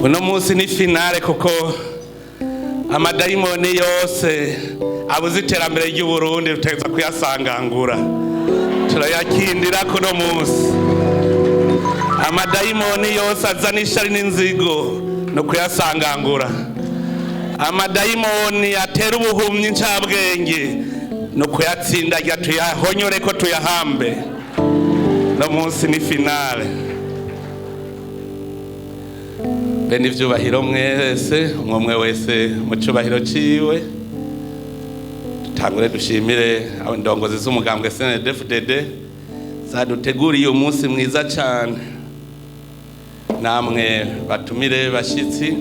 Uno munsi ni finale kuko amadayimoni yose abuze iterambere ry'Uburundi rutegeza kuyasangangura, turayakindira kuno munsi. Amadayimoni yose azana ishari n'inzigo no kuyasangangura, amadayimoni atera ubuhumyi ncabwenge no kuyatsindagira, tuyahonyore ko tuyahambe. No munsi ni finale. Bene ivyubahiro mwese, umwe wese mu cubahiro ciwe, dutangure dushimire indongozi z'umugambwe CNDD-FDD zaduteguriye umunsi mwiza cane. Namwe batumire bashitsi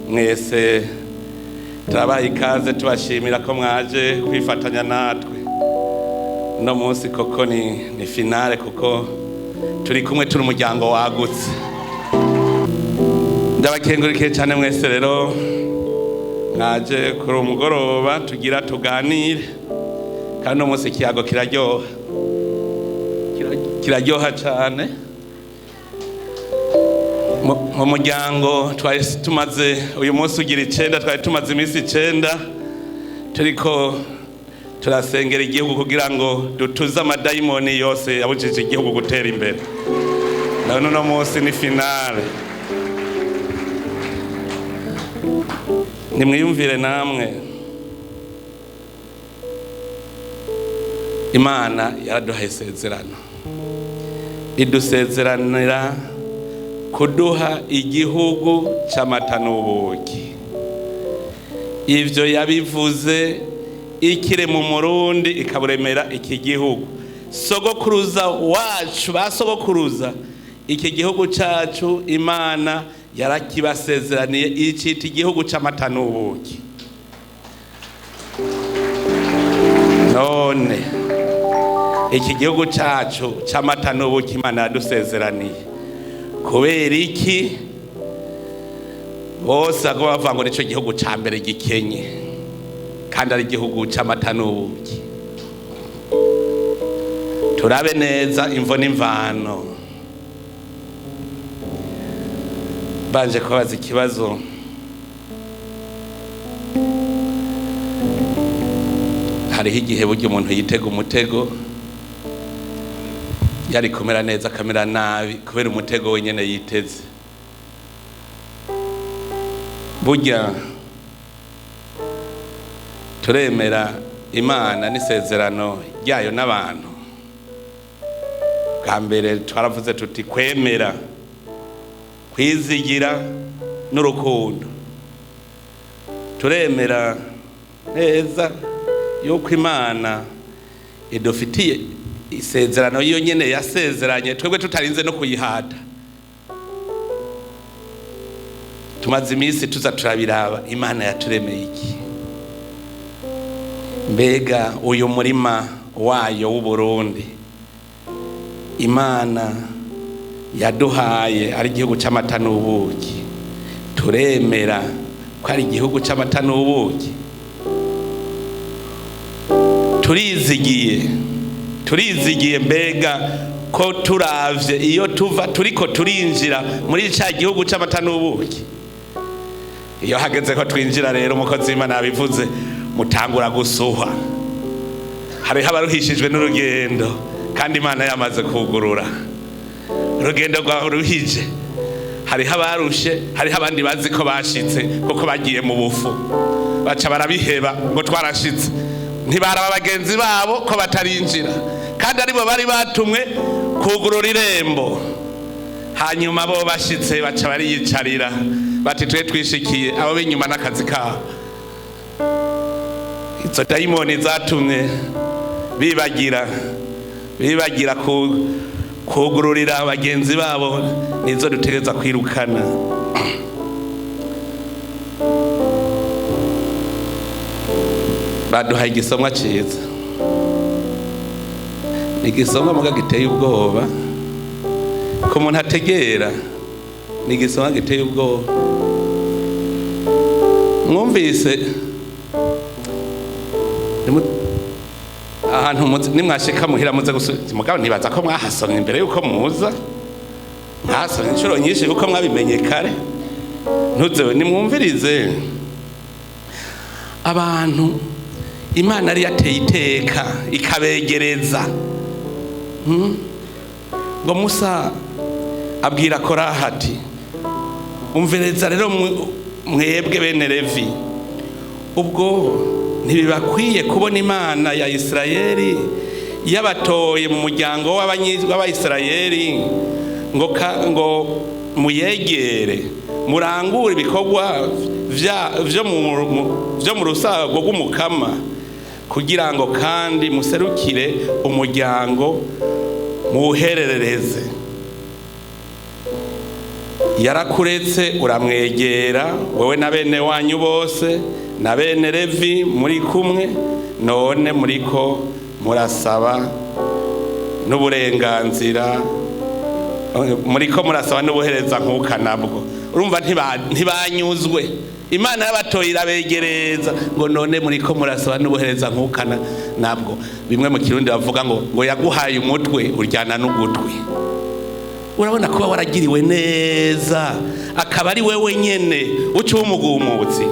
mwese, turabaha ikaze, tubashimira ko mwaje kwifatanya natwe uno munsi. Koko ni finale kuko turi kumwe, turi umuryango wagutse. Ndabakengurikiye cyane mwese rero mwaje kuri umugoroba tugira tuganire, kandi uno munsi ikiyago kiraryoha, kiraryoha cyane. Mu muryango twari tumaze uyu munsi ugira 9, twari tumaze iminsi 9 turiko turasengera igihugu kugira ngo dutuze amadayimoni yose yabujije igihugu gutera imbere. None uno munsi ni finale. Nimwiyumvire namwe, Imana yaraduhaye isezerano, idusezeranira kuduha igihugu c'amata n'ubuki. Ivyo yabivuze ikire mu Murundi, ikaburemera iki gihugu. Sogokuruza wacu, ba sogokuruza, iki gihugu cacu Imana yarakibasezeraniye, icita igihugu c'amata n'ubuki. None iki gihugu cacu c'amata n'ubuki Imana yadusezeraniye, kubera iki bose baguma bavuga ngo nico gihugu ca mbere gikenye kandi ari igihugu c'amata n'ubuki? Turabe neza imvo n'imvano. Banje kubaza ikibazo, hariho igihe burya umuntu yitega umutego, yari kumera neza akamera nabi kubera umutego wenyene yiteze. Burya turemera Imana n'isezerano ryayo n'abantu. Bwa mbere twaravuze tuti kwemera, kwizigira n'urukundo. Turemera neza yuko Imana idufitiye isezerano yo nyene yasezeranye twebwe tutarinze no kuyihata. Tumaze iminsi tuza turabiraba, Imana yaturemeye iki? Mbega uyu murima wayo w'Uburundi Imana yaduhaye ari igihugu c'amata n'ubuki, turemera ko ari igihugu c'amata n'ubuki? Turizigiye, turizigiye mbega ko turavye iyo tuva turiko turinjira muri ca gihugu c'amata n'ubuki? Iyo hageze ko twinjira rero, umukozi w'Imana yabivuze, mutangura gusuha. Hariho abaruhishijwe n'urugendo kandi Imana yamaze kugurura urugendo rwaruhije. Hariho abarushe, hariho abandi bazi ko bashitse kuko bagiye mu bufu, baca barabiheba ngo twarashitse, ntibaraba bagenzi babo ko batarinjira kandi aribo bari batumwe kugurura irembo. Hanyuma bo bashitse baca bariyicarira bati twe twishikiye, abo b'inyuma n'akazi kabo. Izo dayimoni zatumye bibagira kugururira bagenzi babo, nizo dutegereza kwirukana. Baduhaye igisomwa ciza, ni igisomwa muga giteye ubwoba ku muntu ategera, ni igisomwa giteye ubwoba. Mwumvise ahantu nimwashika muhira muze gusubiza, mugabo ntibaza ko mwahasomye imbere yuko muza, mwahasomye inshuro nyinshi kuko mwabimenye kare. Ntuzewe nimwumvirize abantu Imana yari yateye iteka ikabegereza. Ngo Musa abwira Koraha ati umvereza rero mwebwe bene Levi, ubwo ntibibakwiye kubona Imana ya Isirayeli yabatoye mu muryango w'Abayisirayeli ngo muyegere murangure ibikorwa vyo mu rusago rw'umukama, kugira ngo kandi muserukire umuryango muwuherereze. Yarakuretse uramwegera wewe na bene wanyu bose na bene Levi muri kumwe, none muriko murasaba n'uburenganzira, muriko murasaba n'ubuhereza nkuka nabwo. Urumva ntibanyuzwe. Imana y'abatoye irabegereza ngo none muriko murasaba n'ubuhereza nkuka nabwo. Bimwe mu Kirundi bavuga ngo yaguhaye umutwe uryana n'ugutwi. Urabona kuba waragiriwe neza akaba ari wewe nyene uca umugumutsi.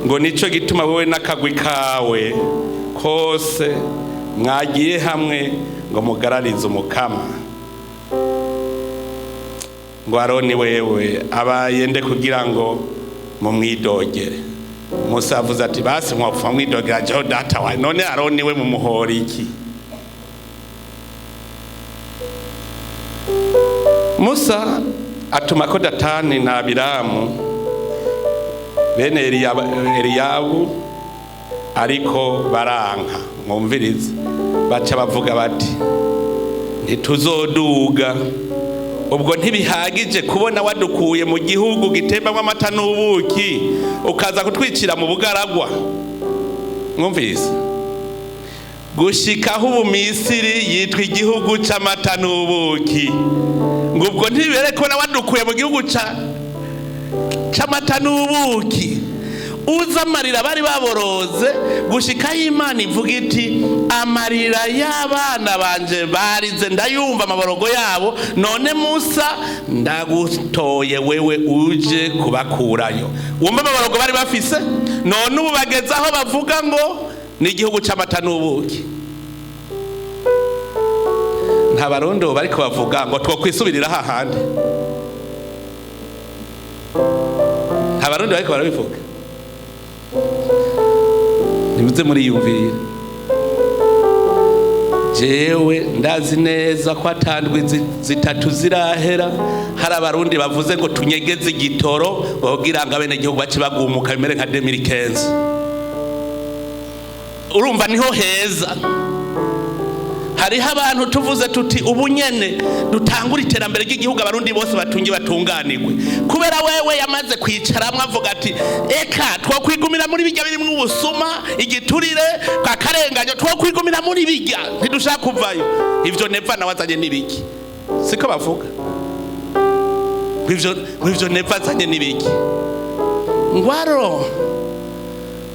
Ngo nico gituma wewe n'akagwi kawe kose mwagiye hamwe ngo mugararize umukama. Ngo Aroni wewe abaye nde kugira ngo mumwidogere? Musa avuze ati basi mwopfa mwidogera jeho data wawe, none Aroni we mumuhora iki? Musa atuma ko Datani na Abiramu bene Eliyabu, ariko baranka. Mwumvirize, baca bavuga bati ntituzoduga, ubwo ntibihagije kubona wadukuye mu gihugu gitembamwo amata n'ubuki ukaza kutwicira mu bugaragwa. Mwumvise, gushikaho ubu Misiri yitwa igihugu c'amata n'ubuki, ngo ubwo ntibibere kubona wadukuye mu gihugu c'amata n'ubuki uza amarira bari baboroze, gushikaho Imana ivuga iti amarira y'abana banje barize ndayumva amaborogo yabo, none Musa ndagutoye wewe uje kubakurayo. Wumva amaborogo bari bafise, none ubu bageze aho bavuga ngo ni igihugu c'amata n'ubuki. Nta Barundi bariko bavuga ngo twokwisubirira hahandi. Nta Barundi bariko barabivuga. Nimuze muriyumvira. Jewe ndazi neza ko atandwi zitatu zirahera hari Abarundi bavuze ngo tunyegeze igitoro kugira ngo abenegihugu bace bagumuka bimere nka 2015. Urumva niho heza. Hariho abantu tuvuze tuti ubu nyene dutangura iterambere ry'igihugu Abarundi bose batunge batunganirwe, kubera wewe yamaze kwicaramwe avuga ati eka twokwigumira muri bijya birimwo ubusuma, igiturire, kakarenganyo, twokwigumira muri bijya ntidushaka kuvayo. Ivyo neva nawazanye nibiki? Siko bavuga ivyo neva azanye nibiki? Ngwaro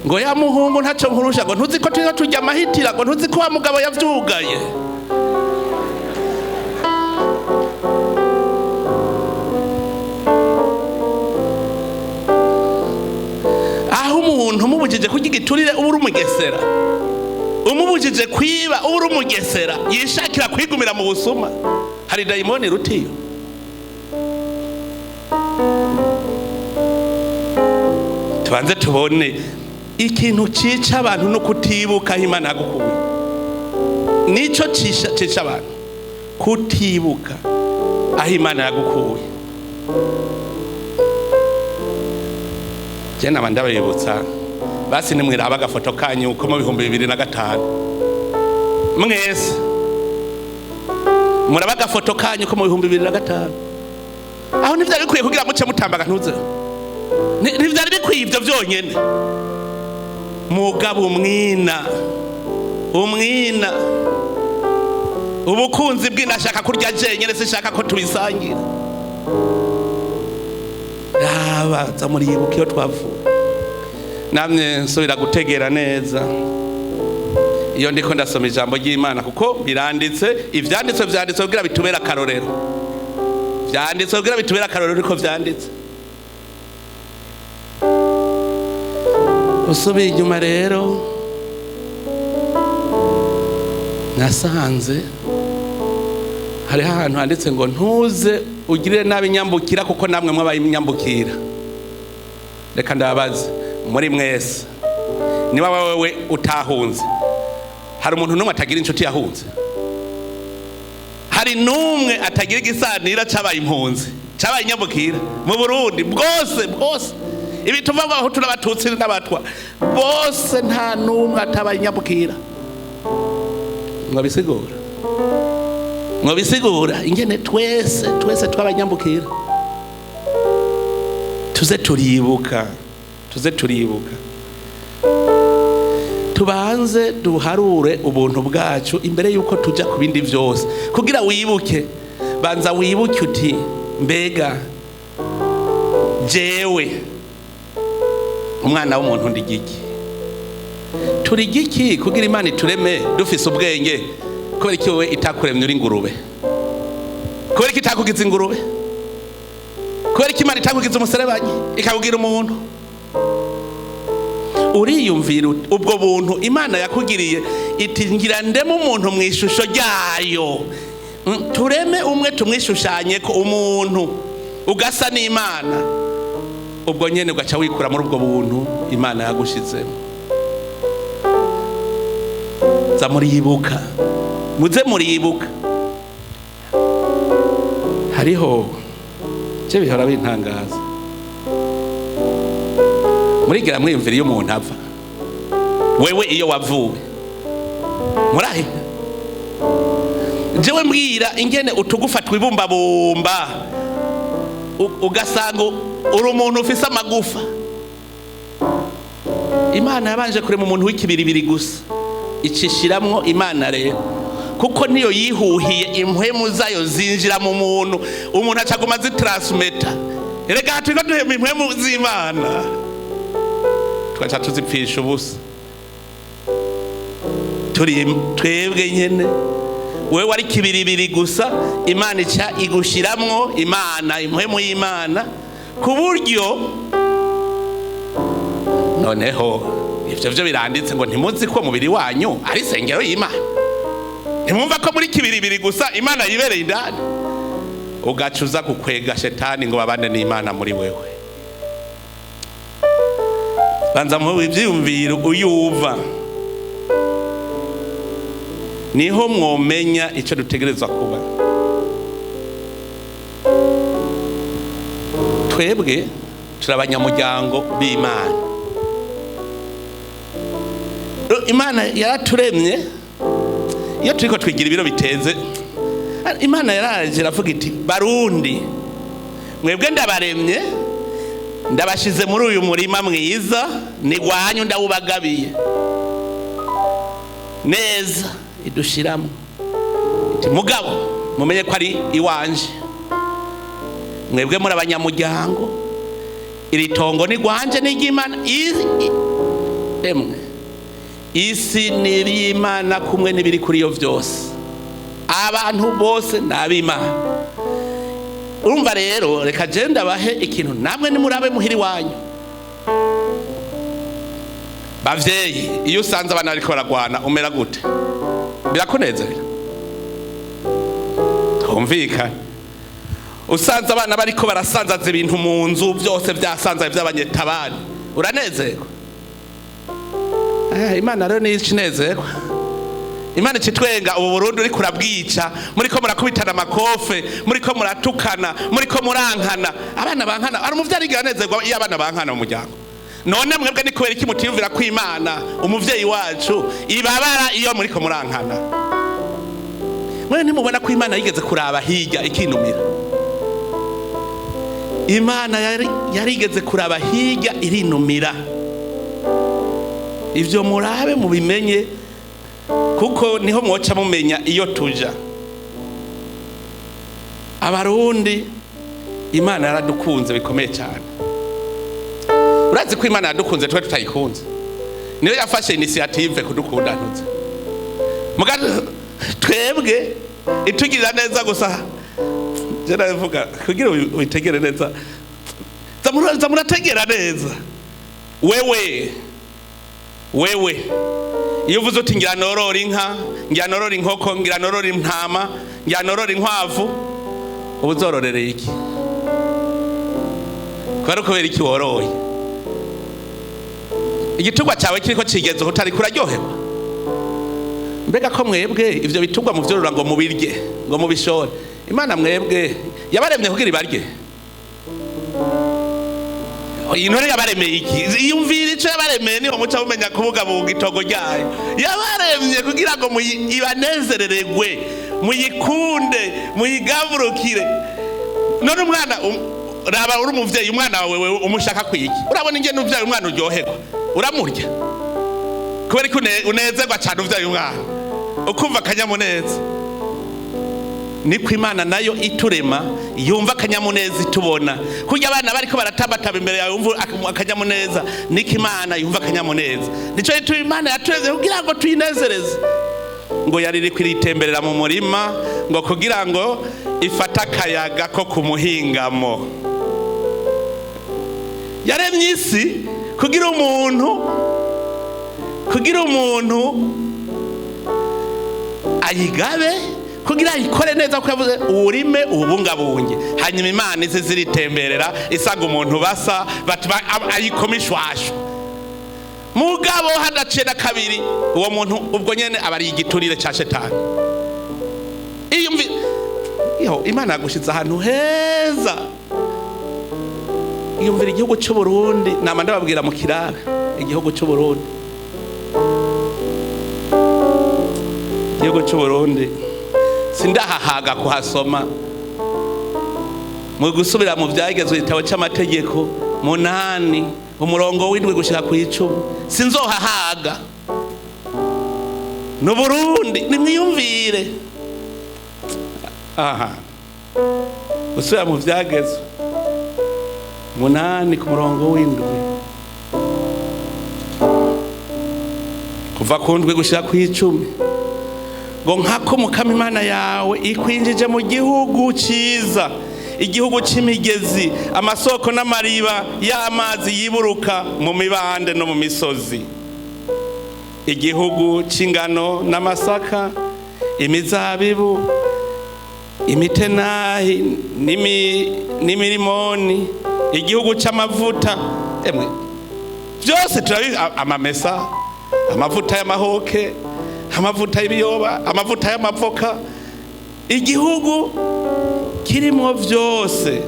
ngo ya muhungu ntaco nkurusha, ngo ntuzi ko turiho turya amahitira, ngo ntuzi ko wa mugabo yavyugaye. Aho umuntu umubujije kurya igiturire uba uri umugesera, umubujije kwiba uba uri umugesera, yishakira kwigumira mu busuma. Hari dayimoni rutiyo. Tubanze tubone ikintu cica abantu no kutibuka Imana yagukuye. Nico cica abantu, kutibuka aho Imana yagukuye. Je naba ndabibutsa basi nimwiraba agafoto kanyu ko mu 2005 mwese muraba agafoto kanyu ko mu 2005. Aho ntivyari bikwiye kugira muce mutambaga ntuze, ntivyari bikwiye ivyo vyonyene. Mugabo umwina ubukunzi bw'inashaka kurya jenyene, sishaka ko tubisangira. Raba za muribuka iyo twavuye. Namye nsubira gutegera neza iyo ndiko ndasoma ijambo ry'Imana, kuko biranditse, ivyanditswe vyanditswe kugira bitubere akarorero, vyanditswe kugira bitubere akarorero, niko vyanditse. Usubiye inyuma rero nasanze hariho ahantu handitse ngo ntuze ugirire nabi inyambukira kuko namwe mwabaye inyambukira. Reka ndababaze muri mwese, niba wewe utahunze, hari umuntu n'umwe atagira inshuti yahunze? Hari n'umwe atagira igisanira cabaye impunzi, cabaye inyambukira mu Burundi bwose bwose? Ibi tuva ngo Abahutu n'Abatutsi n'Abatwa bose, nta n'umwe atabaye inyambukira. Mwabisigura, mwabisigura ingene twese twese tw'abanyambukira. Tuze turibuka, tuze turibuka, tubanze duharure ubuntu bwacu imbere yuko tuja ku bindi vyose. Kugira wibuke, banza wibuke uti mbega jewe umwana w'umuntu ndi giki? Turi giki kugira Imana itureme dufise ubwenge? Kubera iki wowe itakuremye uri ingurube? Kubera iki itakugize ingurube? Kubera iki Imana itakugize umuserebanyi ikakugira umuntu? Uriyumvira ubwo buntu Imana yakugiriye, iti ngira ndeme umuntu mu ishusho ryayo, tureme umwe tumwishushanye ko umuntu ugasa n'Imana. Ubwo nyene ugaca wikura muri ubwo buntu Imana yagushizemo. Za muribuka, muze muribuka. Hariho je bihora bintangaza, murigira mwiyumvira iyo umuntu ava, wewe iyo wavuwe murahe? Jewe mbwira ingene utugufa twibumbabumba, ugasanga uri umuntu ufise amagufa. Imana yabanje kurema umuntu w'ikibiribiri gusa, icishiramwo Imana rero, kuko niyo yihuhiye impwemu zayo zinjira mu muntu, umuntu acaguma azitransmeta. Erega turiko duhema impwemu z'Imana, tugaca tuzipfisha ubusa. Turi twebwe nyene, wewe wari kibiribiri gusa, Imana ica igushiramwo Imana, impwemu y'Imana, ku buryo noneho ivyo vyo biranditse ngo ntimuzi ko umubiri wanyu ari isengero y'Imana? Ntimwumva ko muri kibiribiri gusa Imana yibereye indani? Ugaca uza gukwega shetani ngo babane n'Imana muri wewe. Banza mu ivyiyumviro uyuva, niho mwomenya ico dutegerezwa kuba. Twebwe turi abanyamuryango b'Imana. Imana yaraturemye. Iyo turiko twigira ibiro biteze, Imana yaraje iravuga iti Barundi mwebwe ndabaremye, ndabashize muri uyu murima mwiza, ni gwanyu, ndawubagabiye neza, idushiramo iti mugabo mumenye ko ari iwanje, mwebwe muri abanyamuryango, iri tongo ni gwanje, ni iry'Imana. Emwe isi ni iry'Imana kumwe n'ibiri kuri yo vyose, abantu bose ni ab'Imana. Urumva rero, reka je ndabahe ikintu namwe nimurabe muhiri wanyu. Bavyeyi, iyo usanze abana bariko baragwana umera gute? Birakunezera? Twumvikane. Usanze abana bariko barasanzaza ibintu mu nzu, byose byasanzaye by'abanyetabani, uranezerwa? Imana rero niyo icinezerwa. Imana icitwenga ubu Burundi uriko urabwica, muriko murakubitana amakofe, muriko muratukana, muriko murankana. Abana bankana, ari umuvyeyi arigira anezerwa iyo abana bankana mu muryango? None mwebwe ni kubera iki mutiyumvira ko Imana umuvyeyi wacu ibabara iyo muriko murankana? Mwe ntimubona ko Imana yigeze kuraba hirya ikinumira? Imana yarigeze kuraba hirya irinumira. Ivyo murabe mubimenye, kuko niho mwoca mumenya iyo tuja. Abarundi Imana yaradukunze bikomeye cyane. Urazi ko Imana yadukunze twe tutayikunze? Niyo yafashe initiative kudukunda ntuze. Muga twebwe itugirira neza gusa. Je ndavuga kugira witegere neza. Zamura, zamurategera neza. Wewe Wewe iyo uvuze uti ngira norora inka, ngira norora inkoko, ngira norora intama, ngira norora inkwavu, uba uzororereye iki? Kubera kubera iki woroye? Igitungwa cyawe kiriko cigeze utari kuraryoherwa. Mbega ko mwebwe ivyo bitungwa muvyorora ngo mubirye, ngo mubishore, Imana mwebwe yabaremye kugira ibarye? Intore yabaremeye iki? Iyumvira ico yabaremeye, niho muca mumenya kubungabunga itongo ryayo. Yabaremye kugira ngo ibanezerererwe, muyikunde, muyigaburukire. None umwana raba uri umuvyeyi, umwana wawe wewe umushaka kwiki? Urabona ingene uvyaye umwana uryoherwa, uramurya kubera ko unezerwa cane uvyaye umwana, ukumva akanyamuneza. Niko Imana nayo iturema yumva akanyamuneza itubona. Kurya abana bariko baratambataba imbere yawe yumva akanyamuneza, niko Imana yumva akanyamuneza. Nico gituma Imana yatureze kugira ngo tuyinezereze. Ngo yari iriko iritemberera mu murima ngo kugira ngo ifate akayaga ko kumuhingamo. Yaremye isi kugira umuntu ayigabe, kugira ayikore neza, kuko yavuze urime ubungabunge. Hanyuma Imana ize ziritemberera isanga umuntu basa ayikoma ishwashwa. Mugabo hadaciye na kabiri uwo muntu ubwo nyene aba ari igiturire ca shetani. Iyo Imana yagushize ahantu heza, iyumvira igihugu c'u Burundi. Nama ndababwira mu kirabe igihugu c'u Burundi, igihugu c'u Burundi sindahahaga kuhasoma. Mu gusubira mu vyagezwe igitabo c'amategeko 8 umurongo w'7 gushika ku 10, sinzohahaga. No Burundi nimwiyumvire. Aha gusubira mu vyagezwe 8 ku murongo w'7, kuva ku 7 gushika ku 10, ngo nkako Mukama Imana yawe ikwinjije mu gihugu ciza, igihugu c'imigezi, amasoko n'amariba y'amazi yiburuka mu mibande no mu misozi, igihugu c'ingano n'amasaka, imizabibu, imitenahi n'imirimoni, igihugu c'amavuta. Emwe byose turabi, amamesa, amavuta y'amahoke, amavuta y'ibiyoba, amavuta y'amavoka, igihugu kirimo vyose.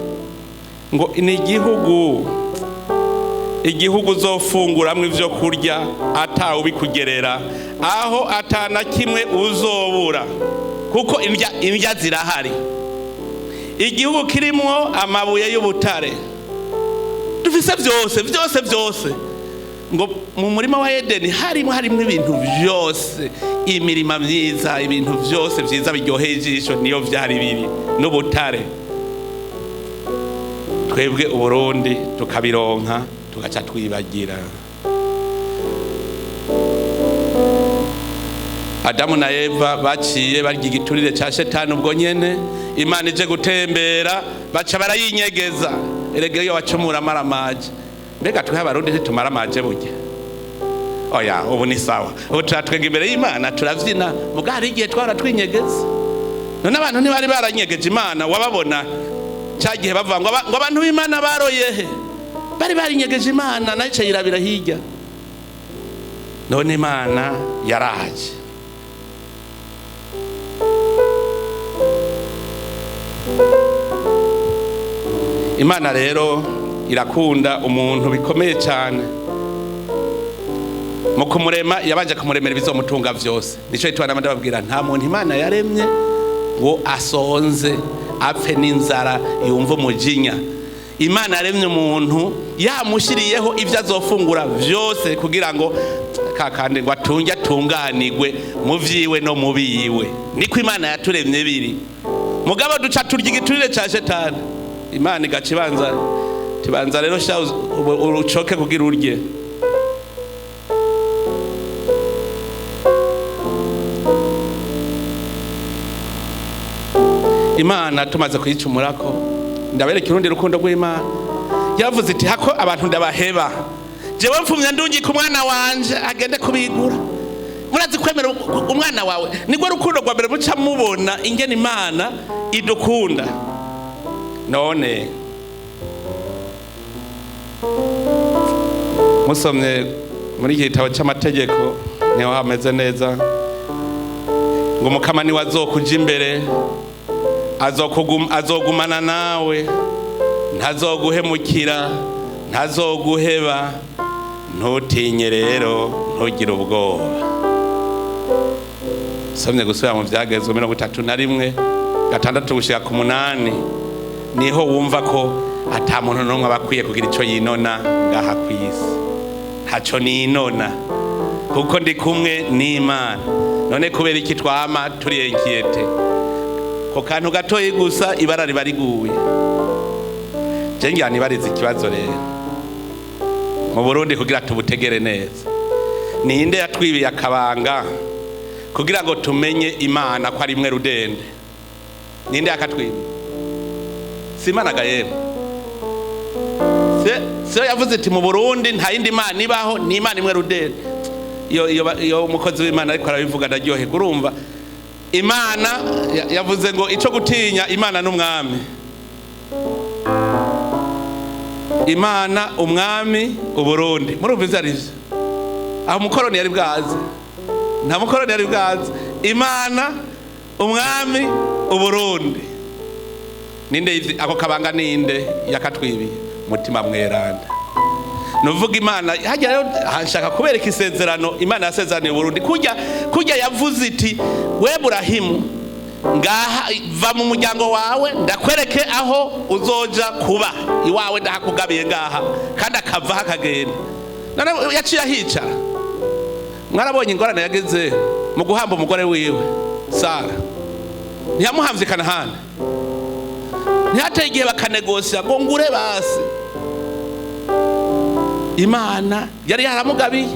Ngo ni igihugu uzofunguramwo ivyo kurya atawubikugerera, aho atana kimwe uzobura, kuko indya zirahari. Igihugu kirimo amabuye y'ubutare, dufise vyose vyose vyose. Ngo mu murima wa Edeni harimo ibintu vyose, imirima myiza, ibintu vyose vyiza biryoheye ijisho, niyo vyari biri n'ubutare. Twebwe Uburundi tukabironka tugaca twibagira. Adamu na Eva baciye barya igiturire ca shetani ubwo nyene. Imana ije gutembera baca barayinyegeza. Erega iyo wacumura amaramaje. Mbega twe Abarundi ntitumara amaje burya? Oya, ubu ni sawa, ubu turatwenga imbere y'Imana turavyina, muga hari igihe twara twinyegeza. None abantu ntibari baranyegeje Imana, wababona ca gihe bavuga ngo abantu b'Imana baroye he? Bari barinyegeje Imana, nayo ica yirabira hirya. None Imana yaraje. Imana rero irakunda umuntu bikomeye cyane. Mu kumurema yabanje kumuremera ibizomutunga vyose. Nico gituma ndababwira, nta muntu Imana yaremye ngo asonze apfe n'inzara yumva umujinya. Imana yaremye umuntu yamushiriyeho ivyo azofungura vyose kugira ngo kakandi ngo atunge atunganirwe mu vyiwe no mu biwe. Niko Imana yaturemye biri. Mugabo duca turya igiturire ca shetani. Imana igaca ibanza tibanza rero sha urucoke kugira urye. Imana tumaze kuyicumurako, ndabereka urundi rukundo rw'Imana. Yavuze iti hako abantu ndabaheba, Jewe mfumye ndungika umwana wanje agende kubigura. Murazi kwemera umwana wawe nirwo rukundo rwa mbere muca mubona ingene Imana idukunda. None musomye muri iki gitabo cy'amategeko niho hameze neza ngo Umukama niwe azokuja imbere, azogumana nawe, ntazoguhemukira, ntazoguheba, ntutinye rero, ntugire ubwoba. Somye gusubira mu Vyagezwe 31 6-8 niho wumva ko ata muntu n'umwe aba akwiye kugira ico yinona ngaha kw'isi. Ntaco ninona kuko ndi kumwe n'Imana. None kubera iki twama turi inquiètes? Ko kantu gatoyi gusa ibara riba riguye. Je ngira nibarize ikibazo rero mu Burundi kugira tubutegere neza. Ninde yatwibiye akabanga kugira ngo tumenye Imana ko ari imwe rudende? Ninde yakatwibiye? Si Imana gayemwe? Se yavuze iti mu Burundi nta yindi Imana ibaho, ni Imana imwe rudende. Iyo umukozi w'Imana ariko arabivuga ndaryoherwa. Urumva Imana yavuze ngo ico gutinya Imana n'umwami, Imana umwami Uburundi. Murumva ivyo ari vyo? Aho umukoroni yari bwaze, nta mukoroni yari bwaze. Imana umwami Uburundi. Ninde ako kabanga ninde yakatwibiye? Mutima mweranda. Nuvuga Imana hajya rero hashaka kubereka isezerano Imana yasezeraniye Burundi. Kujya yavuze iti we Burahimu, ngaha va mu muryango wawe ndakwereke aho uzoja kuba iwawe, ndahakugabiye ngaha. Kandi akava hakagenda. None yaciye ahicara. Mwarabonye ingorane yagize mu guhamba umugore wiwe Sara. Ntiyamuhamvye Kanahani, ntihateye igihe bakanegosia ngo ngure basi. Imana yari yaramugabiye,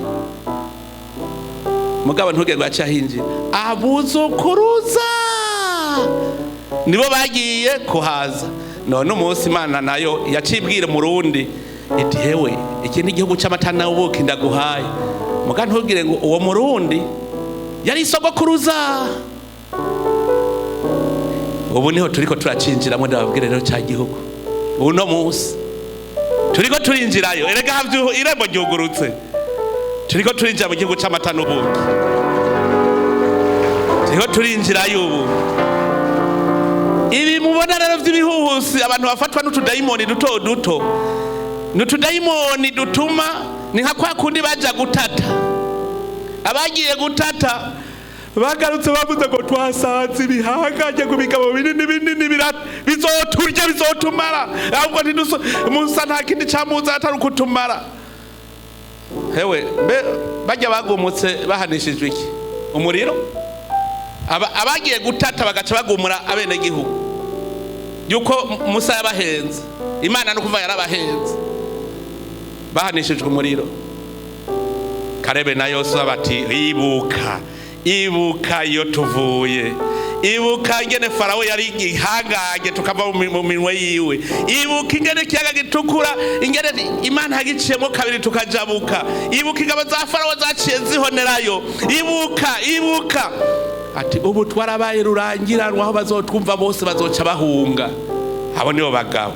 mugabo ntugende yaciye ahinjira. Abuzukuruza nibo bagiye kuhaza. None umunsi Imana nayo yacibwira Murundi iti hewe iki ni igihugu c'amata n'ubuki ndaguhaye. Muga ntugire ngo uwo Murundi yari isogokuruza. Ubu niho turiko turacinjiramo, ndababwira rero ca gihugu uno munsi turiko turinjirayo. Erega irembo ryugurutse, turiko turinjira mu gihugu c'amata n'ubuki, turiko turinjirayo ubu. Ibi mubona rero vy'ibihuhusi, abantu bafatwa n'utudayimoni duto duto, n'utudayimoni dutuma ni nka kwa kundi baja gutata. Abagiye gutata bagarutse bavuze ngo twasanze ibihangange ngo ibigabo binini binini bizoturya bizotumara, ahubwo ntiduso Musa nta kindi camuza atari ukutumara. Hewe mbe bajya bagumutse bahanishijwe iki? Umuriro. Abagiye gutata bagaca bagumura abenegihugu yuko Musa yabahenze, Imana no kuva yarabahenze, bahanishijwe umuriro. Karebe na Yosuwa bati ibuka, ibuka iyo tuvuye, ibuka ingene Farawo yari igihangange tukava mu minwe yiwe, ibuka ingene ikiyaga gitukura, ingene Imana yagiciyemo kabiri tukajabuka, ibuka ingabo za Farawo zaciye zihonerayo, ibuka, ibuka. Ati ubu twarabaye rurangiranwa, aho bazotwumva bose bazoca bahunga. Abo nibo bagabo.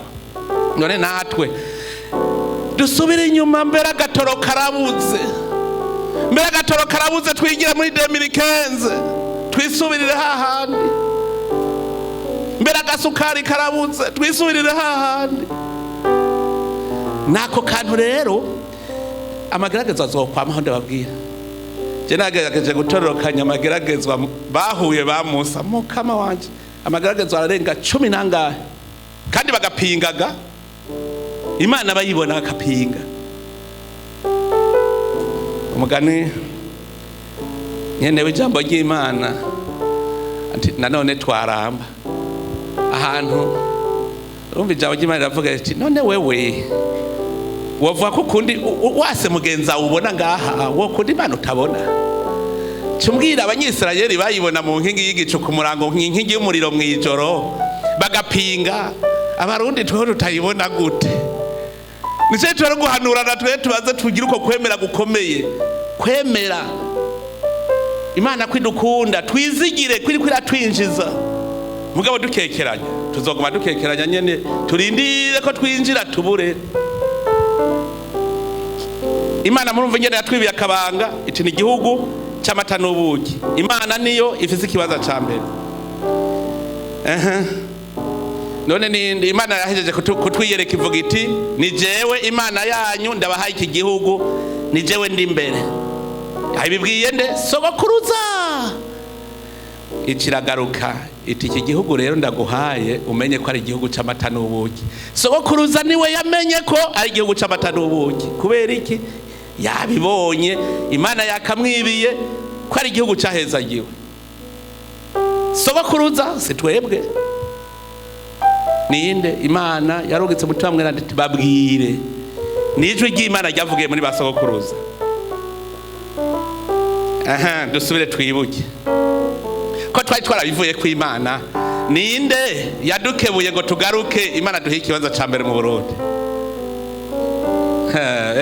None natwe dusubire inyuma, mbere agatoro karabuze, mbere agatoro karabuze, twigira muri 2015 twisubirire hahandi. Mbere agasukari karabuze, twisubirire hahandi. Nako kantu rero amageragezwa azokwamaho ndababwira. Je nagerageje gutororokanya amageragezwa bahuye ba Musa, mukama wanje, amageragezwa ararenga 10 nangahe, kandi bagapingaga Imana bayibona bakapinga. Umugani nyene w'ijambo ry'Imana ati nanone twaramba ahantu urumva ijambo ry'Imana riravuga riti none wewe wavuga ko kundi wase mugenza ubona ngaha wo kundi Imana utabona. Cumbwira abanyisirayeli bayibona mu nkingi y'igicu ku murango, nkingi y'umuriro mwijoro bagapinga, abarundi tweho tutayibona gute? Nico turi guhanurana, twe tubaze tugire uko kwemera gukomeye, kwemera Imana kwidukunda, twizigire kwiri kwiratwinjiza. Mugabo dukekeranya, tuzoguma dukekeranya nyene, turindire ko twinjira tubure. Imana murumva ingene yatwibiye akabanga, iti ni igihugu c'amata n'ubuki. Imana niyo ifise ikibanza ca mbere. None ni Imana yahejeje kutwiyereka, ivuga iti ni jewe Imana yanyu, ndabahaye iki gihugu, ni jewe ndi imbere. Ayibibwiye nde? Sogokuruza. Ikiragaruka iti iki gihugu rero ndaguhaye, umenye ko ari igihugu c'amata n'ubuki. Sogokuruza niwe yamenye ko ari igihugu c'amata n'ubuki. Kubera iki? Yabibonye, Imana yakamwibiye ko ari igihugu cahezagiwe. Sogokuruza si twebwe, ninde? Imana yarungitse umutima mweranda iti babwire. Ni ijwi ry'Imana ryavugiye muri ba sogokuruza. Aha dusubire twibuke ko twari twarabivuye ku Imana. Ninde yadukebuye ngo tugaruke Imana duhe ikibanza ca mbere mu Burundi?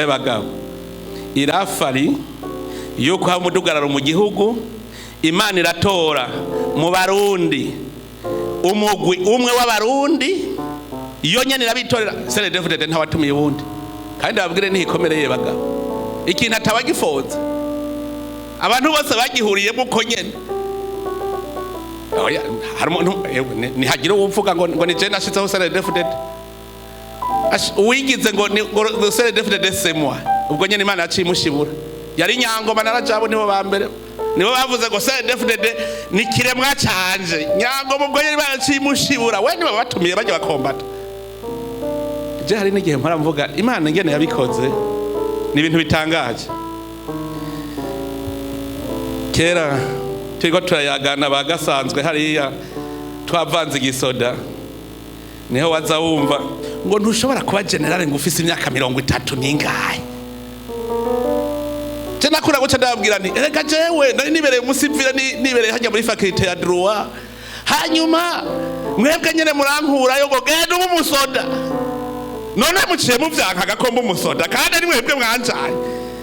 Bagabo, irafari yuko haba umudugararo mu gihugu, Imana iratora mu Barundi umugwi umwe w'Abarundi, iyo nyene irabitorera. CNDD-FDD ntawatumiye uwundi. Kandi babwire ntikomereye bagabo, ikintu atabagifonze, abantu bose bagihuriyemo uko nyene. Oya, hari umuntu nihagira uwuvuga ngo ni je nashizeho CNDD-FDD. Uwigize ngo ni ngo CNDD-FDD c'est moi, ubwo nyene Imana yaciye imushibura. Yari Nyangoma na Rajabu, nibo ba mbere, nibo bavuze ngo CNDD-FDD ni kiremwa canje. Nyangoma ubwo nyene Imana yaciye imushibura, we nibo batumiye bajya bakombata. Je hari n'igihe mpora mvuga Imana ingene yabikoze, ni ibintu bitangaje. Kera turiko turayagana bagasanzwe hariya twavanze igisoda, niho waza wumva ngo ntushobora kuba général ngo ufise imyaka 30 n'ingahe. Je nakura guca ndababwira nti erega jewe nari nibereye umusivile, nibereye hajya muri faculté ya droit, hanyuma mwebwe nyene murankurayo ngo genda ube umusoda. None muciye muvyankaga ko mba umusoda, kandi ari mwebwe mwanjaye.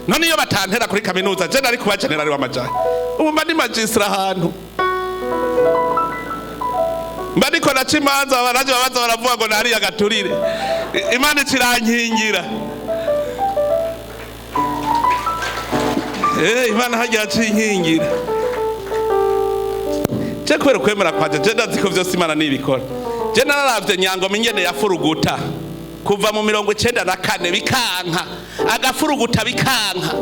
None iyo batantera kuri kaminuza, je nari kuba général w'amajayi? Ubu mba ndi magistrat ahantu mba ndiko naca imanza, baraje babaza baravuga ngo nariye agaturire. Imana ikirankingira. Imana harya yaciye inkingira. Je kubera ukwemera kwanje, je ndazi ko vyose Imana nibikora. Je nararavye Nyangoma ingene yafuruguta kuva mu 94 bikanka, agafuruguta bikanka.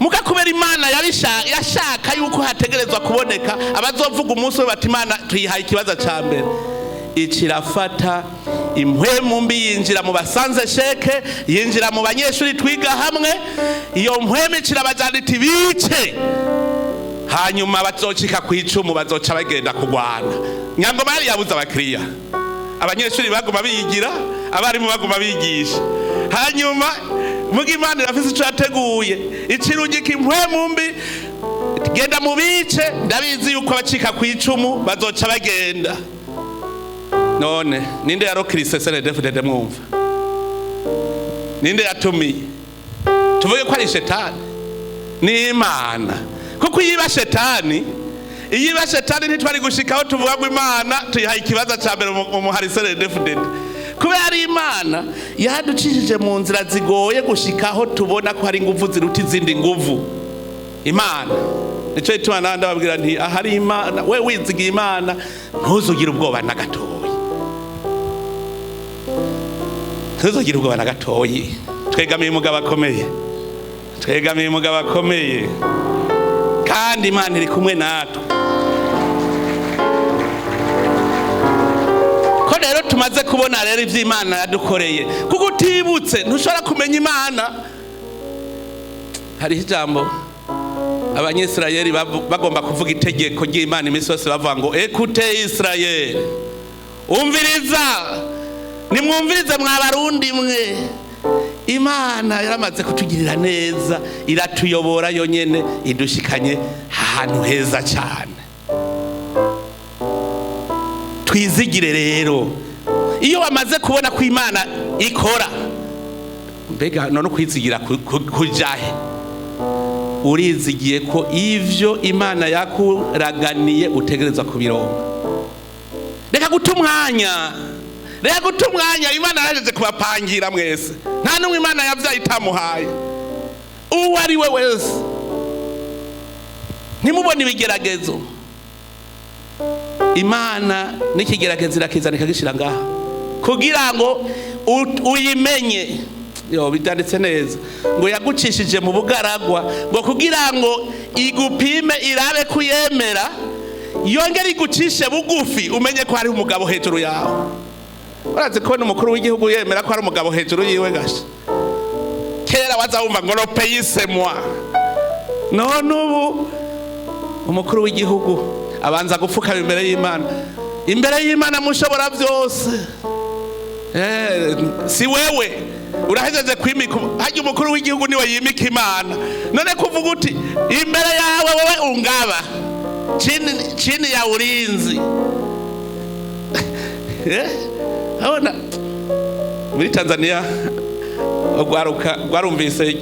Muga kubera Imana yashaka yuko hategerezwa kuboneka abazovuga umunsi we bati Imana tuyihaye ikibazo ca mbere, ikirafata impwemu mbi yinjira mu basanze sheke, yinjira mu banyeshuri twiga hamwe. Iyo mpwemu ikirabajana iti bice, hanyuma bazocika ku icumu, bazoca bagenda kurwana. Nyangoma yari yabuze abakiriya, abanyeshuri baguma biyigira, abarimu baguma bigisha. Hanyuma muga Imana irafise ico yateguye, ikirungika impwemu mbi, genda mu bice, ndabizi yuko abacika ku icumu bazoca bagenda. None ninde yarokirise CNDD-FDD? Mwumva ninde yatumiye? Tuvuge ko ari shetani? Ni Imana, kuko iyo iba shetani, iyo iba shetani ntitwari gushikaho tuvuga ngo Imana tuyihaye ikibazo ca mbere mu muhari CNDD-FDD. Kubera ari Imana yaducishije mu nzira zigoye gushikaho tubona ko hari inguvu ziruta izindi nguvu. Imana nico gituma nawe ndababwira nti ahari Imana, we wizigiye Imana ntuzugire ubwoba na gatoyi, ntuzugire ubwoba na gatoyi. Twegamiye umugabo akomeye, twegamiye umugabo akomeye, kandi Imana iri kumwe natwe. Ko rero tumaze kubona rero ivyo Imana yadukoreye, kuko utibutse ntushobora kumenya Imana. Hariho ijambo Abanyisirayeli bagomba kuvuga itegeko ry'Imana iminsi yose bavuga ngo écoute Israël, umviriza, nimwumvirize mwa Barundi mwe. Imana yaramaze kutugirira neza, iratuyobora yonyene, idushikanye ahantu heza cyane. Twizigire rero, iyo wamaze kubona ko Imana ikora Mbega none kwizigira kujahe? Urizigiye ko ivyo Imana yakuraganiye utegereza kubironka. Reka guta umwanya, reka guta umwanya. Imana yaje kubapangira mwese, nta n'umwe Imana yavyaye itamuhaye, uwo ari we wese. Ntimubone ibigeragezo, Imana n'ikigeragezo irakizana ikagishira ngaha kugira ngo uyimenye. Yo bidanditse neza ngo yagucishije mu bugaragwa ngo kugira ngo igupime irabe kuyemera, yongere igucishe bugufi umenye ko hari umugabo hejuru yawe. Urazi kubona umukuru w'igihugu yemera ko hari umugabo hejuru yiwe gasha? Kera waza wumva ngo le pays c'est moi, none ubu umukuru w'igihugu abanza gupfukama imbere y'Imana, imbere y'Imana mushobora byose. Si wewe urahejeje kwimika, harya umukuru w'igihugu niwe yimika Imana. None kuvuga uti imbere yawe wowe ungaba chini, chini ya ulinzi. Abona muri Tanzania rwaruka rwarumvise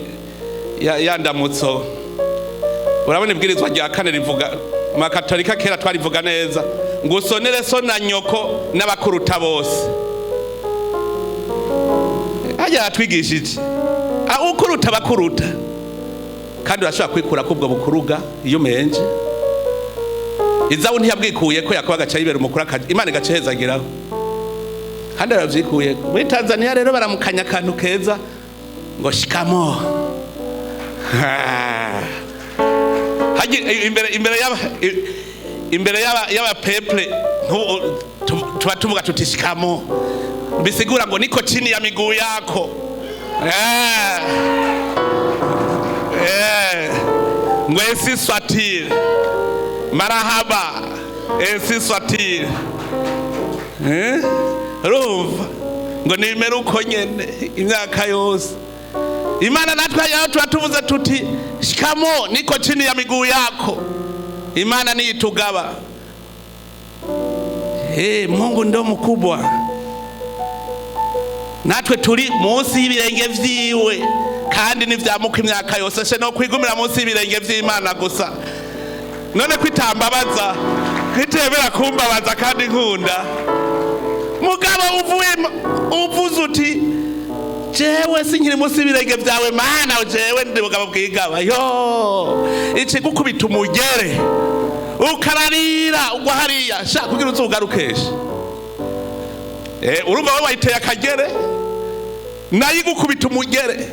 ya ndamutso. Urabona ibwirizwa rya kane rivuga mu Katolika, kera twarivuga neza ngo usonere so na nyoko n'abakuruta bose. Hajya yatwigishije ukuruta abakuruta, kandi urashobora kwikura ko ubwo bukuruga iyo umenje. Izawu ntiyabwikuye ko Yakobo agaca yibera umukuru, Imana igaca ihezagiraho, kandi aravyikuye. Muri Tanzania rero baramukanya akantu keza ngo shikamoo. Imbere y'aba peuple tuba tuvuga tuti shikamoo, bisigura ngo niko chini ya miguu yako. Ngo ainsi soit-il, marahaba, ainsi soit-il. Urumva ngo nimere uko nyene imyaka yose. Imana natwe yaho tuba tuvuze tuti shikamoo, niko chini ya miguu yako. Imana niyitugaba. Hey, Mungu ndo mkubwa, natwe turi munsi y'ibirenge vyiwe, kandi nivyamuka imyaka yose. Se no kwigumira munsi y'ibirenge vy'Imana gusa, none kwitambabaza kwitebera kumbabaza kandi nkunda. Mugabo uvuye uvuze uti jewe sinkiri munsi y'ibirenge vyawe Mana, jewe ndi mugabo bwigaba, yo ikigukubita umugere ukararira ugwa hariya sha kugira uzugarukeshe. Urumva wowe wayiteye akagere nayo igukubita umugere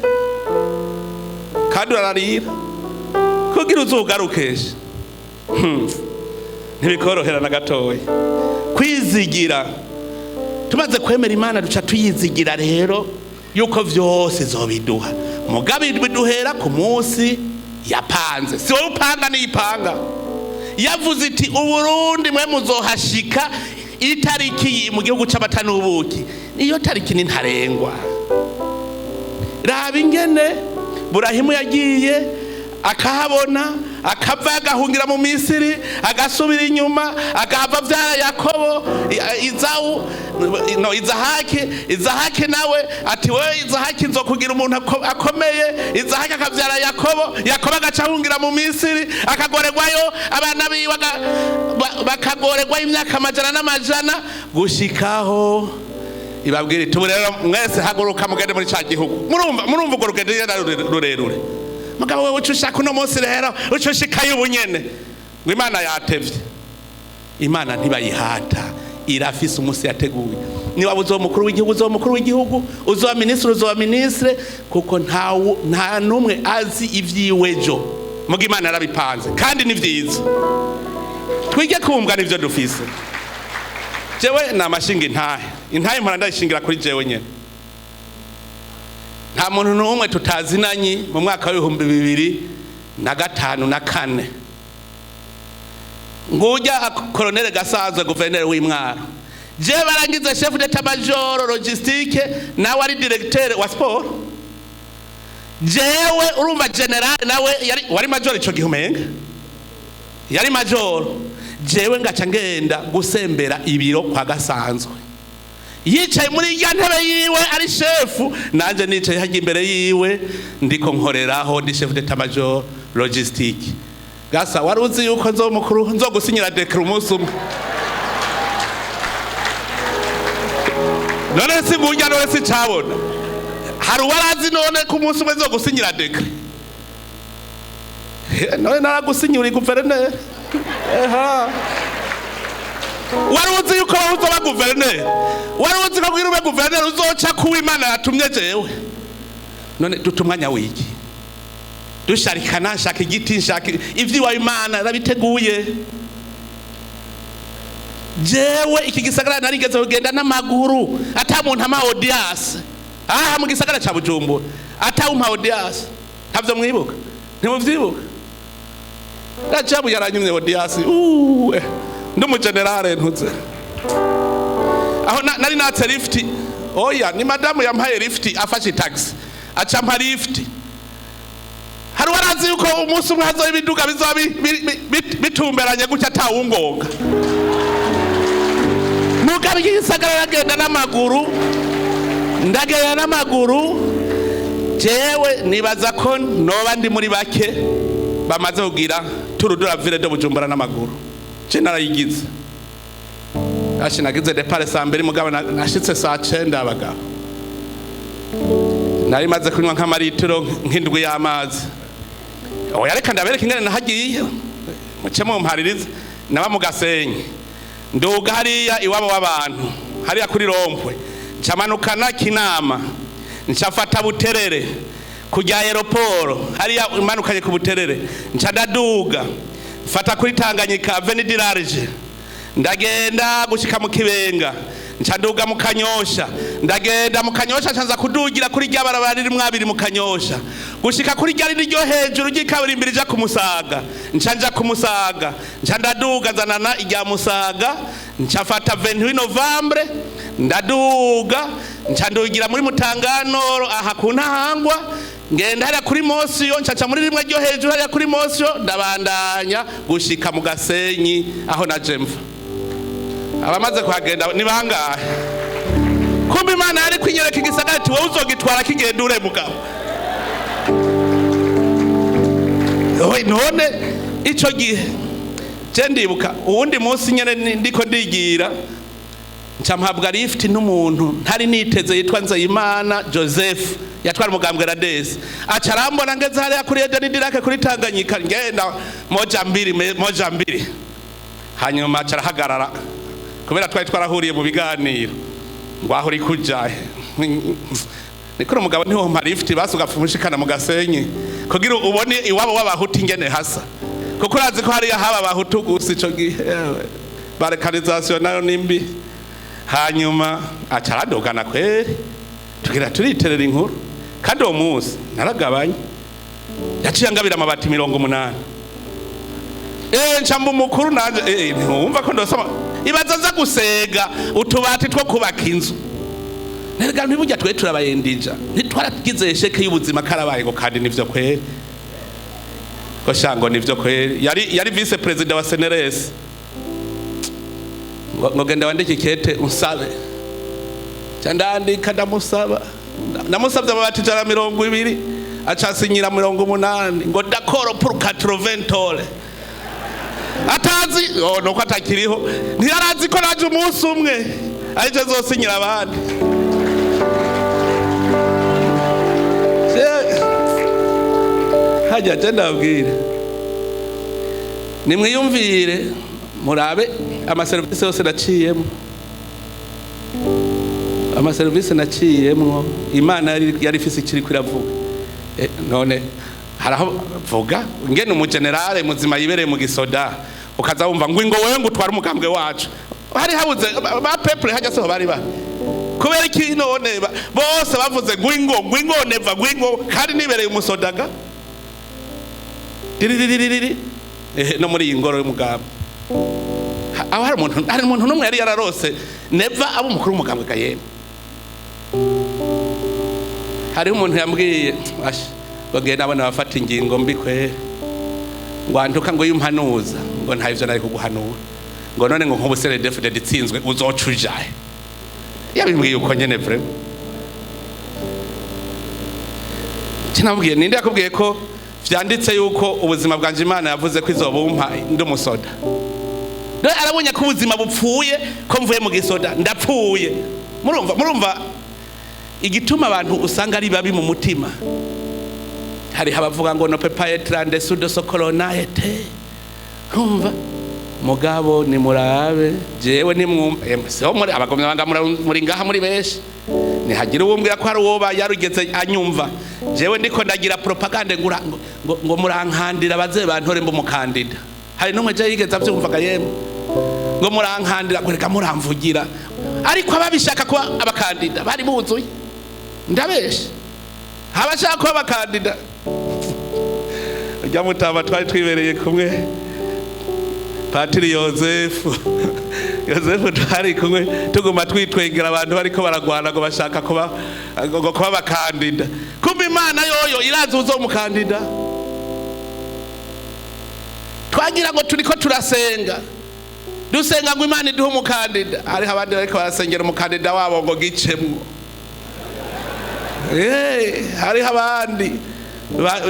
kandi urararira kugira uzugarukeshe. Ntibikorohera na gatoya kwizigira. Tumaze kwemera Imana duca tuyizigira rero yuko vyose zobiduha. Mugabe biduhera ku munsi yapanze, si wowe upanga niyipanga. Yavuze iti Uburundi mwe muzohashika itariki mu gihugu c'amata n'ubuki, niyo tariki ni ntarengwa. Raba ingene Burahimu yagiye akahabona, akava agahungira mu Misiri, agasubira inyuma, agahava avyara Yakobo, Izawu, no Izahaki. Izahaki nawe ati wewe Izahaki nzokugira umuntu akomeye. Izahaki akavyara Yakobo, Yakobo agaca ahungira mu Misiri, akagorerwayo abana biwe bakagorerwayo imyaka amajana n'amajana, gushikaho ibabwira iti ubu rero mwese haguruka mugende muri ca gihugu. Murumva urwo rugendo rurerure. Mugabo wewe uca ushaka uno munsi rero uca ushikayo ubu nyene, ngo Imana yatevye. Imana ntibayihata, irafise umunsi yateguye. Niba uzoba umukuru w'igihugu uzoba umukuru w'igihugu, uzoba minisitiri uzoba minisitiri, kuko nta n'umwe azi ivyiwe ejo. Muga Imana yarabipanze kandi ni vyiza. Twige kumva nivyo dufise. Jewe namashinga intahe, intahe mpora ndayishingira kuri jewe nyene. Nta muntu n'umwe tutazinanye mu mwaka w'ibihumbi bibiri na gatanu na kane. Ngujya Colonel Gasanzwe, guverineri w'Imwaro, je barangize chef d'état-major logistique, nawe ari directeur wa sport. Jewe urumva général nawe yari wari major ico gihe, umenga yari major. Jewe ngaca ngenda gusembera ibiro kwa Gasanzwe. Yicaye muri ya ntebe yiwe ari shefu, nanje nicaye hajya imbere yiwe ndiko nkoreraho, ndi chef d'état major logistique. Gasa, wari uzi yuko nzomukuru nzogusinyira décret umunsi umwe? None si ngurya, none si cabona hari uwarazi none ko umunsi umwe nzogusinyira décret? None naragusinyira uri guverineri. Eha, wari uzi yuko uzoba guverineri? Wari uzi ko kugira ube guverineri uzoca kuba Imana yatumye jewe? None duta umwanya wiki dusharikana, nshaka igiti, nshaka ivy'iwawe, Imana yarabiteguye. Jewe iki gisagara narigeze kugenda n'amaguru ata muntu ama audience aha mu gisagara ca Bujumbura, ata umpa audience. Ntavyo mwibuka? Ntimuvyibuka? Rajabu yaranyumye audience. Ndi umugenerale ntuze aho nari natse lift. Oya, ni madamu yampaye lift, afashe taxi aca mpa lift. Hari warazi yuko umunsi umwe hazoba ibiduga bizoba bitumberanye gutya atawungonga? Mugabo iki gisagara aragenda n'amaguru, ndagenda n'amaguru. Jewe nibaza ko noba ndi muri bake bamaze kugira tour de la ville de Bujumbura n'amaguru. Je narayigize. Ashi nagize départ saa 2, mugabo nashitse saa 9. Abagabo, nari maze kunywa nk'amaritiro nk'indwi y'amazi. Oya, reka ndabereka ingene nahagiye, muce mumparirize. Naba mu Gasenyi, nduga hariya iwabo w'abantu hariya kuri rond-point, ncamanukana Kinama, ncafata Buterere kujya aéroport hariya, imanukanye ku Buterere, nca ndaduga mfata kuri Tanganyika, Avenue du Large, ndagenda gushika mu Kibenga, nca nduga mu Kanyosha, ndagenda mu Kanyosha, nca nza kudugira kuri rya barabara ririmwo abiri mu Kanyosha, gushika kuri rya rindi ryo hejuru ry'ikaburimbi rija ku Musaga, nca nja ku Musaga, nca ndaduga nzanana irya Musaga, nca fata 28 Novembre, ndaduga, nca ndugira muri Mutangano aha ku Ntahangwa, ngenda hariya kuri Mosiyo, nca muri rimwe ryo hejuru hariya kuri Mosiyo, ndabandanya gushika mu Gasenyi aho naje mva. Abamaze kuhagenda ni bangahe? Kumbe Imana yari kwinyereka igisagara ati: "Wowe uzogitwara kigenda ure." Mugabo owe, none ico gihe je ndibuka uwundi munsi nyene ndiko ndigira, nca mpabwa lift n'umuntu ntari niteze yitwa Nzeyimana Joseph, yatwara umugambwe Radesi. Aca arambona ngeze hariya kuri Eden du Lac kuri Tanganyika, ngenda moja mbili moja mbili. Hanyuma aca arahagarara kubera twari twarahuriye mu biganiro, ngo: "Aho uri kujahe?" Nikuri umugabo ntiwompa lift basi ugapfa umushikana mu Gasenyi kugira ubone iwabo w'abahutu ingene hasa, kuko urazi ko hariya haba abahutu gusa ico gihe. Yewe, balkanisation nayo ni mbi. Hanyuma aca aradugana kweri, tugira turiterera inkuru. Kandi uwo munsi naragabanye, yaciye angabira amabati 80. Nca mba umukuru nanje. Ntiwumva ko ndosoma ibaza nza gusega utubati two kubaka inzu? Nerega ntibujya twe turabayendija, ntitwaragize échec y'ubuzima karabaye ngo kandi nivyo kweri, ko shango nivyo kweri. Yari vice président wa CNRS, ngo: "Genda wandike ikete unsabe." Ca ndandika, ndamusaba, namusabye amabati 120, aca asinyira 80, ngo: "D'accord pour 80 tôles." Atazi, oh, nuko atakiriho, ntiyarazi ko naje umunsi umwe aricyo azosinyira abandi. Hajya je ndababwira, nimwiyumvire murabe amaserivisi yose naciyemo, amaserivisi naciyemwo, Imana yari ifise ikiriko iravuga. None haraho vuga ngene umugenerale muzima yibereye mu gisoda, ukaza wumva ngo ingo wewe ngo utware umugambwe wacu? Hari habuze ba peuple hajya soho bari ba kubera iki? None bose bavuze ngo ingo, ngo ingo Neva, ngo ingo, kandi nibereye umusodaga diriririri. No muri iyi ngoro y'umugambwe aho hari umuntu n'umwe yari yararose Neva abo umukuru w'umugambwe gayemwe. Hariho umuntu yambwiye asha bagenda abana bafata ingingo mbi kwe, ngo antuka ngo yumpanuza ngo nta ivyo nari kuguhanura, ngo none ngo nk'ubu CNDD-FDD itsinzwe uzoca ujahe? Yabimbwiye uko nyene vraiment. Kinabwiye ninde yakubwiye ko vyanditse yuko ubuzima bwanje Imana yavuze ko izobumpa ndi umusoda? Dore arabonye ko ubuzima bupfuye, ko mvuye mu gisoda ndapfuye. Murumva igituma abantu usanga ari babi mu mutima. Hariho abavuga ngo no peut être en dessous de ce que l'on a été. Urumva mugabo ni murabe jewe nimwumva, siho muri abagomye banga muri ngaha muri benshi, nihagira uwumbwira ko hari uwo yarugeze anyumva jewe ndiko ndagira propagande ngo murankandira baze bantore mbe umukandida. Hari n'umwe je yigeze avyumvaga yemwe ngo murankandira, ngo reka muramvugira, ariko ababishaka kuba abakandida bari buzuye. Ndabeshe abashaka kuba abakandida. Urya mutama twari twibereye kumwe, Patiri Yosefu, twari kumwe tuguma twitwengera abantu bariko baragwana ngo bashaka kuba ngo kuba abakandida. Kumbe Imana yoyo irazi uzomukandida. Twagira ngo turiko turasenga, dusenga ngo Imana iduhe umukandida, hariho abandi bariko barasengera umukandida wabo ngo gicemwo. Hariho abandi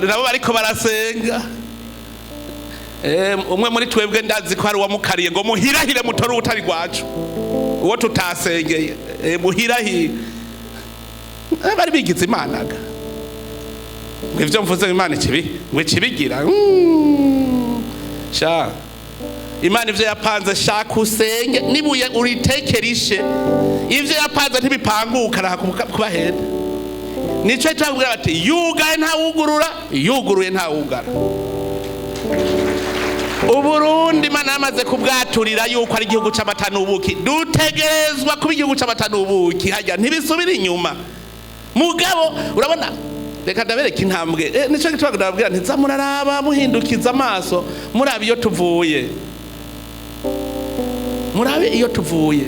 nabo bariko barasenga. Umwe muri twebwe ndazi ko hari uwamukariye ngo muhirahire mutore utari rwacu, uwo tutasengeye. Muhirahire. Bari bigize Imana ga, ngo ivyo mvuze Imana ikibi ngo ikibigira. Sha Imana ivyo yapanze, shaka usenge nibuye uritekerishe, ivyo yapanze ntibipanguka raha kubahenda. Nico cyakubwira bati yugaye ntawugurura, yuguruye ntawugara. Uburundi Imana yamaze kubwaturira yuko ari igihugu c'amata n'ubuki. Dutegerezwa kuba igihugu c'amata n'ubuki, hajya ntibisubira inyuma. Mugabo urabona, reka ndabereka intambwe. Nico gituma ndababwira ntiza muraraba muhindukiza amaso, murabe iyo tuvuye, murabe iyo tuvuye.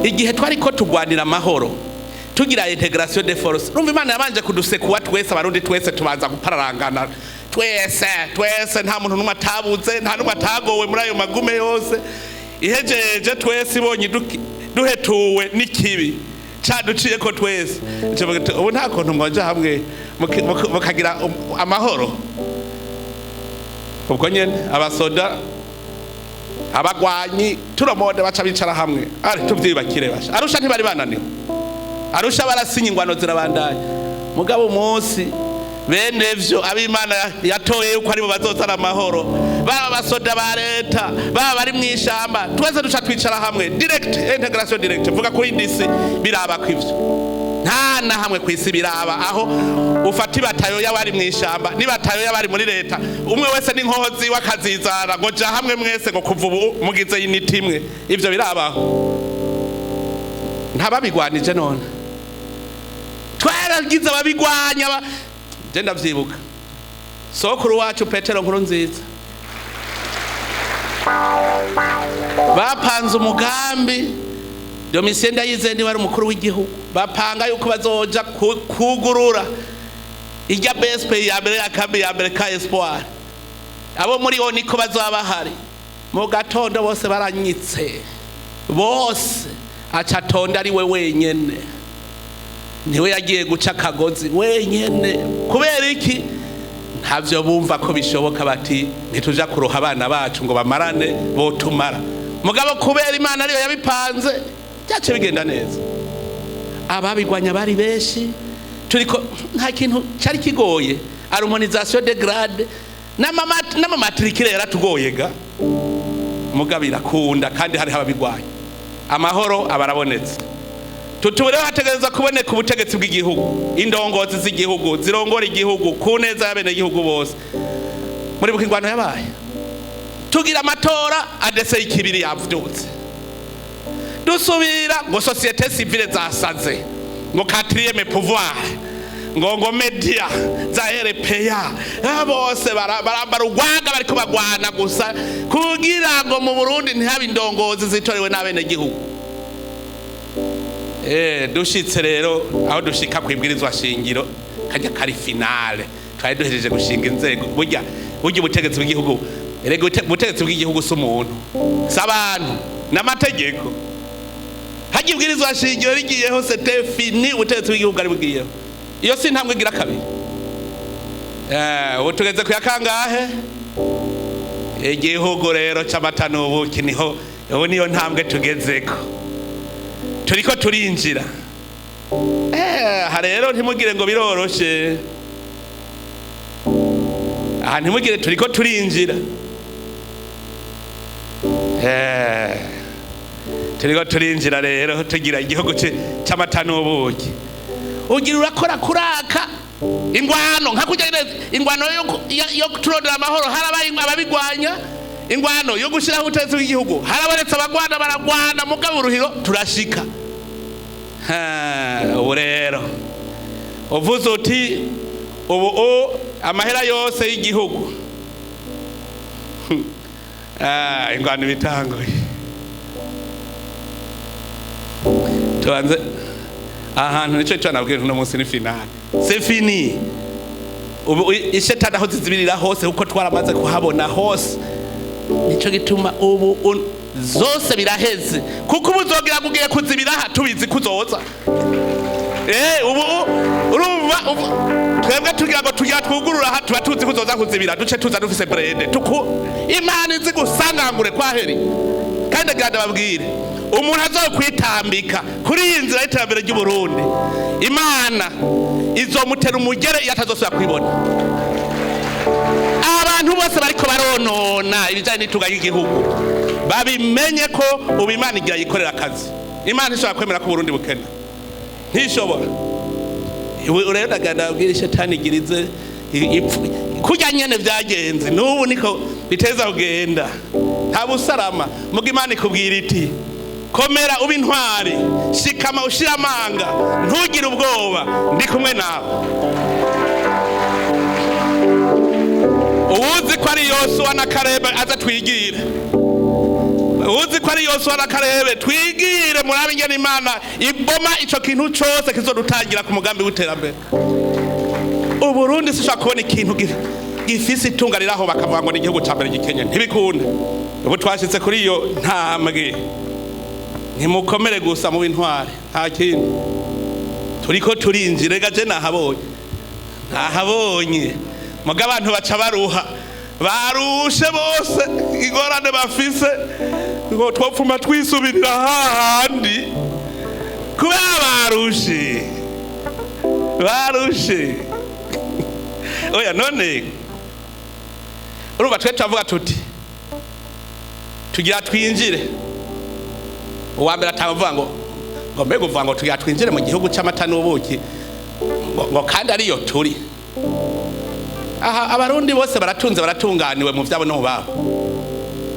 Igihe twariko tugwanira amahoro tugira intégration des forces, urumva Imana yabanje kudusekuwa twese abarundi twese tubanza gupararangana twese twese, nta muntu n'umwe atabuze, nta n'umwe atagowe muri ayo magume yose. Ihejeje twese ibonye duhetuwe n'ikibi caduciye ko twese, ico bavuga ati, ubu nta kuntu mwoja hamwe mukagira amahoro. Ubwo nyene abasoda abagwanyi turomode baca bicara hamwe, ari tuvyibakire basha. Arusha ntibari bananiwe, Arusha barasinye, ingwano zirabandanya. Mugabo umunsi bene vyo ab'Imana yatoye yuko aribo bazozana amahoro, baba abasoda ba leta, baba bari mw'ishamba, twese duca twicara hamwe direct, intégration directe. Vuga kuri ndisi biraba kw'ivyo nta na hamwe kw'isi biraba aho ufata ibatayo y'abari mw'ishamba n'ibatayo y'abari muri leta, umwe wese n'inkoho ziwe akazizana ngo ja hamwe mwese, ngo kuva ubu mugize unité imwe. Ivyo birabaho? Ntababigwanije. None twaragize ababigwanya je ndavyibuka sokuru wacu Petero Nkuru Nziza bapanze umugambi, Domitien Ndayizeye niwe ari umukuru w'igihugu, bapanga yuko bazoja kugurura irya BSP ya mbere, ya kambi ya mbere ka Espoir, abo muri bo niko bazoba bahari. Mu gatondo bose baranyitse bose, aca atonda ari we wenyene, niwe yagiye guca akagozi wenyene. Kubera iki? Ntavyo bumva ko bishoboka, bati ntituja kuroha abana bacu ngo bamarane botumara. Mugabo kubera Imana ariyo yabipanze, byace bigenda neza. Ababigwanya bari benshi, turiko nta kintu cyari kigoye, harmonisation de grade n'amamatricule yaratugoye ga, mugabo irakunda kandi hariho ababigwanya. Amahoro abarabonetse, tutureho hategereza kuboneka ubutegetsi bw'igihugu, indongozi z'igihugu zirongora igihugu ku neza y'abenegihugu bose. Muri buka ingwano yabaye, tugira amatora, ADC y'ikibiri yavyutse, dusubira ngo société civile zasaze, ngo quatrième pouvoir, ngo média za RPA, bose barambara urwaga, bariko bagwana gusa kugira ngo mu Burundi ntihabe indongozi zitorewe n'abenegihugu. Dushitse rero aho dushika kwibwirizwa shingiro, kajya kari finale, twari duhejeje gushinga inzego. Burya ubutegetsi bw'igihugu, erega ubutegetsi bw'igihugu si umuntu, si abantu, n'amategeko. Hajya ibwirizwa shingiro rigiyeho, c'était fini, ubutegetsi bw'igihugu bwari bugiyeho. Iyo si intambwe igira kabiri? Ubu tugeze ku ya kangahe? Igihugu rero c'amata n'ubuki, niho ubu niyo ntambwe tugezeko, turiko turinjira. Aha rero ntimugire ngo biroroshe. Aha ntimugire, turiko turinjira. Turiko turinjira rero, tugira igihugu c'amata n'ubuki. Ugira urakora kuraka ingwano nka kurya nyene, ingwano yo turondera amahoro, harabaye ababigwanya. Ingwano yo gushiraho ubutegetsi bw'igihugu, harabonetse abagwana, baragwana, mugabo uruhiro turashika. Ha, ubu rero uvuze uti ubu amahera yose y'igihugu. Ah, ingwano ibitanguye. Tubanze ahantu, nico cyo nabwiye uno munsi ni finale, c'est fini. Ubu ishetani aho zizibirira hose, kuko twaramaze kuhabona hose, nico gituma ubu zose biraheze, kuko ubu uzogira ngo ugiye kuzibira aha, tubizi kuzoza. Ubu urumva ubu twebwe tugira ngo tugira twugurura aha, tuba tuzi kuzoza kuzibira, duce tuza dufise brede tuku Imana izi gusangangure kwaheri. Kandi ndagira ndababwire, umuntu azokwitambika kuri iyi nzira y'iterambere ry'u Burundi, Imana izomutera umugere iyo atazosubira kwibona. Abantu bose bariko baronona ibijanye n'itunga ry'igihugu babimenye ko ubu Imana igira yikorera akazi. Imana ishobora kwemera ko Burundi bukena? Ntishobora. Ubu rero ndagira ndababwire, ishetani igirize kurya nyene vyagenze, n'ubu niko biteza kugenda, nta busarama. Muga Imana ikubwira iti: "Komera, ube intwari, shikama ushira amanga, ntugire ubwoba, ndi kumwe nawe." Uwuzi ko ari Yosuwa na Karebe aza twigire. Uwuzi ko ari Yosuwa na Karebe, twigire, murabe ingene Imana iboma ico kintu cose kizodutangira ku mugambi w'iterambere. Uburundi sishobora kubona ikintu gifise itunga riraho bakavuga ngo ni igihugu ca mbere gikenye, ntibikunda. Ubu twashitse kuri iyo ntambwe. Ntimukomere gusa, mu intwari, nta kindi. Turiko turinjira. Rega je nahabonye, nahabonye. Muga abantu baca baruha, barushe bose, ingorane bafise ngo twopfuma twisubirira hahandi, kubera barushe, barushe. Oya, none urumva twe turavuga tuti tugira twinjire. Uwa mbere atavuga ngo mbega uvuga ngo tugira twinjire mu gihugu c'amata n'ubuki, ngo kandi ariyo turi aha? Abarundi bose baratunze, baratunganiwe mu vyabo no mu babo.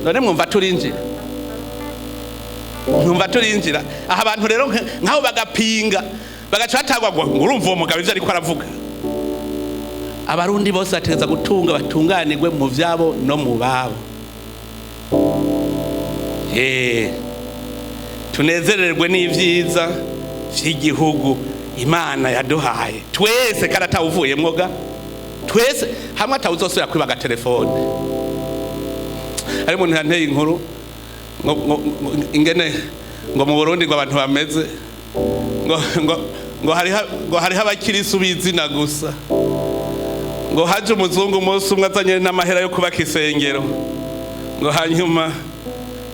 None mwumva turinjira? Mwumva turinjira aha? Abantu rero nk'abo bagapinga, bagaca batangwa ngo urumva uwo mugabo ivyo ariko aravuga. Abarundi bose bategereza gutunga, batunganirwe mu vyabo no mu babo. Tunezererwe n'ivyiza vy'igihugu Imana yaduhaye twese, kandi atawuvuyemwo ga, twese hamwe, atawuzosubira kwiba agatelefone. Hari umuntu yanteye inkuru ngo ingene ngo mu Burundi ngo abantu bameze ngo hariho abakirisu b'izina gusa. Ngo haje umuzungu umunsi umwe azanye n'amahera yo kubaka isengero, ngo hanyuma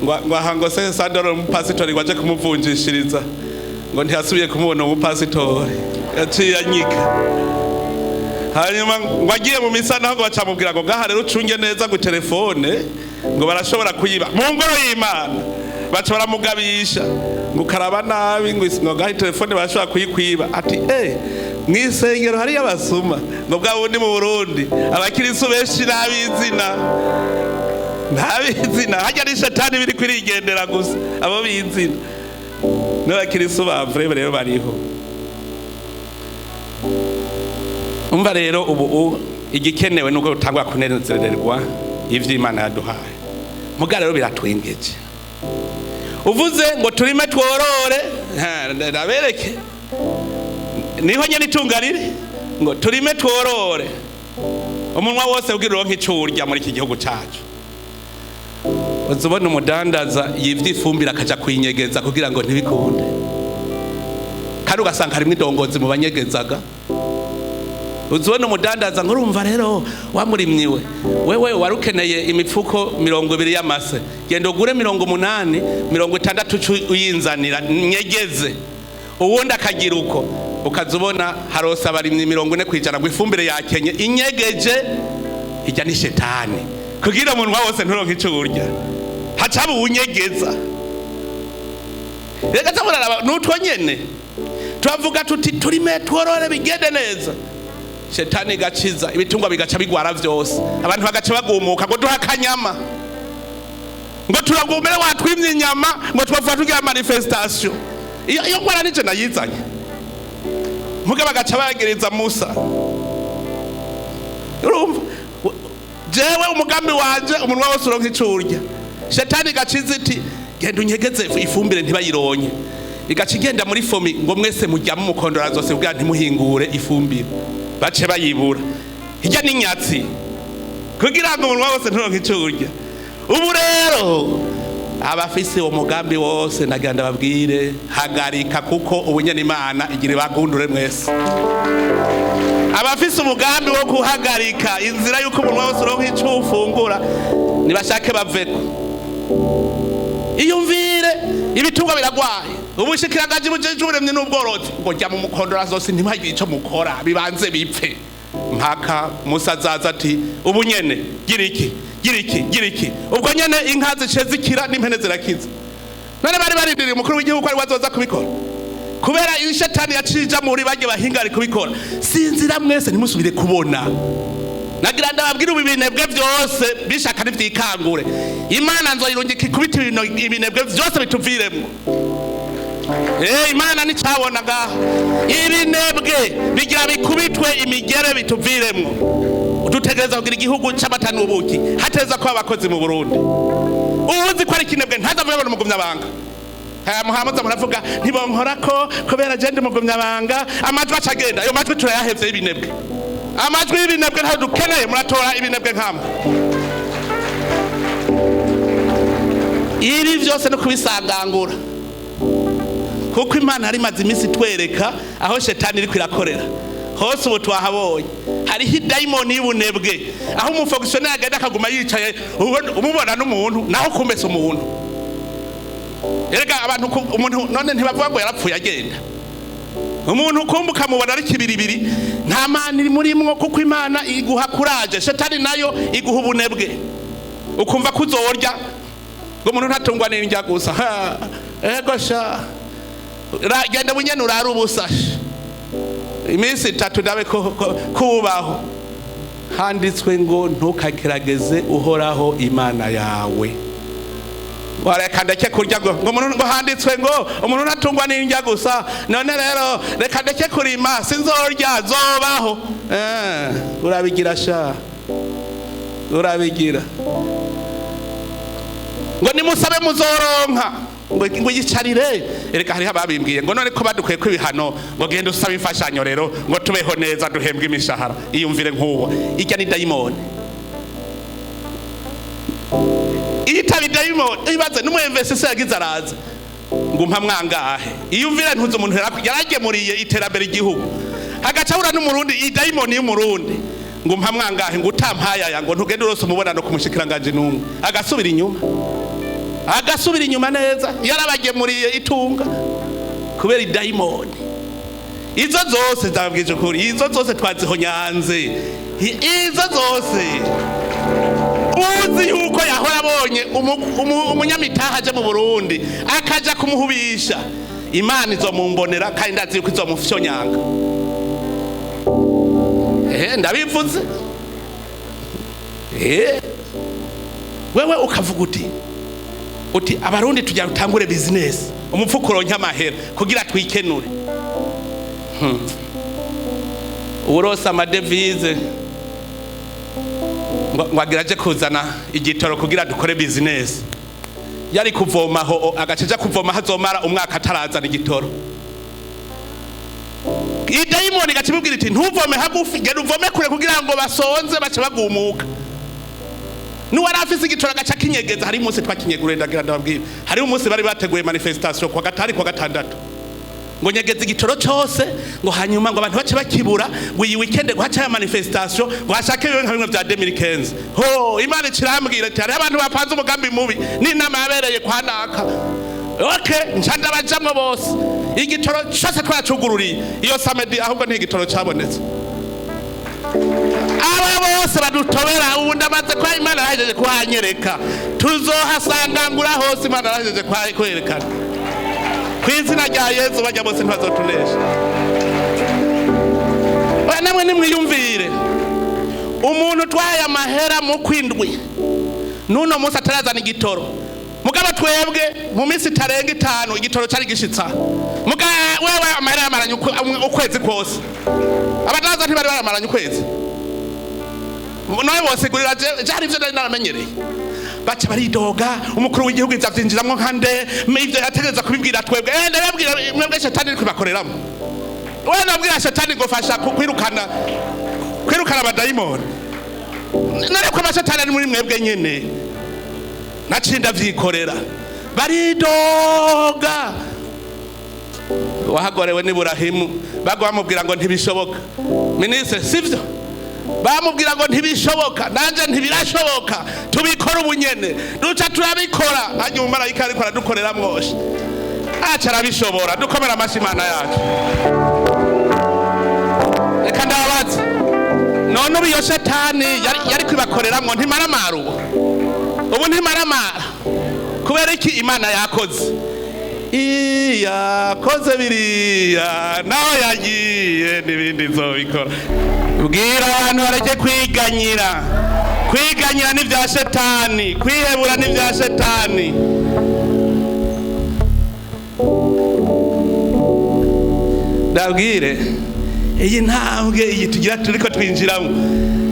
ngo aha ngo se sandoro umupasitori ngo aje kumuvunjishiriza, ngo ntiyasubiye kumubona. Umupasitori yaciye anyika. Hanyuma ngo agiye mu misa naho, ngo bacamubwira ngo ngaha rero ucunge neza, ngo telefone ngo barashobora kuyiba mu ngoro y'Imana. Baca baramugabisha ngo ukaraba nabi, ngo ngaha telefone barashobora kuyikwiba. Ati: "Eh, mw'isengero hariyo abasuma." Ngo bwa bundi mu Burundi abakirisu benshi n'ab'izina, ntabizina. Hajya ni shetani biri kwirigendera gusa, abo bizina n'abakirisu ba vrai rero bariho. Umva rero, ubu igikenewe nuko rutangwa kunezererwa ivy'Imana yaduhaye. Muga rero biratwengeje. Uvuze ngo turime tworore, ha, ndabereke niho nyene itunga riri. Ngo turime tworore, umunwa wose ugira uronke ico urya muri iki gihugu cacu. Uza ubona umudandaza yivye ifumbire akaja kuyinyegeza kugira ngo ntibikunde. Kandi ugasanga harimo indongozi mu banyegezaga. Uzibona umudandaza ngo urumva rero wamurimyiwe, wewe wari ukeneye imifuko 20 y'amase, genda ugure 80, 60 uyinzanira nyegeze. Uwundi akagira uko, ukazubona harose abarimyi 40% ngo ifumbire yakenye inyegeje. Ijya ni shetani kugira umunwa wose nturonke ico urya, hacaba uwunyegeza. Reka tamuraraba nutwo nyene turavuga tuti turime tworore bigende neza, shetani igaciza ibitungwa bigaca bigwara vyose, abantu bagaca bagumuka ngo duha akanyama, ngo turagumere watwimye inyama, ngo twavuga tugira manifestation. Iyo ngwara nije nayizanye, muga bagaca bagiriza Musa. Urumva jewe umugambi wanje umunwa wose uronka ico urya, shetani igaciza iti genda unyegeze ifumbire ntibayironye, igaca igenda muri fomi ngo mwese mujyamo umukondora zose kugira ntimuhingure ifumbire, bace bayibura. Hirya n'inyatsi kugira ngo umunwa wose nturonke ico urya. Ubu rero abafise uwo mugambi wose nagira ndababwire, hagarika, kuko ubunyene Imana igira ibagundure mwese. Abafise umugambi wo guhagarika inzira y'uko umunwa wose uronka ico ufungura, nibashake baveko. Iyumvire ibitungwa biragwaye, ubushikiranganje bujejwe uburimyi n'ubworozi ngo jya mu mukondora zose ntibagire ico mukora, bibanze bipfe mpaka Musa azaza ati ubu nyene gira iki, gira iki, gira iki. Ubwo nyene inka zice zikira n'impene zirakiza. None bari barindiriye umukuru w'igihugu ari wazoza kubikora, kubera iyo shetani yacija muri barya bahinga ari kubikora. Sinzira mwese ntimusubire kubona. Nagira ndababwira ubu ibinebwe vyose bishaka ntivyikangure, Imana nzoyirungika ikubita ibinebwe vyose bituviremwo. Imana nicabona ngaha ibinebwe bigira bikubitwe imigere bituviremwo. Dutegereza kugira igihugu c'amata n'ubuki, hateza kuba abakozi mu Burundi. Uwuzi ko ari ikinebwe ntazavuye abona umugumyabanga. Muhamuza muravuga ntibonkora ko kubera je ndi umugumyabanga, amajwi acagenda. Ayo majwi turayahevye y'ibinebwe, amajwi y'ibinebwe ntayo dukeneye. Muratora ibinebwe nkamwe. Ibi vyose no kubisangangura, kuko Imana yari imaze iminsi itwereka aho shetani iriko irakorera hose. Ubu twahabonye hariho idayimoni y'ubunebwe, aho umufogisiyoneri agenda akaguma yicaye umubona n'umuntu naho kumbese umuntu. Erega abantu umuntu none ntibavuga ngo yarapfuye agenda. Umuntu ukumva ukamubona ari kibiribiri, nta mana iri murimwo, kuko Imana iguha kuraje, shetani nayo iguha ubunebwe, ukumva ko uzorya ngo umuntu ntatungwa n'indya gusa. Ego sha, genda bunyene urare ubusa iminsi 3 ndabe ko kubaho. Handitswe ngo ntukagerageze Uhoraho Imana yawe. Reka ndeke kurya ngo umuntu, ngo handitswe ngo umuntu ntatungwa n'indya gusa, none rero reka ndeke kurima sinzorya zobaho. Urabigira sha, urabigira. Ngo nimusabe muzoronka, ngo yicarire. Erega hariho ababimbwiye ngo none ko badukwiye ko ibihano, ngo genda usabe imfashanyo rero ngo tubeho neza duhembwe imishahara. Iyumvire nk'uwo, ijya ni dayimoni. Itaba idayimoni ibaze n'umwemvese yagize araza ngo umpa mwangahe. Iyumvire ntuze umuntu yaragemuriye iterambere igihugu, hagaca ahura n'umurundi, idayimoni y'umurundi ngo umpa mwangahe, ngo utampayaya ngo ntugende urose umubonano ku mushikiranganje n'umwe. Agasubira inyuma, agasubira inyuma neza, yarabagemuriye itunga kubera idayimoni. Izo zose ndababwije ukuri, izo zose twazihonyanze, izo zose. Uzi yuko yahora abonye umunyamitaha aje mu Burundi akaja kumuhubisha, Imana izomumbonera kandi ndazi yuko izomufyonyanga. Ndabivuze. Wewe ukavuga uti abarundi tujya gutangure business, umupfuko uronke amahera kugira twikenure. Urose amadevize ngo agira aje kuzana igitoro kugira dukore business, yari kuvomaho agace kuvoma hazomara umwaka atarazana igitoro. Idayimoni gacibubwira iti ntuvome hagufi, genda uvome kure kugira ngo basonze bace bagumuka. Nuwari afise igitoro agaca kinyegeza. Hari umunsi twakinyegure, ndagira ndababwira, hari umunsi bari bateguye manifestation kwa gatari kwa gatandatu, Ngo nyegeze igitoro cose, ngo hanyuma ngo abantu bace bakibura, ngo iyi weekend ngo hace manifestation, ngo hashake bibe nka bimwe vya 2015. Ho Imana ikirambwira ati hariho abantu bapanze umugambi mubi n'inama yabereye kwa naka. Okay, nca ndabajamwo bose, igitoro cose twacugururiye iyo samedi, ahubwo nti igitoro cabonetse. Aba bose badutobera ubu ndamaze kwa Imana yahejeje kuhanyereka, tuzohasangangura hose. Imana yahejeje kwerekana ku izina rya Yezu, bajya bose ntibazotunesha. Oya, namwe nimwiyumvire umuntu utwaye amahera mu kwindwi n'uno munsi atarazana igitoro, mugabo twebwe mu minsi itarenga 5 igitoro cari gishitsa. Muga wewe amahera yamaranye ukwezi kose, abadaza ntibari bayamaranye ukwezi. None bosigurira je hari ivyo nari naramenyereye. Baca baridoga, umukuru w'igihugu ivyo avyinjiramwo nka nde? Ivyo yategereza kubibwira twebwe. Ndababwira mwebwe, shetani iri kubakoreramwo. We nabwira shetani ngo fasha kwirukana abadayimoni, none ko amashetani ari muri mwebwe nyene. Naciye ndavyikorera, baridoga. Wahagorewe ni Burahimu, bagwa bamubwira ngo ntibishoboka. Minisitiri, sivyo? Bamubwira ngo ntibishoboka, nanje ntibirashoboka, tubikora ubunyene. Duca turabikora. Hanyuma umumarayika ariko aradukorera mwoshe, aca arabishobora. Dukomera amashyi Imana yacu. Reka ndababaze, none ubu iyo shetani yari kwibakoreramwo ntimaramara? Ubu ntimaramara kubera iki? Imana yakoze, iyakoze biriya naho yagiye n'ibindi izobikora. Bwira abantu bareke kwiganyira. Kwiganyira ni vya shetani, kwihebura ni vya shetani. Ndabwire, iyi ntambwe iyi tugira turiko twinjiramo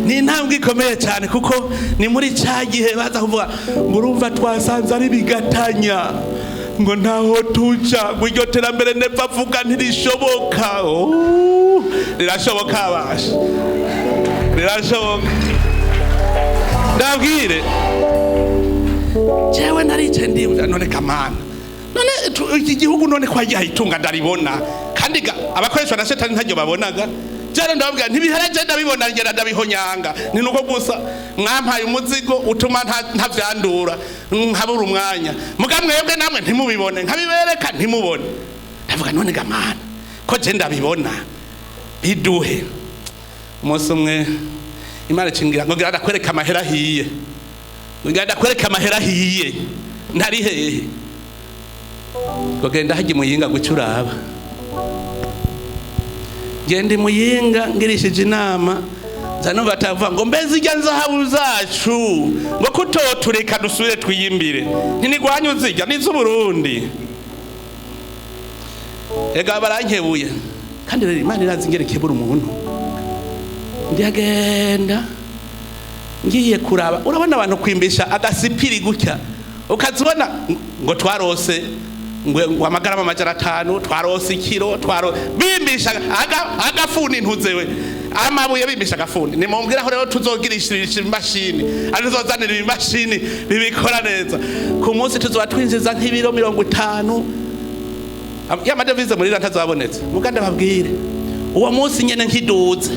ni intambwe ikomeye cyane, kuko ni muri cya gihe baza kuvuga ngo urumva twasanze ari bigatanya, ngo ntaho tuja, ngo iryo terambere nepfa avuga ntirishoboka. Oh, rirashoboka abasha, rirashoboka. Ndabwire, jewe naricaye ndiyumvira, none kamana, none iki gihugu none kwa itunga ndaribona, kandi abakoreshwa na shetani ntaryo babonaga. Jana ndababwira ntibihera, je ndabibona, ngera ndabihonyanga. Ni nuko gusa mwampaye umuzigo utuma ntavyandura, nkabura umwanya. Muga mwebwe namwe ntimubibone, nkabibereka ntimubone. Ndavuga none gamana ko je ndabibona, biduhe. Umunsi umwe Imana icingira ngo ngira ndakwereka amahera ahiye, ngo ngira ndakwereka amahera ahiye ntari hehe, ngo genda hajya Muyinga guca uraba. Genda Muyinga, ngirishije inama nza numva batavuga ngo mbeze irya nzahabu zacu, ngo kutotureka dusubire twiyimbire, ntinigwanye uzirya n'iz'Uburundi. Ega barankebuye, kandi rero Imana irazi ingene ikebura umuntu. Ndagenda ngiye kuraba, urabona abantu kwimbisha agasipiri gutya, ukazibona ngo twarose ngo amagarama 500, twarose ikiro, twaro bimbisha agafuni ntuzewe amabuye, bimbisha agafuni. Nimumbwira aho rero tuzogirisha imashini, ari tuzozanira ibimashini bibikora neza, ku munsi tuzoba twinjiza nk'ibiro 50 y'amadevize muri ntazabonetse. Muganda babwire, uwo munsi nyene nkiduze,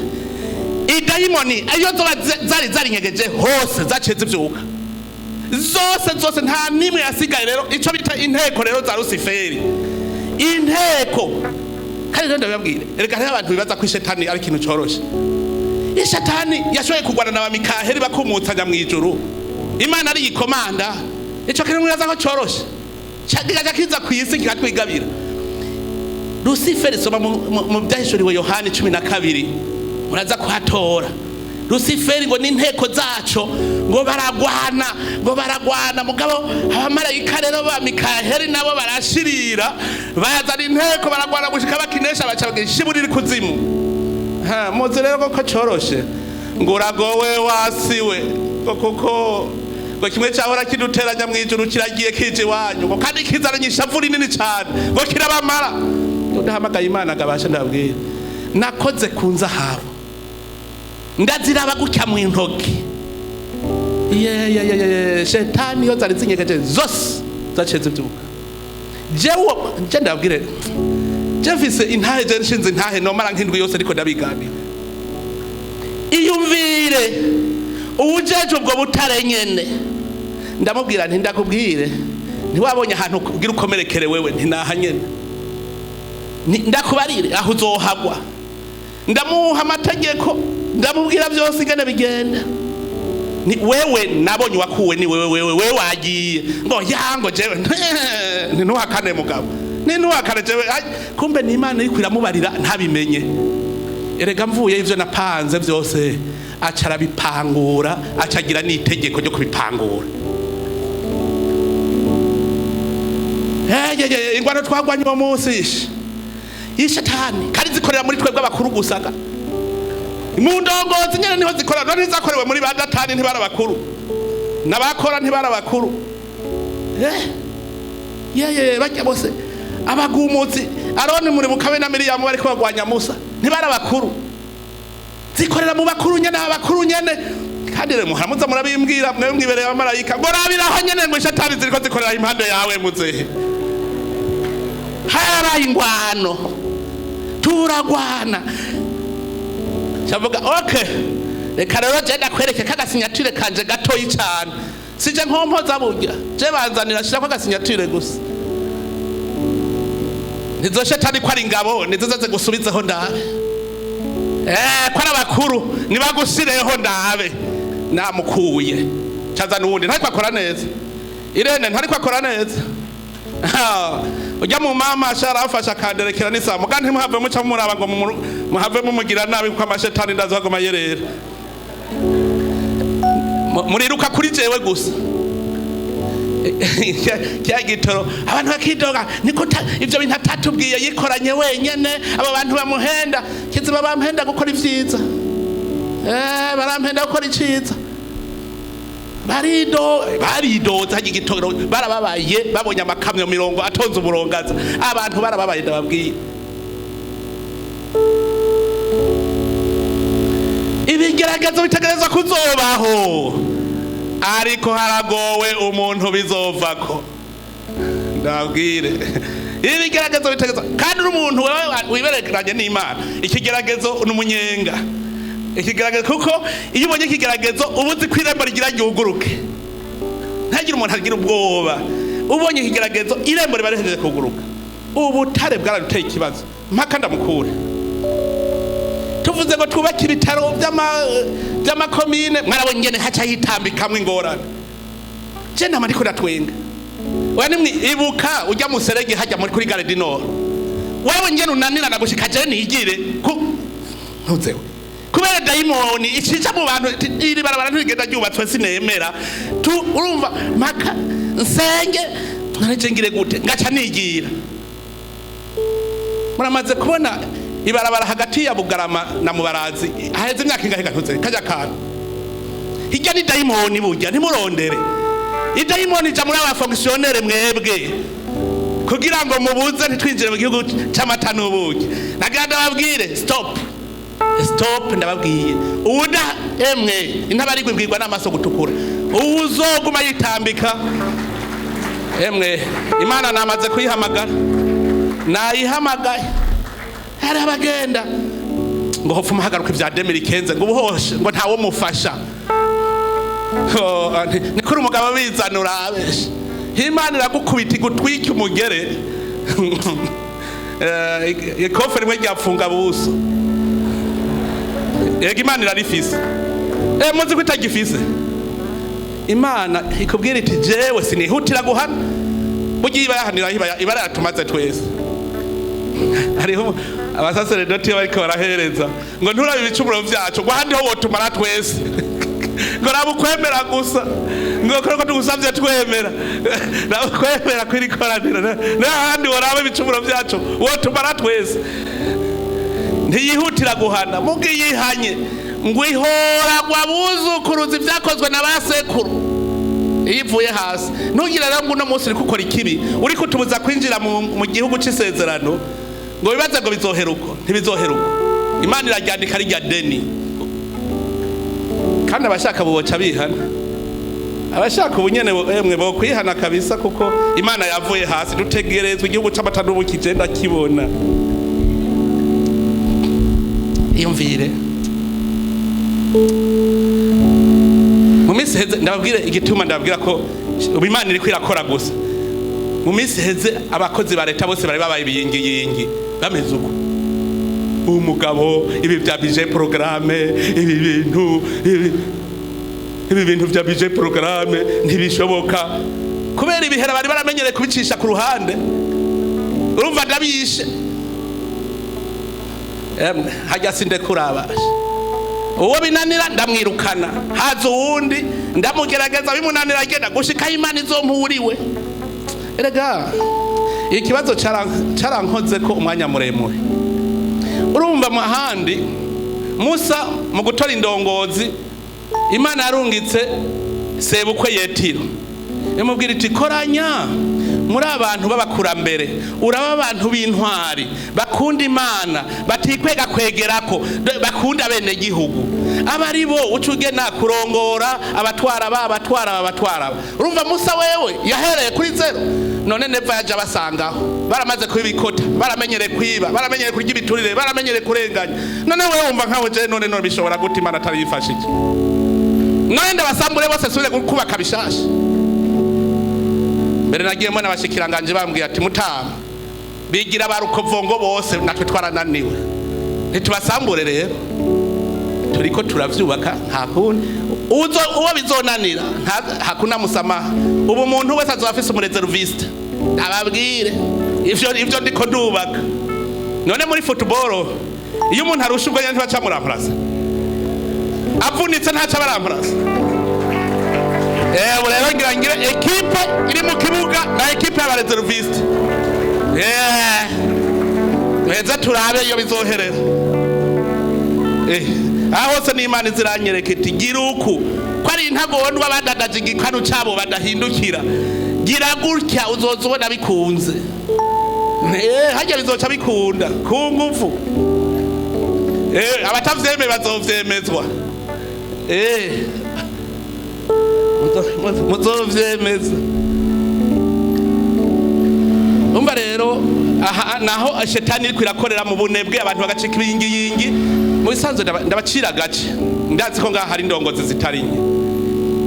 idayimoni iyo zoba zari zarinyegeje hose zaciye zivyuka zose zose, nta nimwe yasigaye. Rero ico bita inteko rero za Rusiferi, inteko. Kandi rero ndababwire, erega hariho abantu bibaza ko ishetani ari ikintu coroshe. Ishetani yashoboye kurwana na ba Mikaheli bakumutsanya mw'ijuru, Imana ari yikomanda. Ico kintu mwibaza ko coroshe, kikaja kiza kw'isi kikatwigabira. Rusiferi, soma mu byahishuriwe Yohani 12, muraza kuhatora. Rusiferi ngo n'inteko zaco ngo baragwana, ngo baragwana, mugabo abamarayika rero ba Mikaheli nabo barashirira, bazana inteko baragwana gushika bakinesha, baca bagishiburira ikuzimu. Ha, muzi rero ko coroshe, ngo uragowe wasiwe, ngo kuko ngo kimwe cyahora kiduteranya mw'ijuru kiragiye kije iwanyu, ngo kandi kizaranye ishavu rinini cane, ngo kirabamara. Ndahamagaye Imana gabasha, ndabwira nakoze ku nzahabu, ndaziraba gutya mu intoki. Ye shetani iyo zari zinyegeje zose zaciye zivyuka. Jewe nje ndabwire, Je mfise intahe, je nshinze intahe nomara nk'indwi yose ariko ndabiganira. Iyumvire uwujeje ubwo butare nyene, ndamubwira nti ndakubwire, ntiwabonye ahantu ugira ukomerekere wewe, ntinaha nyene. Ndakubarire aho uzohagwa. Ndamuha amategeko, ndamubwira byose ingene bigenda. Ni wewe nabonye wakuwe, ni wewe, wewe wewe wagiye ngo yango jewe ntuhakane mugabo, ntuhakane jewe. Ai, kumbe ni Imana iriko iramubarira ntabimenye. Erega mvuye ivyo napanze byose aca arabipangura, acagira n'itegeko ryo kubipangura. Hey, ingwano twagwanye uwo munsi ishatani kandi zikorera muri twebwe abakuru gusaga mu ndongozi nyene niho zikora. None zakorewe muri ba Datani ntibari abakuru, n'abakora ntibari abakuru. Ye bajya bose abagumutsi Aroni muri bukabe na Miriyamu bariko bagwanya Musa ntibari abakuru. Zikorera mu bakuru nyene, abakuru nyene. Kandi rero muharamuza murabimbwira mwe mwibereye abamarayika ngo rabiraho nyene ngo ishatani ziriko zikorera impande yawe muzehe. Harabaye ingwano, turagwana. Shavuga okay, reka rero je ndakwereke kagasinyature kanje gatoyi cyane, sije nkompoza burya je banzanira shira ko agasinyature gusa. Nizo shetani ko ari ingabo nizo zaze gusubizaho ndabe, ko ari abakuru nibagusireho ndabe. Namukuye caza nuwundi ntariko akora neza, Irene ntariko akora neza. Ujya mu mama asharafasha akanderekera n'isaha muga ntimuhave muca muraba ngo muhave mumugira nabi kuko amashetani ndazi bagoma yerera. Muriruka kuri jewe gusa. Kya gitoro abantu bakidoga niko ivyo bintu atatubwiye yikoranye wenyene. Abo bantu bamuhenda kizima bamuhenda gukora ivyiza, barampenda gukora iciza. Baridoza hajya igitoro barababaye, babonye amakamyo mirongo atonze umurongaza, abantu barababaye ndababwiye. Ibigeragezo bitegerezwa kuzobaho, ariko haragowe umuntu bizovako. Ndabwire ibigeragezo bitegerezwa, kandi uri umuntu wewe wiberekeranye n'Imana. Ikigeragezo ni umunyenga, ikigeragezo kuko iyo ubonye ikigeragezo uba uzi ko irembo rigira ryuguruke. Ntagire umuntu agira ubwoba, ubonye ikigeragezo irembo riba rihejeje kuguruka. Ubutare bwaraduteye ikibazo mpaka ndamukure. Tuvuze ngo twubake ibitaro by'amakomine, mwarabonye ingene haca hitambikamwo ingorane. Je nama ndiko ndatwenga. Oya nimwe ibuka ujya muserege hajya muri kuri gare du Nord, wewe ngene unanirana gushika je nigire ku ntuzewe kubera dayimoni icija mu bantu. Iri barabara ntirigenda ryubatswe sinemera tu urumva mpaka nsenge none ngire gute ngaca nigira. Muramaze kubona ibarabara hagati ya Bugarama na Mubarazi haheze imyaka ingahe gatuze kajya kantu hirya ni dayimoni burya ntimurondere. Idayimoni ija muri aba fonctionnaire mwebwe kugira ngo mubuze ntitwinjire mu gihugu c'amata n'ubuki. Nagira ndababwire stop stop, ndababwiye uwuda emwe intabarigwa ibwirwa n'amaso gutukura, uwuzoguma yitambika emwe Imana namaze kuyihamagara, nayihamagaye. Hari abagenda ngo hopfa umuhagaruka ibya 2015 ngo ubuhoshe ngo ntawo mufasha. Nikuri umugabo bizanura abeshe Imana iragukubita igutwike umugere. Ikofe rimwe ryapfunga buso. Ega Imana irarifise, muzi ko itagifise. Imana ikubwira iti jewe sinihutira guhana, burya iba yahanira iba yaratumaze twese. Hariho abasaseredoti bariko barahereza ngo nturabe ibicumuro vyacu ngo ahandi ho wotumara twese, ngo rabukwemera gusa, ngo ko tugusavye twemera, rabukwemera kwiri koraniro n'ahandi woraba ibicumuro vyacu wotumara twese. Ntiyihutira guhana mugiyihanye ngo ihora ngo abuzukuruza ibyakozwe na basekuru iyo ivuye hasi. Ntugire rero ngo uno munsi uri gukora ikibi uri kutubuza kwinjira mu gihugu c'isezerano ngo bibaze ngo bizoheruko. Ntibizoheruko. Imana iraryandika rirya deni, kandi abashaka boca bihana, abashaka ubunyene emwe bo kwihana kabisa, kuko Imana yavuye hasi. Dutegerezwa igihugu c'amata n'ubuki, je ndakibona. Iyumvire mu minsi heze, ndababwire igituma ndababwira ko ubu Imana iriko irakora gusa. Mu minsi heze abakozi ba leta bose bari babaye ibiyingiyingi, bameze uko umugabo ibi bya budget programme, ibi bintu ibi bintu bya budget programme ntibishoboka, kubera ibihera bari baramenyereye kubicisha ku ruhande. Urumva ndabishe. Emwe, hajya sindekurabasha, uwo binanira ndamwirukana, haza uwundi ndamugerageza, bimunanira agenda, gushika Imana izompuriwe. Erega ikibazo carankoze ko umwanya muremure. Urumva mu handi Musa mu gutora indongozi, Imana yarungitse sebukwe Yetiro, imubwira iti: "Koranya muri abantu b'abakurambere, uraba abantu b'intwari bakunda Imana, batikwega kwegerako, bakunda bene gihugu, aba ari bo uca ugena kurongora abatwara ba, abatwara aba, abatwara aba." Urumva Musa wewe yahereye kuri zéro. None Neva yaje abasangaho baramaze kubibikota, baramenyereye kwiba, baramenyereye kurya ibiturire, baramenyereye kurenganya. None wewe wumva nkaho je none bishobora gute Imana atariyifashije? None ndabasambure bose, subire kubaka bishasha? Mbere nagiye mbona abashikiranganje bambwiye ati: "Mutama, bigira ba rukovongo bose, natwe twarananiwe, ntitubasambure." Rero turiko turavyubaka, nta kundi. Uzo uwo bizonanira hakuna musamaha. Ubu umuntu wese azoba afise umu réserviste. Ababwire ivyo ndiko ndubaka. None muri football iyo umuntu arusha ubwo nyene ntibaca muramplasa? Avunitse ntaca baramplasa? Ewe rero ngira ngire équipe iri mu kibuga na équipe y'aba réservistes. Tuheze turabe iyo bizoherera. Aho hose n'Imana iziranyereka iti: "Gira uku," ko ari intagondwa badadaje igikanu cabo badahindukira. Gira gutya, uzoza ubona bikunze. Harya bizoca bikunda ku nguvu. Abatavyemeye bazovyemezwa. Muzovyemeza. Umva rero, aha naho shetani iriko irakorera mu bunebwe, abantu bagacika ibiyingiyingi. Mu bisanzwe ndabacira agace, ndazi ko ngaha hari indongozi zitari nke.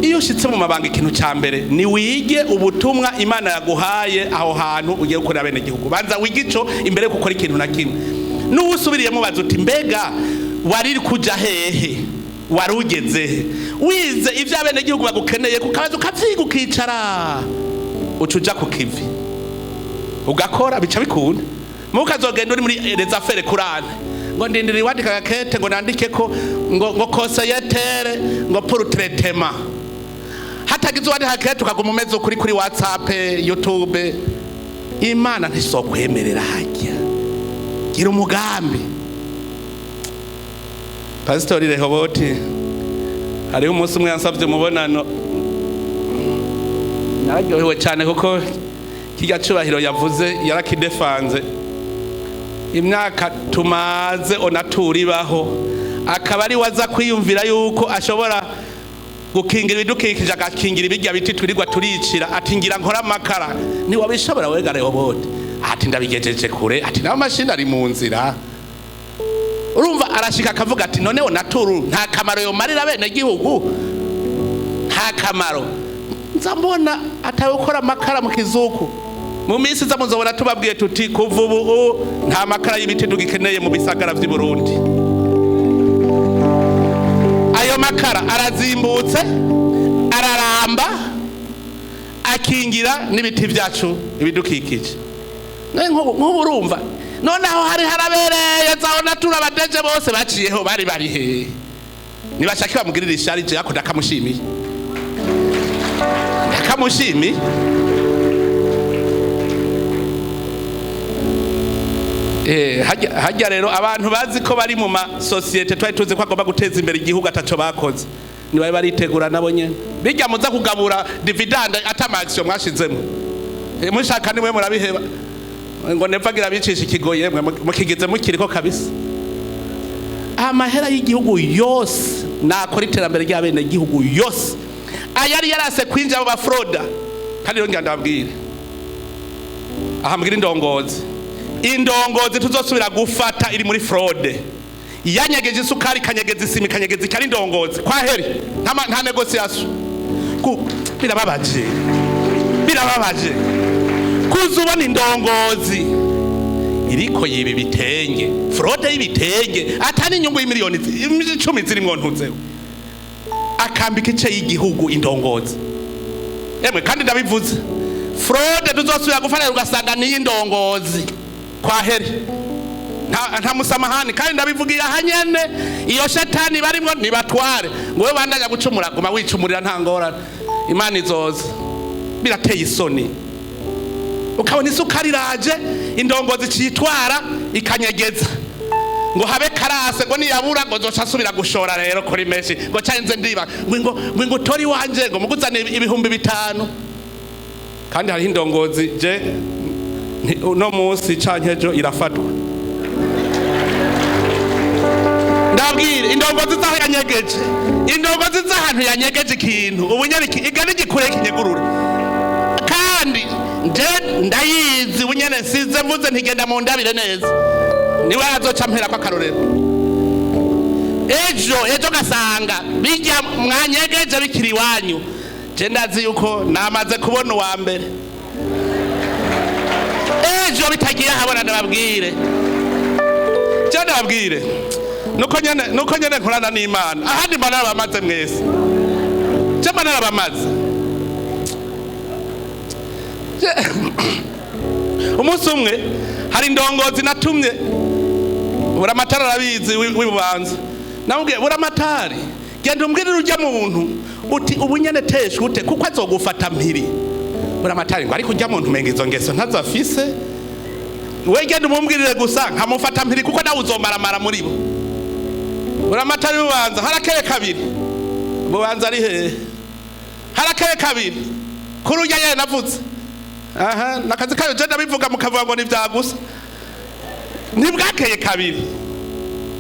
Iyo ushitse mu mabanga, ikintu ca mbere ni wige ubutumwa Imana yaguhaye aho hantu ugiye gukorera bene gihugu. Banza wige ico imbere yo gukora ikintu na kimwe. N'uwusubiriyemo baza uti: "Mbega wari kuja hehe? Wari ugeze he?" Wize ivyo abenegihugu bagukeneye, kukabaza, ukavyiga, ukicara, uca uja ku kivi ugakora, bica bikunda. Mukazogenda uri muri les affaires courantes, ngo ndindira iwandika gakete, ngo nandike ko ngo conseiller ngo pour traitement, hatagize uwandika gakete, ukaguma umeze ukuri kuri WhatsApp, YouTube. Imana ntisokwemerera. Hajya gira umugambi. Pasitori Rehoboti hariho umunsi umwe yansabye umubonano, nararyohewe cyane kuko kirya cubahiro yavuze yarakidefanze. Imyaka tumaze ONATOUR ibaho, akaba ari waza kwiyumvira yuko ashobora gukingira ibidukikije, agakingira ibirya biti twirirwa turicira, ati: "Ngira nkora amakara." Ntiwabishobora wega Rehoboti? Ati: "Ndabigejeje kure." Ati: "Naho mashini ari mu nzira." Urumva arashika akavuga ati: "None ONATOUR nta kamaro yomarira bene gihugu, nta kamaro." Nza mbona atawe gukora amakara mu kizuku. Mu minsi iza muzobona tubabwiye tuti: "Kuva ubu nta makara y'ibiti tugikeneye mu bisagara vy'i Burundi." Ayo makara arazimbutse, araramba, akingira n'ibiti byacu, ibidukikije. Nk'ubu urumva noneho hari harabereye za ONATOUR, abadeje bose baciyeho bari hehe? Nibashake bamugirira ishari, je ako ndakamushimiye, ndakamushimiye. Hajya rero abantu bazi ko bari mu masosiyete, twari tuzi ko agomba guteza imbere igihugu, ataco bakoze, nibabe baritegura nabo nyene. Bijya muza kugabura dividende ata ma actions mwashizemo. Mushaka nimwe murabiheba ngo Neva agira bicisha ikigoye, mwe mukigize mukiriko kabisa. Amahera y'igihugu yose nakora iterambere ry'abene gihugu yose, ayari yarase kwinjira mu bafroda. Kandi rero ngira ndababwire aha, mbwira indongozi: indongozi tuzosubira gufata iri muri fraude. Yanyegeje isukari, ikanyegeza isima, ikanyegeza ikari indongozi. Kwa heri, nta négociation. Birababaje, birababaje kuza ubona indongozi iriko yiba ibitenge, fraude y'ibitenge, atari inyungu y'imiliyoni 10 zirimwo ntuzeho, akambika ice y'igihugu indongozi. Emwe, kandi ndabivuze, fraude tuzosubira gufatira ugasanga niyi ndongozi, kwa heri, nta musamahani. Kandi ndabivugiye aha nyene, iyo shetani barimwo nibatware ngo we bandanya gucumura, guma wicumurira, nta ngorane, Imana izoza. Birateye isoni ukabona isukari iraje, indongozi citwara ikanyegeza ngo habe karase, ngo niyabura ngo zoca asubira gushora rero kuri menshi, ngo canze ndiba ngo utori wanje ngo muguzane 5000. Kandi hariho indongozi je uno munsi canke ejo irafatwa. Ndabwira indongozi zaho yanyegeje, indongozi z'ahantu yanyegeje ikintu ubu nyene igana igikure kinyegurure. Kandi nje ndayizi, ubu nyene size mvuze ntigenda mu ndabire neza, niwe azoca mpera ko akarorero ejo ejo gasanga bijya mwanyegeje bikiri iwanyu. Je ndazi yuko namaze kubona uwa mbere ejo bitagiye ahabona. Ndababwire, je ndababwire, nuko nyene nkorana n'Imana, ahandi mbona narabamaze mwese, je mbona narabamaze. Umunsi umwe hari indongozi natumye, Buramatari arabizi w'ibubanza. Namubwiye: "Buramatari, genda umbwirire urya muntu uti ubu nyene tesha ute, kuko azogufata mpiri." Buramatari ngo: "Ariko urya muntu umenga izo ngeso ntazo afise." We genda umumbwirire gusa nkamufata mpiri, kuko nawe uzomaramara muri bo. Buramatari bubanza harakeye kabiri, Bubanza ari hehe? Harakeye kabiri kuri urya nyene navuze. Aha nakazi kayo, je ndabivuga mukavuga ngo ni vyagusa. Ntibwakeye kabiri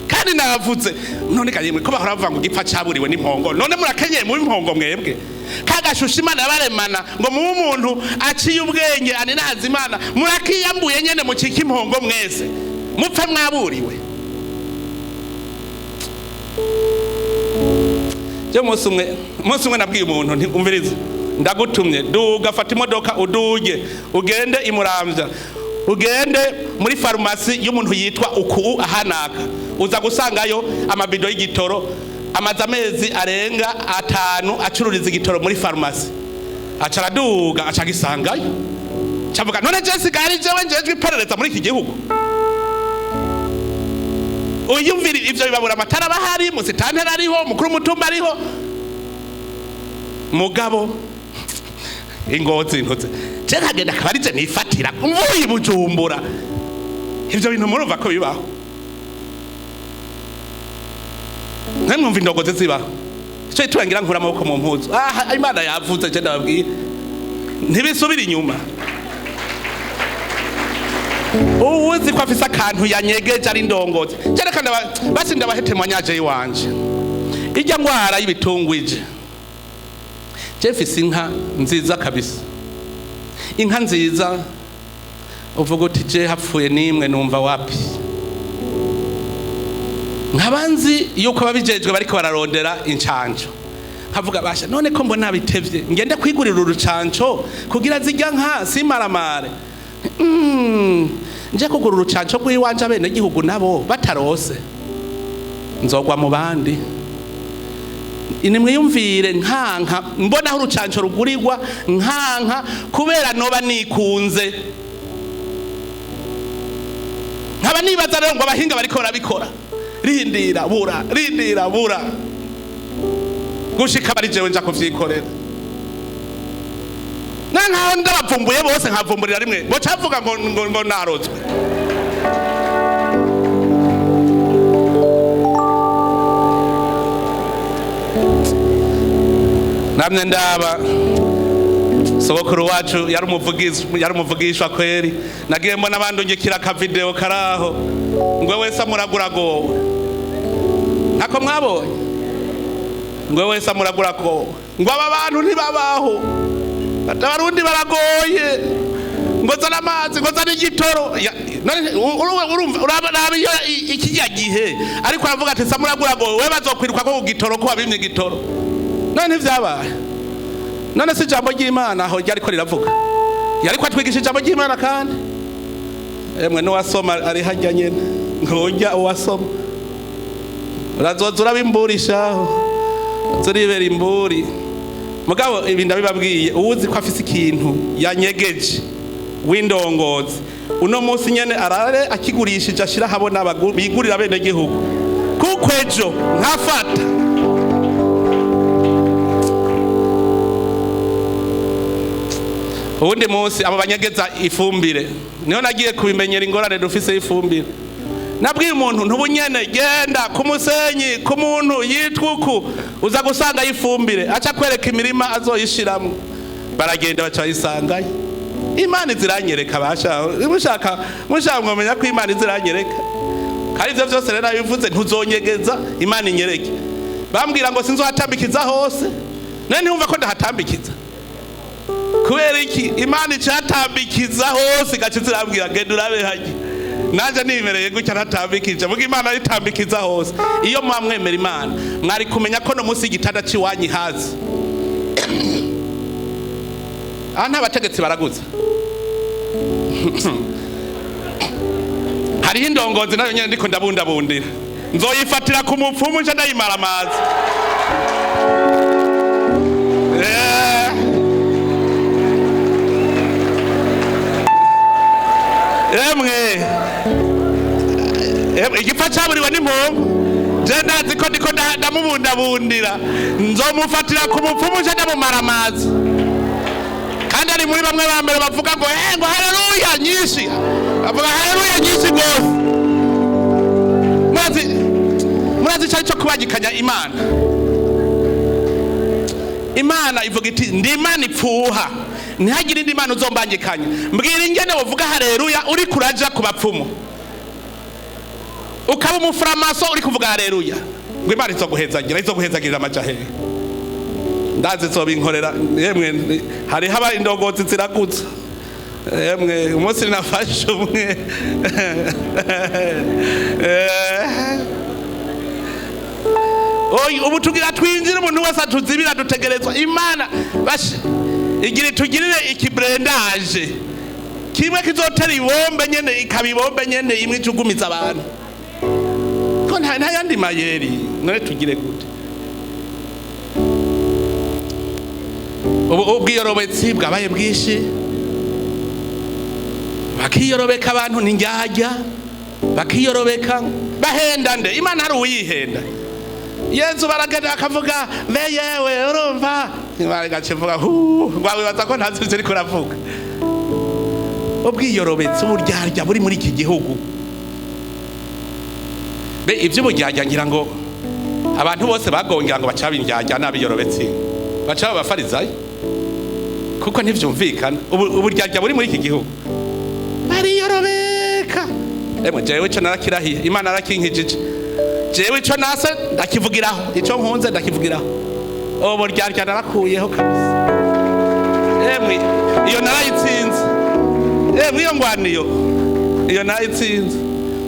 kandi navuze. None kayemwe ko bahora bavuga ngo igipfa caburiwe n'impongo, none murakenyeye mu impongo mwebwe? Kagashusha Imana yabaremana ngo mube umuntu aciye ubwenge aninahaza Imana, murakiyambuye nyene mucika impongo mwese, mupfe mwaburiwe. Je umunsi umwe nabwiye umuntu nti: "Umvirize, ndagutumye, duga, fata imodoka uduge ugende imuramvya, ugende muri farumasi y'umuntu yitwa uku ahanaka, uza gusangayo amabido y'igitoro. Amaze amezi arenga 5 acururiza igitoro muri farumasi." Aca araduga, aca agisangayo. Cavuga: "None je sigari jewe njejwe iperereza muri iki gihugu?" Uyumvira ivyo bibabura, amatara bahari, musitantera ariho, umukuru w'umutumba ariho, mugabo ingozi ntuze je nkagenda akaba ari je nifatira mvuye i Bujumbura. Ivyo bintu murumva ko bibaho? Mwe mwumva indongozi zibaho? Ico gituma ngira nkura amaboko mu mpuzu. Aha Imana yavuze, je ndababwira, ntibisubira inyuma. Uwuzi ko afise akantu yanyegeje ari indongozi, jereka basi ndabahete mwanyaje yiwanje. Ijya ngwara y'ibitungwa ije, je mfise inka nziza kabisa, inka nziza uvuga uti je hapfuye nimwe numva wapi. Nkaba nzi yuko ababijejwe bariko bararondera incanco, nkavuga: "Basha, none ko mbona bitevye, ngende kwigurira urucanco kugira zijya nka simaramare." Nje kugura urucanco rw'iwanje, abene gihugu nabo batarose, nzogwa mu bandi. Nimwiyumvire, nkanka mbona aho urucanco rugurirwa, nkanka kubera noba nikunze. Nkaba nibaza rero ngo abahinga bariko barabikora, rindira bura, rindira bura, gushika bari jewe nja kuvyikorera. Na nkaho ndabavumbuye bose nkavumburira rimwe, bocavuga ngo narozwe. Namwe ndaba sogokuru wacu yari umuvugizi, yari umuvugishwa kweri. Nagiye mbona bandungikira akavideo karaho ngo wese amuragura gowe, ntako mwabonye, ngo wese amuragura gowe, ngo aba bantu ntibabaho, Abarundi baragoye, ngo zana amazi, ngo zana igitoro. None urumva uraba iyo ikijya gihe ariko aravuga ati samuragura ngo we bazokwiruka ko kugitoro ko wabimye igitoro. None ntivyabaye. None si ijambo ry'Imana aho ryariko riravuga, yariko atwigisha ijambo ry'Imana. Kandi emwe n'uwasoma ari hajya nyene, ntujya uwasoma urazoza urabimburishaho, zuribera imburi. Mugabo ibi ndabibabwiye, uwuzi ko afise ikintu yanyegeje w'indongozi, uno munsi nyene arare akigurishije, ashira habona bigurira bene gihugu, kuko ejo nkafata. Uwundi munsi abo banyegeza ifumbire niho nagiye kubimenyera ingorane dufise y'ifumbire. Nabwiye umuntu ntubunyene genda ku musenyi ku muntu yitwa uku, uza gusanga ifumbire, aca kwereka imirima azoyishiramwo. Baragenda baca bayisangayo. Imana iziranyereka basha, mushaka mwomenya ko Imana iziranyereka. Kandi ivyo vyose rero nabivuze, ntuzonyegeza, Imana inyereke. Bambwira ngo sinzohatambikiza hose, none ntiwumva ko ndahatambikiza kubera iki? Imana icatambikiza hose igaca izirambwira genda urabe hajya. Nanje nimereye gutya ntatambikije, muga Imana aritambikiza hose. Iyo muba mwemera Imana mwari kumenya ko no munsi y'igitanda c'iwanyu hazi. Aha nta bategetsi baraguza. Hariho indongozi nayo nyene ndiko ndabundabundira, nzoyifatira ku mupfumu nce ndayimara amazi. Emwe igipfa caburiwe n'impongo, je ndazi ko ndiko ndamubundabundira, nzomufatira ku mupfumu nce ndamumara amazi. Kandi ari muri bamwe ba mbere bavuga ngo ngo haleluya nyinshi, bavuga haleluya nyinshi gose. Murazi cari co kubagikanya Imana. Imana ivuga iti ndi Imana ipfuha, ntihagire indi Imana uzombangikanya. Mbwira ingene wovuga haleluya uri kuraja ku bapfumu, ukaba umuframaso uri kuvuga haleluya, ngo Imana izoguhezagira, izoguhezagirira amaja hehe? Ndazi izobinkorera. Yemwe hariho aba indongozi ziraguza. Yemwe umunsi nafashe umwe oyi, ubu tugira twinjire, umuntu wese atuzibira, dutegerezwa Imana igira itugirire ikibrendaje kimwe kizotera ibombe nyene, ikaba ibombe nyene imwe ijugumiza abantu, ko nta yandi mayeri. None tugire gute? Ubu ubwiyorobetsi bwabaye bwinshi, bakiyorobeka abantu n'indyarya, bakiyorobeka bahenda nde? Imana hari uwuyihenda? Yezu baragenda bakavuga mbe yewe urumva, Imana igaca ivuga hu, wawibaza ko ntazi ivyo iriko iravuga. Ubwiyorobetsi, uburyarya buri muri iki gihugu. Be ivy'uburyarya ngira ngo abantu bose bagongera ngo baca b'indyarya n'abiyorobetsi, baca b'abafarizayo, kuko ntivyumvikana. Uburyarya buri muri iki gihugu, bariyorobeka. Emwe jewe ico narakirahiye, Imana yarakinkijije. Jewe ico nase ndakivugiraho, ico nkunze ndakivugiraho. Uburyarya narakuyeho kabisa. Emwe iyo narayitsinze. Emwe iyo ngwaniyo, iyo narayitsinze.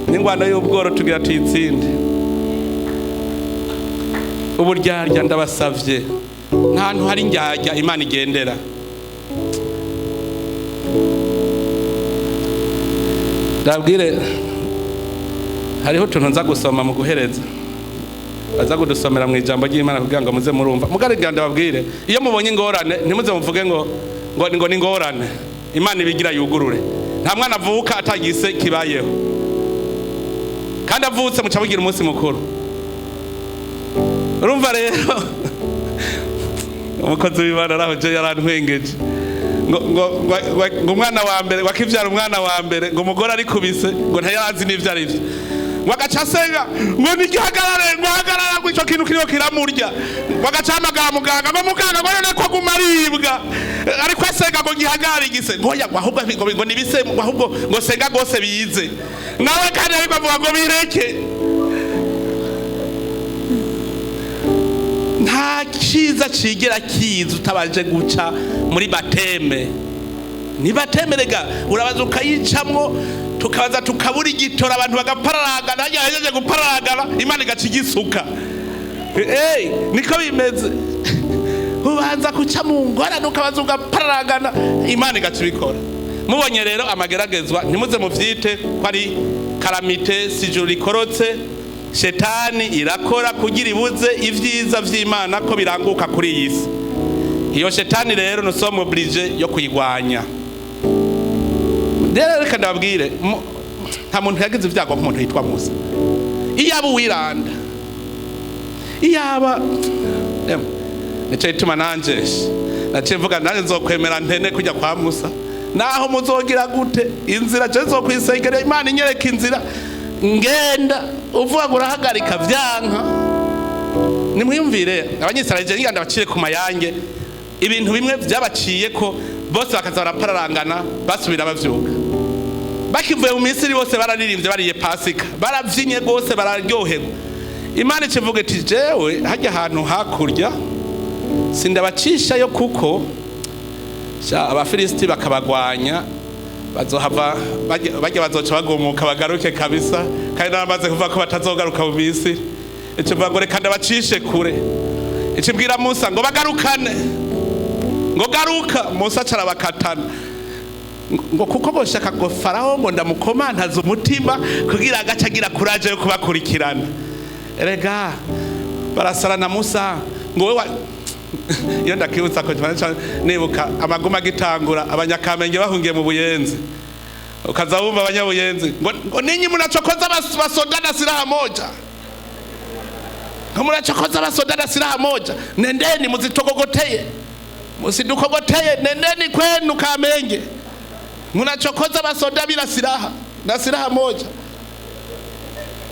N'ingwano y'ubworo tugira tuyitsinde. Uburyarya ndabasavye, nta hantu hari indyarya Imana igendera. Ndabwire hariho utuntu nza gusoma mu guhereza, baza kudusomera mu ijambo ry'Imana kugira ngo muze murumva. Mugari ndababwire, iyo mubonye ingorane ntimuze muvuge ngo ngo ni ingorane, Imana ibigira yugurure. Nta mwana avuka atagise kibayeho, kandi avutse muca mugira umunsi mukuru. Urumva rero umukozi w'Imana araho je yarantwengeje ngo umwana wa mbere wakivyara umwana wa mbere ngo umugore arikubise ngo ntayarazi n'ivyo ari vyo, ngo agaca asenga ngo nigihagarare, ngo hagarara, ngo ico kintu kiriko kiramurya, ngo agaca ahamagara muganga ngo muganga ngo none ko aguma aribwa, ariko asenga ngo gihagarare igise, ngo oya, ngo ahubwo ngo nibise, ngo ahubwo ngo senga gose bize nawe, kandi ariko avuga ngo bireke. Nta ciza cigera kiza utabanje guca muri bateme. Ni bateme rega, urabaza ukayicamwo. Tukabaza tukabura igitora, abantu bagapararagana, harya hejeje gupararagana Imana igaca igisuka. Hey, niko bimeze. Ubanza kuca mu ngorane, ukabaza ugapararagana, Imana igaca ibikora. Mubonye rero amageragezwa, ntimuze muvyite ko ari calamité, si ijuru rikorotse. Shetani irakora kugira ibuze ivyiza vy'Imana ko biranguka kuri iyi si. Iyo shetani rero nous sommes obligés yo kuyigwanya. Rero reka ndababwire, nta muntu yagize ibyago nk'umuntu yitwa Musa. Iyaba uwiranda, iyaba nico gituma nanje naciye mvuga, nanjye nzokwemera ntene kujya kwa Musa, naho muzogira gute inzira je nzokwisengera Imana inyereka inzira ngenda. Uvuga ngo urahagarika vyanka. Nimwiyumvire Abanyisirayeli, ngira ndabacire ku mayange ibintu bimwe vyabaciye ko bose bakaza barapararangana, basubira bavyuka. Bakivuye mu Misiri bose bararirimbye, bariye Pasika, baravyinye rwose, bararyoherwa. Imana ikivuga iti: "Jewe hajya ahantu hakurya sindabacishayo, kuko sha Abafilisiti bakabagwanya, bazohava bajya bazoca bagumuka bagaruke kabisa, kandi naramaze kuvuga ko batazogaruka mu Misiri." Ikivuga ngo: "Reka ndabacishe kure." Ikibwira Musa ngo bagarukane, ngo garuka. Musa acarabakatana, ngo kuko boshaka ngo Farawo ngo ndamukomantaza umutima kugira agace agira kuraje yo kubakurikirana. Erega barasarana Musa ngo wewe iyo ndakibutsa ko cyane nibuka amaguma agitangura, Abanyakamenge bahungiye mu Buyenzi, ukaza wumva Abanyabuyenzi ngo "Ninyi mnachokoza basoda na silaha moja, ngo mnachokoza basoda na silaha moja, nendeni muzitogogoteye, musidukogoteye, nendeni kwenu Kamenge, munachokoza basoda bila silaha na silaha moja."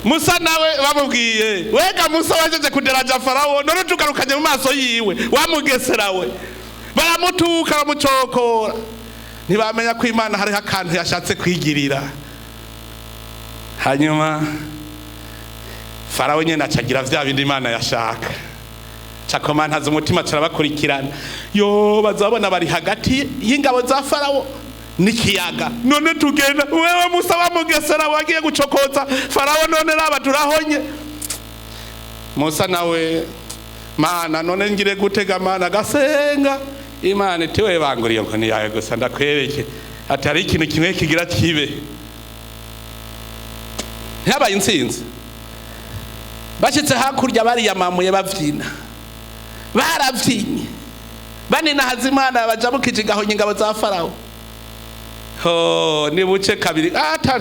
Musa nawe bamubwiye: "Wega Musa, wajeje kuderaja Farawo, none tugarukanye mu maso yiwe wamugesera we." Baramutuka, baramucokora, ntibamenya ko Imana hariho akantu yashatse kwigirira. Hanyuma Farawo nyene acagira vya bindi Imana yashaka, cakomantaza umutima, carabakurikirana. Yo bazabona bari hagati y'ingabo za Farawo n'ikiyaga. "None tugenda, wewe Musa wamugesera, wagiye gucokoza Farawo, none raba turahonye." Musa nawe: "Mana, none ngire gutega Mana?" Gasenga Imana iti: "We banguriye nkoni yawe gusa ndakwereke." Ati: "Hari ikintu kimwe kigira kibe." Ntihabaye intsinzi. Bashitse hakurya bariyamamuye, bavyina, baravyinye, baninahaza Imana bajabukije igahonya ingabo za Farawo. Ho ni buce kabiri ata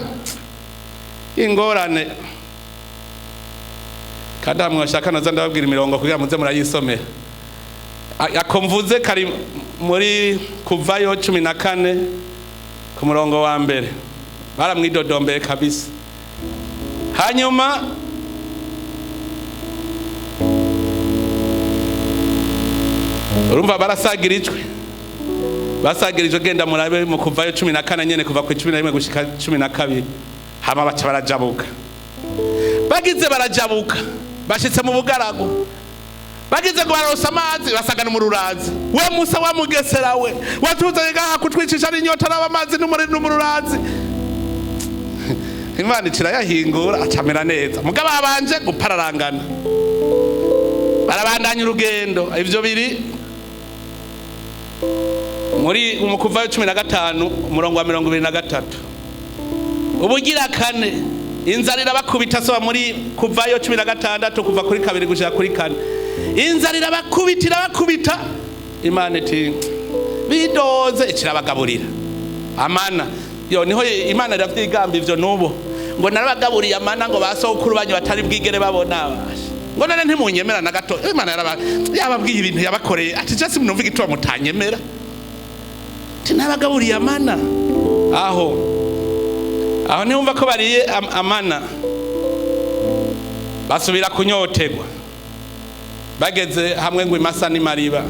ingorane. Kandi hamwe bashaka naza ndababwira imirongo kugira muze murayisomera. Ako mvuze kari muri Kuvayo 14 ku murongo wa mbere. Baramwidodombeye kabisa. Hanyuma urumva barasagirijwe, basagirijwe. Genda murabe mu Kuvayo 14 nyene, kuva ku 11 gushika 12. Hama baca barajabuka. Bagize barajabuka, bashitse mu bugaragu, bagize ngo baronse amazi, basanga mu rurazi. "We Musa wa mugesera we, watuzanye ngaha kutwicisha n'inyota, n'aba amazi n'umururazi." Imana ikirayahingura, acamera neza. Mugabo abanje gupararangana, barabandanya urugendo. Ivyo biri muri mu Kuvayo 15 umurongo wa 23. Ubugira kane, inzara irabakubita. Soba muri Kuvayo 16 kuva kuri 2 gushika kuri 4. Inzara irabakubita, irabakubita. Imana iti bidoze, ikirabagaburira amana. Yo niho Imana iravyigamba ivyo nubo, ngo "Narabagaburiye amana ngo basokuru banyu batari bwigere babona." Ngo none ntimunyemera na gato. Imana yababwiye ibintu yabakoreye, ati: "Je simnumva igituma mutanyemera." Ati: "Nabagaburiye amana." Aho ntiwumva ko bariye amana, basubira kunyotegwa. Bageze hamwe ngo imasa n'imariba,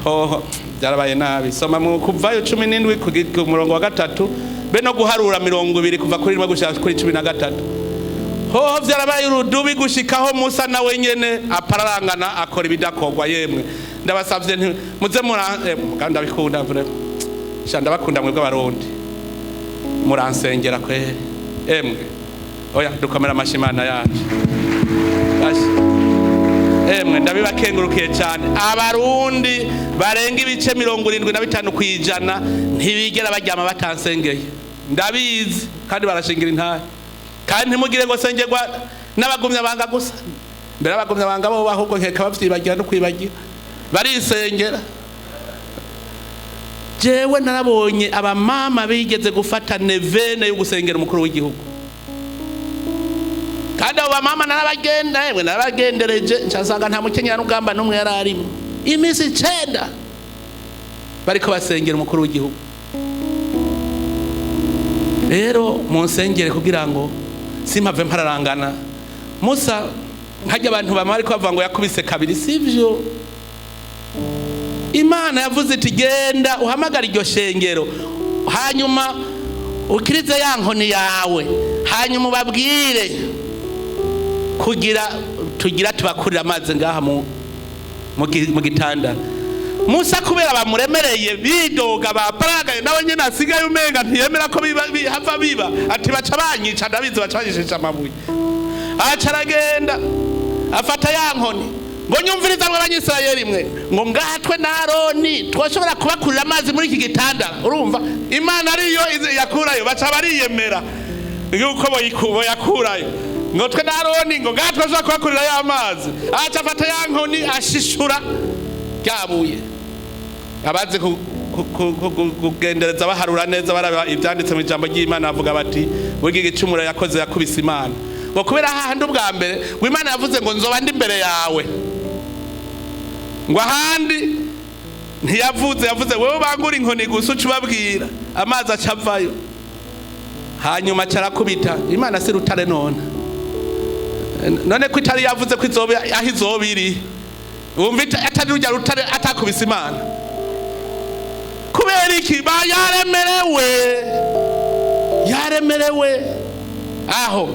hoho byarabaye nabi. Soma mu Kuvayo 17 ku murongo wa 3, be no guharura 20 kuva kuri 1 gushika kuri 13. Hoho byarabaye urudubi gushikaho Musa nawe nyene apararangana, akora ibidakorwa. Yemwe, ndabasavye nti muze mura kandi ndabikunda vraiment sha, ndabakunda mwebwe Abarundi. Muransengera kweri. Emwe oya, dukomera amashyi Imana yacu. Ashe. Emwe ndabibakengurukiye cyane. Abarundi barenga ibice 75% ntibigera baryama batansengeye, ndabizi, kandi barashingira intahe. Kandi ntimugire ngo sengerwa n'abagumya banga gusa. Mbere abagumya banga bo ahubwo nkeka bavyibagira no kwibagira, barisengera. Jewe narabonye abamama bigeze gufata neuvaine yo gusengera umukuru w'igihugu, kandi abo bamama narabagenda, emwe narabagendereje, nsanga nta mukenyerarugamba n'umwe yari arimo. Iminsi 9 bariko basengera umukuru w'igihugu. Rero munsengere kugira ngo simpave mpararangana. Musa nkajya abantu bama ariko bavuga ngo yakubise kabiri, sivyo. Imana yavuze iti genda uhamagara iryo shengero, hanyuma ukirize ya nkoni yawe, hanyuma ubabwire kugira tugira tubakurira amazi ngaha mu gitanda. Musa kubera bamuremereye bidoga baparagaye, nawe nyine asigaye umenga ntiyemera ko biba hava biba, ati baca banyica, ndabizi baca banyicisha amabuye. Aca aragenda afata ya nkoni ngo nyumviriza mwe Abanyisirayeli mwe, ngo ngatwe na Aroni twashobora kubakurira amazi muri iki gitanda. Urumva Imana ariyo yakurayo, baca bariyemera yuko boyakurayo, ngo twe na Aroni ngo ngatwe twashobora kubakurira ya mazi. Aca afata ya nkoni ashishura ryabuye. Abazi kugendereza baharura neza baraba ibyanditse mu ijambo ry'Imana bavuga bati burya igicumuro yakoze yakubise Imana, ngo kubera hahandi ubwa mbere ngo Imana yavuze ngo nzoba ndi imbere yawe, ngo ahandi ntiyavuze, yavuze wowe bangura inkoni gusa uca ubabwira, amazi aca avayo. Hanyuma aca arakubita Imana. Si rutare none? None ko itari yavuze ko izoba aho izoba iri, wumva atari rujya rutare atakubise Imana? Kubera iki? Ba yaremerewe, yaremerewe. Aho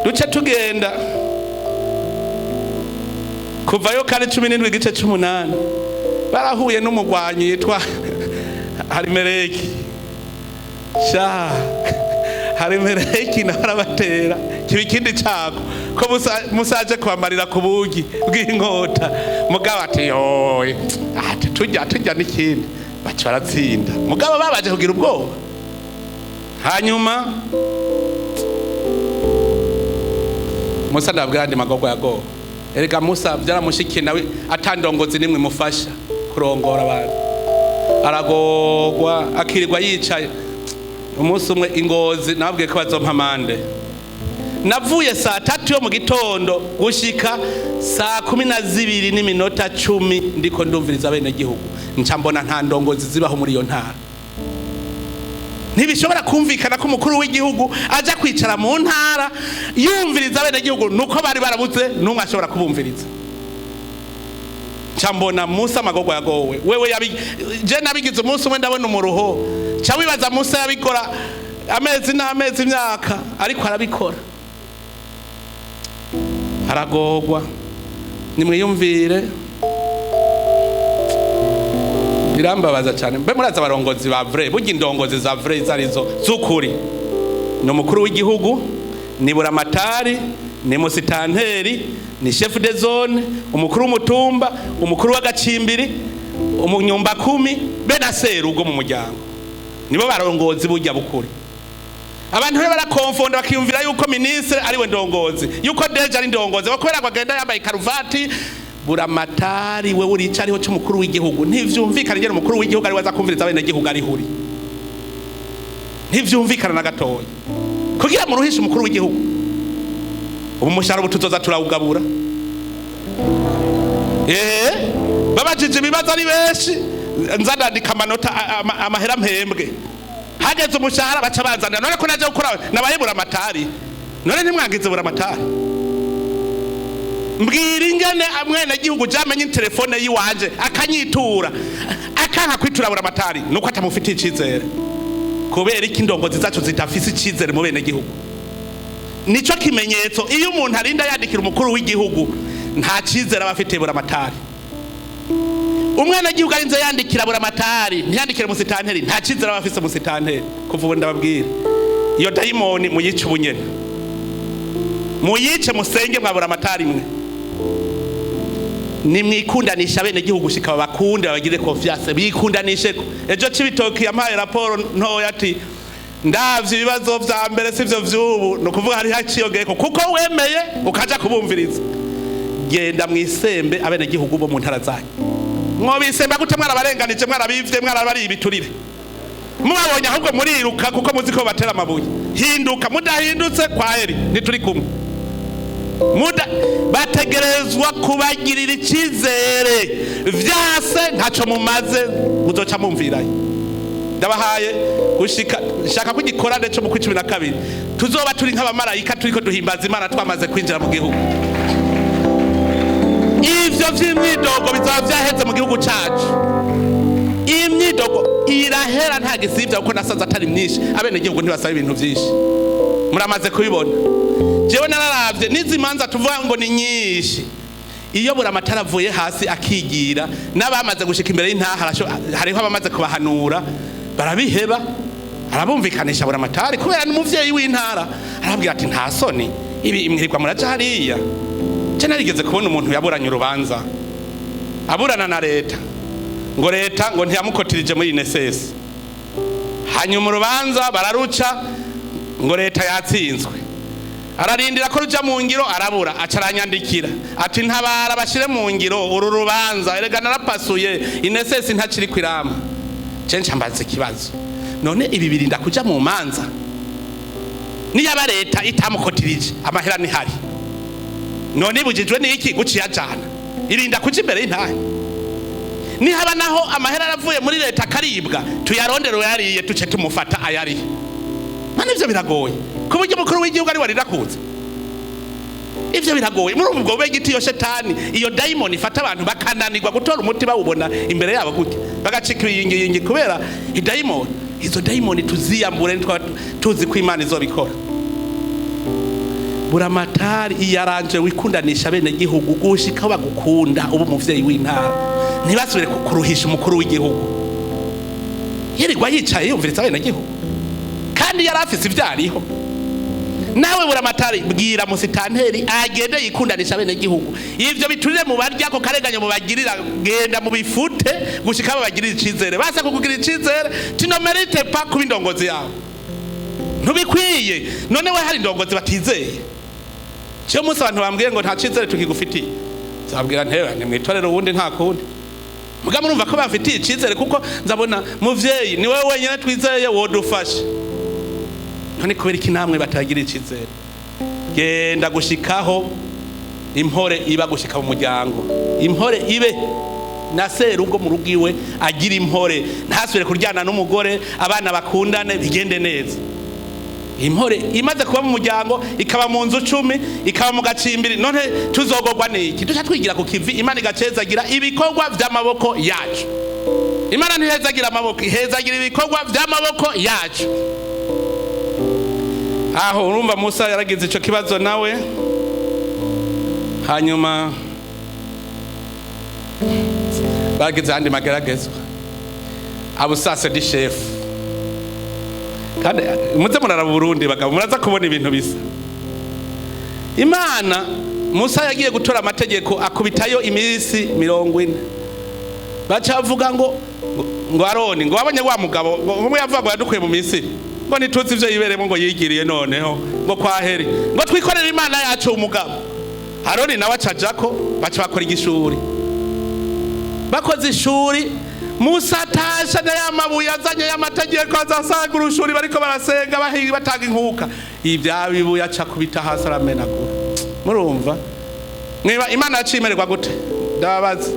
duce tugenda kuvayo kare 17 igice c'umunani, barahuye n'umugwanyi yitwa Harimereki. Sha Harimereki nawe arabatera kiba ikindi cago ko Musa aje kubamarira ku bugi bw'inkota. Mugabo ati yoye, ati tujya tujya n'ikindi, baca baratsinda. Mugabo babaje kugira ubwoba. Hanyuma Musa ndabwira andi magorwa yagowe. Erega Musa byaramushikiye nawe atandongozi nimwe mufasha kurongora abantu, aragogwa akirirwa yicaye. Umunsi umwe ingozi nababwiye ko bazompa amande, navuye saa 3 yo mu gitondo gushika saa 12:10 ndiko ndumviriza bene gihugu, nca mbona nta ndongozi zibaho muri iyo ntara. Ntibishobora kumvikana ko umukuru w'igihugu aja kwicara mu ntara yumviriza bene gihugu, nuko bari barabuze n'umwe ashobora kubumviriza. Nca mbona Musa amagorwa yagowe. Wewe je nabigize umunsi umwe ndabona umuruho, nca wibaza Musa yabikora amezi n'amezi, imyaka, ariko arabikora aragogwa. Nimwiyumvire, birambabaza cyane. Mbe murazi abarongozi ba vrai? Burya indongozi za vrai izo arizo z'ukuri ni umukuru w'igihugu, ni buramatari, ni musitanteri, ni chef de zone, umukuru w'umutumba, umukuru w'agacimbiri, umunyumbakumi, be na serugo mu muryango. Nibo barongozi burya bukuri. Abantu rero barakonfonda bakiyumvira yuko ministre ari we ndongozi, yuko DG ari ndongozi, kubera ko agenda yambaye karuvati. Buramatari we urica ariho c'umukuru w'igihugu, ntivyumvikana ingene umukuru w'igihugu ari we aza kumviriza bene gihugu ari huri, ntivyumvikana na gatoya. Kugira muruhishe umukuru w'igihugu, ubu umushahara ubu tuzoza turawugabura. Babajije ibibazo ari benshi, nza ndandika amanota, amahera mpembwe, hageze umushahara baca banzanira. None ko naje gukora nabaye buramatari, none ntimwangize buramatari? Mbwira ingene mwene gihugu jamenye telefone yiwanje akanyitura, akanka kwitura buramatari, nuko atamufitiye icizere. Kubera iki indongozi zacu zidafise icizere mu bene gihugu? Nico kimenyetso. Iyo umuntu arinda yandikira umukuru w'igihugu, nta cizere aba afitiye buramatari. Umwenegihugu arinze yandikira buramatari, ntiyandikire musitanteri, nta cizere aba afise musitanteri. Kuva ubu ndababwira, iyo dayimoni muyice ubunyene, muyice, musenge mwa buramatari mwe. Nimwikundanisha abenegihugu gushika babakunde, babagire confiance, bikundanishe. Ejo Cibitoki yampaye raporo ntoya ati: "Ndavye ibibazo vya mbere sivyo vy'ubu." Ni ukuvuga hari haciyongeyeko kuko wemeye ukaja kubumviriza. Genda mwisembe abenegihugu bo mu ntara zanyu. Mwobisemba gute mwarabarenganije, mwarabivye, mwarabariye ibiturire? Mubabonye ahubwo muriruka kuko muzi ko batera amabuye. Hinduka. Mudahindutse, kwaheri, ntituri kumwe. Muda bategerezwa kubagirira icyizere. Vyase ntaco mumaze, muzoca mumvirayo. Ndabahaye gushika, shaka ko igikorane cyo mu kwa 12 tuzoba turi nk'abamarayika, turiko duhimbaza Imana, twamaze kwinjira mu gihugu. Ivyo vy'imyidogo bizaba vyaheze mu gihugu cacu. Imyidogo irahera, nta gisivya, kuko nasanze atari myinshi. Abenegihugu ntibasaba ibintu vyinshi, muramaze kubibona. Jewe nararavye n'izi manza tuvuga ngo ni nyinshi, iyo buramatari avuye hasi akigira n'abamaze gushika imbere y'intaha, hariho abamaze kubahanura barabiheba. Arabumvikanisha buramatari, kubera ni umuvyeyi w'intara, arabwira ati: "Nta soni ibi imwirirwa muraja hariya?" Je narigeze kubona umuntu yaburanye urubanza, aburana na leta, ngo leta ngo ntiyamukotirije muri INSS. Hanyuma urubanza bararuca ngo leta yatsinzwe. Ararindira ko ruja mu ngiro, arabura. Aca aranyandikira ati: "Ntabara bashire mu ngiro uru rubanza, erega narapasuye, INSS ntakiri kwirama." Je nca mbaza ikibazo: none ibi birinda kuja mu manza? Niyaba leta itamukotirije, amahera ntihari, none ibujijwe n'iki guca iyajana? Irinda kuja imbere y'intahe? Nihaba naho amahera aravuye muri leta akaribwa, tuyarondere uyariye, tuce tumufata ayariye. None ivyo biragoye ku buryo umukuru w'igihugu ari warira kuza? Ivyo biragoye. Muri ubwo bube giti, iyo shetani, iyo dayimoni ifata abantu bakananirwa gutora umuti bawubona imbere yabo gutya, bagacika ibiyingiyingi kubera idayimoni. Izo dayimoni tuziyambure, nitwaba tuzi ko Imana izobikora. Buramatari, iyaranje wikundanisha bene gihugu gushika bagukunda, ubu umuvyeyi w'intara, ntibasubire kuruhisha umukuru w'igihugu yirirwa yicaye yumviriza bene gihugu kandi yari afise ivyariho. Nawe buramatari, bwira musitanteri agende yikundanisha bene gihugu. Ivyo biturire mu barya, ko kareganyo mubagirira, genda mu bifute gushika babagirira icizere. Basa kukugira icizere, tu ne mérites pas kuba indongozi yawe, ntubikwiye. None we hari indongozi batizeye? Cyo munsi abantu bambwiye ngo nta cizere tukigufitiye, nzabwira nteba nimwitorere uwundi, nta kundi. Muga murumva ko bafitiye icizere, kuko nzabona: "Muvyeyi, ni wowe wenyine twizeye wodufasha." None kubera iki namwe batagira icizere? Genda gushikaho impore iba, gushika mu muryango impore ibe, na serugo mu rugo iwe agira impore, ntasubire kuryana n'umugore, abana bakundane, bigende neza. Impore imaze kuba mu muryango, ikaba mu nzu 10, ikaba mu gacimbiri, none tuzogorwa n'iki? Duca twigira ku kivi, Imana igacezagira ibikorwa vy'amaboko yacu. Imana ntihezagira amaboko, ihezagira ibikorwa vy'amaboko yacu. Aho urumva Musa yaragize ico kibazo nawe. Hanyuma bagize andi mageragezwa, abusase di chef. Kandi muze muraraba Burundi, bagabo, muraza kubona ibintu bisa. Imana, Musa yagiye gutora amategeko, akubitayo iminsi 40. Baca bavuga ngo Aroni ngo wabonye wa mugabo ngo umwe yavuga ngo yadukuye mu Misiri, ngo ntituzi ivyo yiberemo, ngo yigiriye, noneho ngo kwaheri, ngo twikorere imana yacu. Umugabo Aroni nawe acajako, baca bakora igishuri. Bakoze ishuri, Musa atasha na ya mabuye azanye y'amategeko, azasanga urushuri bariko barasenga, bahiga, batanga inkuka. Ibya bibuye aca kubita hasi, aramenagura. Murumva mwiba Imana yacimererwa gute? Ndababaza.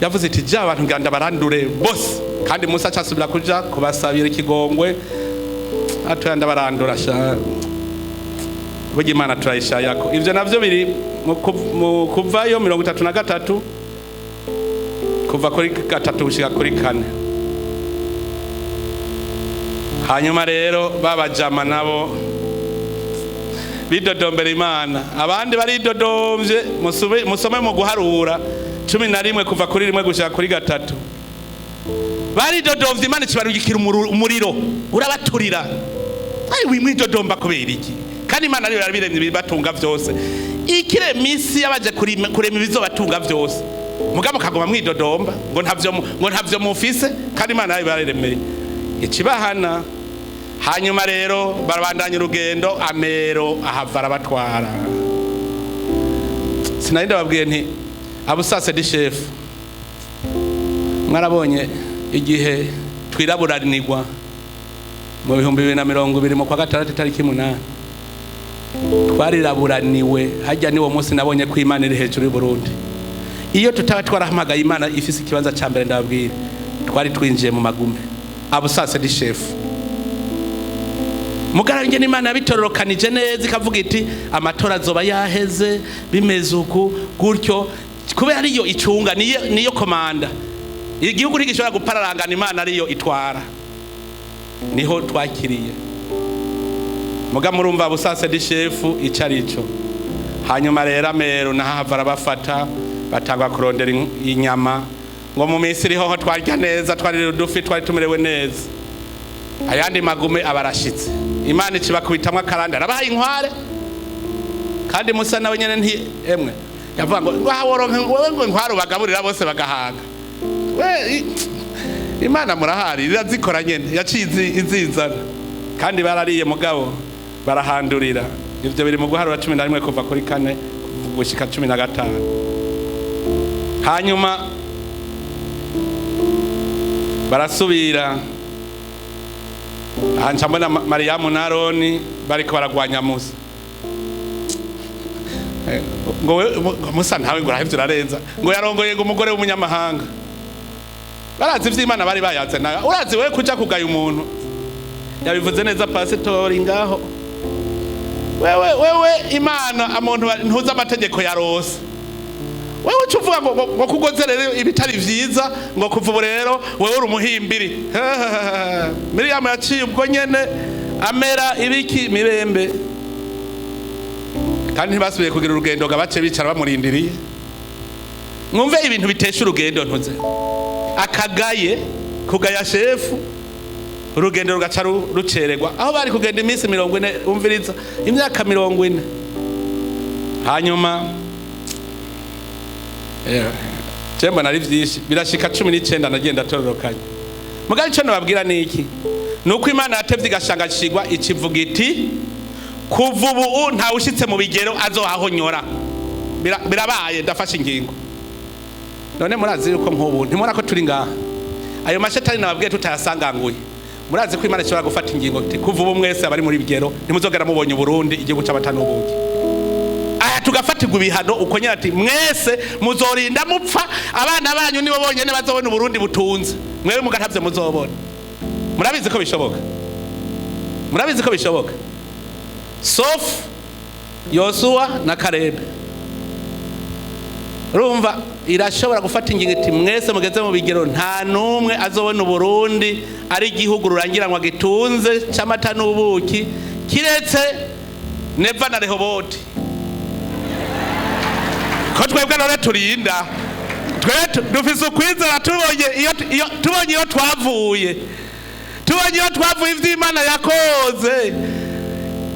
Yavuze iti: "Ja abantu ngira ndabarandure bose." Kandi Musa acasubira kuja kubasabira ikigongwe, atoya ndabarandura sha. Burya Imana turayishayako. Ivyo navyo biri mu Kuvayo 33, kuva kuri 3 gushika kuri 4. Hanyuma rero babajama nabo Bidodombera Imana, abandi baridodomvye. Musome mu Guharura 11 kuva kuri 1 gushika kuri 3. Baridodomvye, Imana ikibarugikira umuriro urabaturira. Ai, wimwidodomba kubera iki? Kandi Imana ariyo yarabiremye ibibatunga vyose, ikire misi yabaje kurema ibizobatunga vyose, mugabo kagoma mwidodomba ngo ntavyo mufise, kandi Imana yabaremeye ikibahana. Hanyuma rero barabandanya urugendo, amero ahava arabatwara. Sinari ndababwiye nti abusase di chef? Mwarabonye igihe twiraburanirwa mu 2020 mu kwa gatandatu itariki 8, twariraburaniwe hajya. Niwo munsi nabonye ko Imana iri hejuru y'u Burundi. Iyo tutaba twarahamagaye Imana ifise ikibanza ca mbere, ndababwira, twari twinjiye mu magume. Abusase di chef. Mugarange n'Imana yabitororokanije neza, ikavuga iti amatora azoba yaheze bimeze uku gutyo, kubera ariyo icunga, niyo komanda. Igihugu ntigishobora gupararangana Imana ariyo itwara. Niho twakiriye. Muga murumva busase di chef ico arico. Hanyuma rero amero nahava arabafata, batangwa kurondera inyama, ngo mu minsi iriho twarya neza, twarira udufi, twari tumerewe neza. Ayandi magume abarashitse, Imana icibakubitamwo akarande, arabahaye inkware. Kandi Musa nawe nyene nti emwe yavuga ngo woronke wewe ngo inkware ubagaburira bose bagahaga. We Imana murahari irazikora nyene, yaciye izizana kandi barariye, mugabo barahandurira. Ivyo biri mu Guharura 11 kuva kuri 4 gushika 15. Hanyuma barasubira. Aha nca mbona Mariyamu na Aroni bariko baragwanya Musa, ngo ngo Musa ntawe, ngo urahevye urarenza, ngo yarongoye ngo umugore w'umunyamahanga. Barazi ivy'Imana bari bayaze nawe. Urazi wewe kuja kugaya umuntu? Yabivuze neza pasitori ngaho. Wewe Imana amuntu ntuzi amategeko ya rose. Wewe uca uvuga ngo kugoze rero ibitari vyiza, ngo kuva ubu rero wewe uri umuhimbiri. Miriyamu yaciye ubwo nyene amera ibiki mirembe, kandi ntibasubiye kugira urugendo ngo abace bicara bamurindiriye. Mwumve ibintu bitesha urugendo, ntuze akagaye kugaya shefu, urugendo rugaca rucererwa aho bari kugenda iminsi 40. Umviriza, imyaka 40. Hanyuma je mbona ari vyinshi, birashika 19 nagenda tororokanye. Mugabo ico nababwira ni iki? Ni uko Imana yatevye igashangashigwa, ikivuga iti kuva ubu ntawe ushitse mu bigero azohahonyora. Birabaye, ndafashe ingingo. None murazi yuko nk'ubu ntimubona ko turi ngaha, ayo mashetani nababwiye tutayasanganguye? Murazi ko Imana ishobora gufata ingingo iti kuva ubu mwese abari muri bigero ntimuzogera mubonye Uburundi igihugu c'amata n'ubuki. Aya tugafatirwa ibihano uko nyine, ati mwese muzorinda mupfa, abana banyu nibo bonyene bazobona Uburundi butunze, mwebwe mugatavye muzobona. Murabizi ko bishoboka, murabizi ko bishoboka, sauf Yosuwa na Karebe. Urumva irashobora gufata ingingo iti mwese mugeze mu bigero nta n'umwe azobona Uburundi ari igihugu rurangiranwa gitunze c'amata n'ubuki, kiretse Neva na Rehoboti. Ko twebwe none turinda, twe dufise ukwizera. Tubonye iyo twavuye, tubonye iyo twavuye, ivy'Imana yakoze,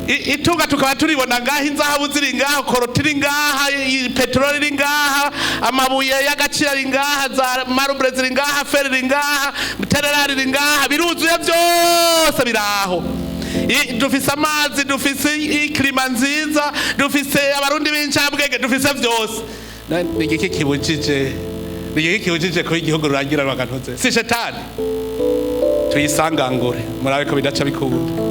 itunga tukaba turibona ngaha, inzahabu ziri ngaha, koroti iri ngaha, peteroli iri ngaha, amabuye y'agaciro ari ngaha, za marbre ziri ngaha, fer iri ngaha, tererari iri ngaha, biruzuye byose biraho. Dufise amazi, dufise climat nziza, dufise Abarundi b'incabwenge, dufise vyose. Ni igiki kibujije, ni igiki kibujije ko igihugu rurangira rwagantuze? Si shetani? Tuyisangangure, murabe ko bidaca bikunda.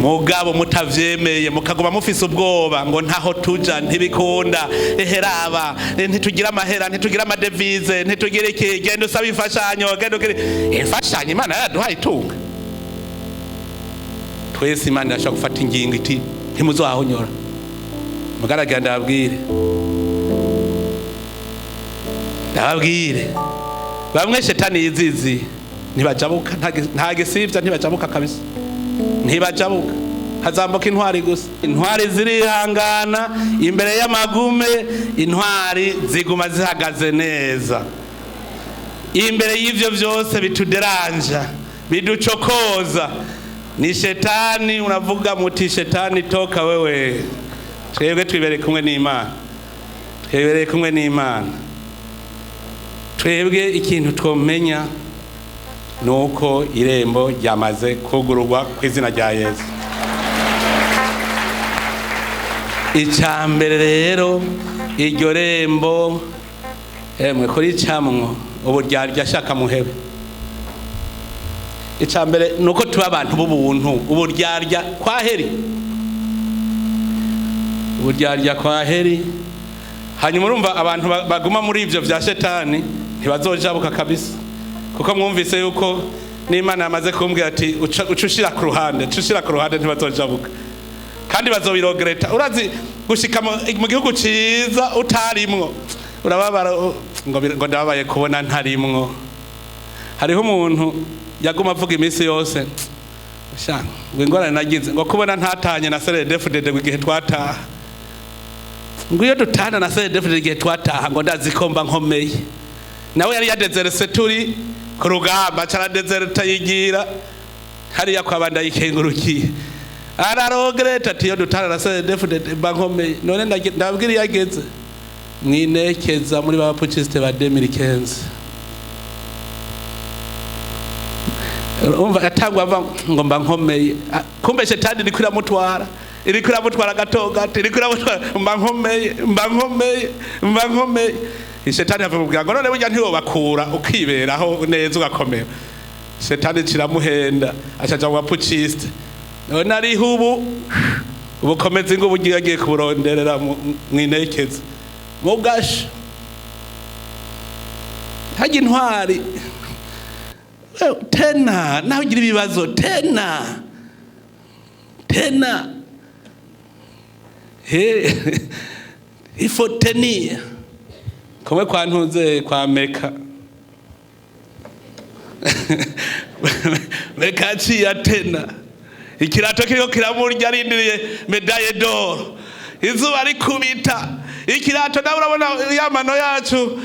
Mugabo mutavyemeye, mukaguma mufise ubwoba ngo ntaho tuja, ntibikunda, eheraba ntitugira amahera, ntitugira amadevize, ntitugira iki, genda usaba imfashanyo, genda ugire imfashanyo. Imana yaraduhaye itunga twese. Imana irashobora gufata ingingo iti ntimuzohahonyora. Mugaragira, ndababwire, ndababwire, bamwe shetani yizizi ntibajabuka, nta gisivya, ntibajabuka kabisa, ntibajabuka. Hazambuka intwari gusa. Intwari zirihangana imbere y'amagume, intwari ziguma zihagaze neza imbere y'ivyo vyose bituderanja, biducokoza. Ni shetani, unavuga muti: "Shetani, toka wewe, twebwe twibereye kumwe n'Imana, twibereye kumwe n'Imana." Twebwe ikintu twomenya ni uko irembo ryamaze kugururwa ku izina rya Yesu. Icya mbere rero, iryo rembo, emwe, kuri camwo ubu ryarya ashaka muhebe. Icya mbere ni uko tuba abantu b'ubuntu. Uburyarya kwa heri, uburyarya kwa heri. Hanyuma urumva abantu baguma muri ivyo vya shetani ntibazojabuka kabisa, kuko mwumvise yuko n'Imana yamaze kumbwira ati: "Uca ushira ku ruhande, uca ushira ku ruhande." Ntibazojabuka kandi bazobirogereta. Urazi gushika mu gihugu ciza utarimwo, urababara, ngo ndababaye kubona ntarimwo. Hariho umuntu yaguma avuga iminsi yose sha ngo ingorane nagize ngo kubona ntatanye na CNDD-FDD igihe twataha, ngo iyo dutana na CNDD-FDD igihe twataha, ngo ndazi ko mba nkomeye. Nawe yari yadezerese turi ku rugamba, aca yigira hariya kwa Bandayikengurukiye, ararogereta ati: "Iyo dutana na CNDD-FDD mba nkomeye." None ndabwira iyo ageze mwinekeza muri ba putschistes ba 2015, urumva atangwa ava ngo mba nkomeye. Ah, kumbe shetani iriko iramutwara, iriko iramutwara gato gato, iriko iramutwara: "Mba nkomeye, mba nkomeye, mba nkomeye." Shetani avamubwira ngo: "None burya ntiwobakura ukiberaho neza ugakomera?" Shetani kiramuhenda, acaja mu ba putschistes. None ariho ubu ubukomezi ngo ubugiye agiye kuburonderera mwinekeza mugasha hajya intwari. Tena nawe ugira ibibazo, tena tena he il faut tenir kumwe kwa ntuze kwa Meka. Meka aciye atena ikirato kiriko kiramurya, arindiriye médaille d'or, izuba rikubita ikirato. Nawe urabona ya mano yacu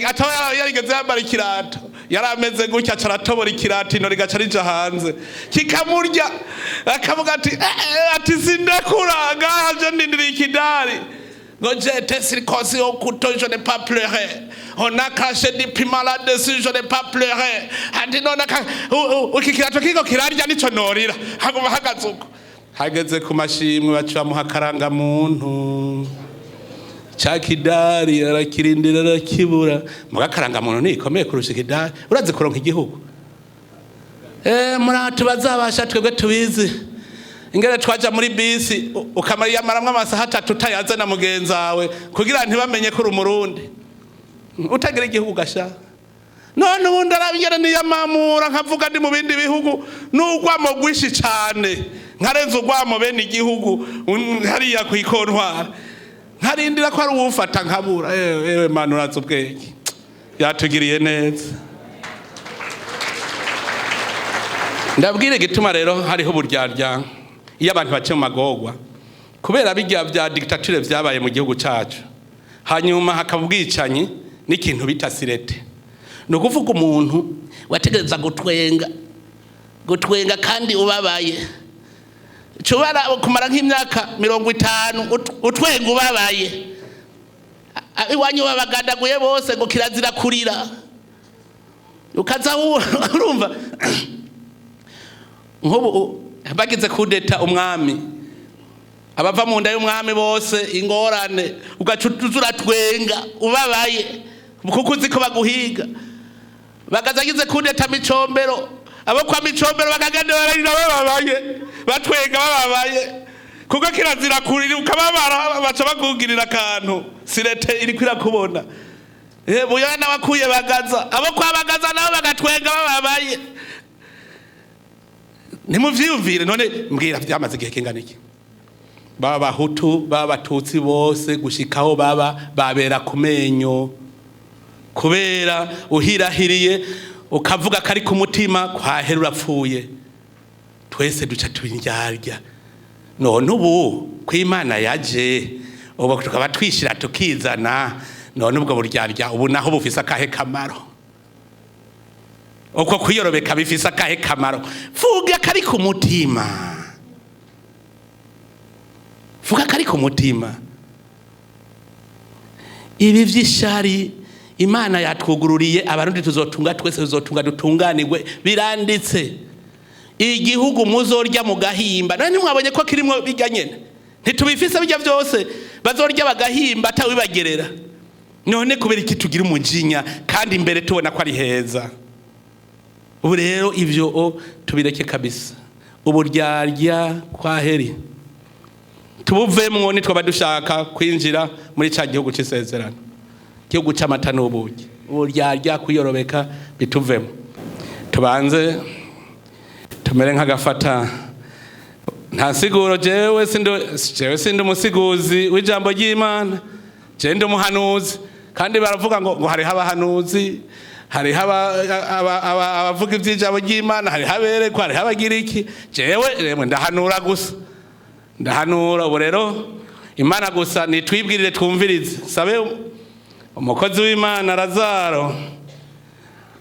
ataba yarigeze yambara ikirato, yari ameze gutya, aca aratobora ikirato, ino rigaca rija hanze kikamurya. Akavuga ati: "Eh, eh," ati: "Sindekura ngaha, je ndindiriye ikidari." Ngo: "J'étais circoncis au couteau, je n'ai pas pleuré. On a craché du piment là-dessus, je n'ai pas pleuré." Ati none iki kirato kiriko kirarya nico norira? Haguma hagaze uko. Hageze ku mashimwe, baca bamuha akarangamuntu. Ca kidari arakirindira, arakibura. Muga akarangamuntu ntikomeye kurusha ikidari. Urazi kuronka igihugu? Muri tubazabasha twebwe tubizi ingene twaja muri bisi, ukamara yamaramwo amasaha 3 utayaze na mugenzi wawe kugira ntibamenye ko uri Umurundi, utagira igihugu gasha. None ubundi arabigera niyamamura nkavuga ndi mu bindi bihugu n'urwamo rwinshi cane, nkarenza urwamo bene igihugu hariya kw'ikontwara, nkarindira ko ari uwufata nkabura. Ewe ewe Mana, urazi ubwenge, yatugiriye neza. Ndabwire igituma rero hariho uburyarya iyo abantu baciye mu magorwa, kubera bijya bya dictature vyabaye mu gihugu cacu, hanyuma hakaba ubwicanyi n'ikintu bita sûreté. Ni ukuvuga umuntu wategereza gutwenga, gutwenga kandi ubabaye. Nshobora kumara nk'imyaka 50 utwenga ubabaye. Iwanyu babagandaguye bose, ngo kirazira kurira, ukaza urumva nk'ubu bagize kudeta umwami, abava mu nda y'umwami bose ingorane, ugaca uza uratwenga ubabaye kuko uzi ko baguhiga. Bagaza agize kudeta Micombero, abo kwa Micombero bakagenda bararira bababaye, batwenga bababaye, kuko kirazira kurira ukababara, baca bakugirira akantu. Sûreté iriko irakubona. Buyoya nawe akuye Bagaza, abo kwa Bagaza nabo bagatwenga bababaye. Ntimuvyiyumvire none mbwira, vyamaze igihe kingana iki? Baba Bahutu, baba Batutsi, bose gushikaho baba babera ku menyo, kubera uhirahiriye ukavuga kari ku mutima kwahera urapfuye. Twese duca tuba indyarya. None ubu ko Imana yaje, ubu tukaba twishira tukizana, none ubwo buryarya ubu naho bufise akahe kamaro? Uko kwiyorobeka bifise akahe kamaro? Vuga kari ku mutima, vuga kari ku mutima. Ibi vy'ishari Imana yatwugururiye, Abarundi tuzotunga twese, tuzotunga dutunganirwe, biranditse. Igihugu muzorya mugahimba, none ntimwabonye ko kirimwo bijya nyene? Ntitubifise bijya vyose? Bazorya bagahimba atawibagerera. None kubera iki tugira umujinya kandi imbere tubona ko ari heza? Ubu rero ivyo tubireke kabisa, uburyarya kwa heri tubuvemwo, nitwaba dushaka kwinjira muri ca gihugu c'isezerano, igihugu c'amata n'ubuki. Uburyarya, kwiyorobeka bituvemo. Tubanze tumere nk'agafata nta siguro. Jewe sindi umusiguzi w'ijambo ry'Imana, jewe ndi umuhanuzi. Kandi baravuga ngo hariho abahanuzi, hariho abavuga ivy'ijambo ry'Imana, hariho aberekwa, hariho abagira iki. Jewe remwe ndahanura gusa, ndahanura. Ubu rero Imana gusa nitwibwirire, twumvirize. Sabe umukozi w'Imana Lazaro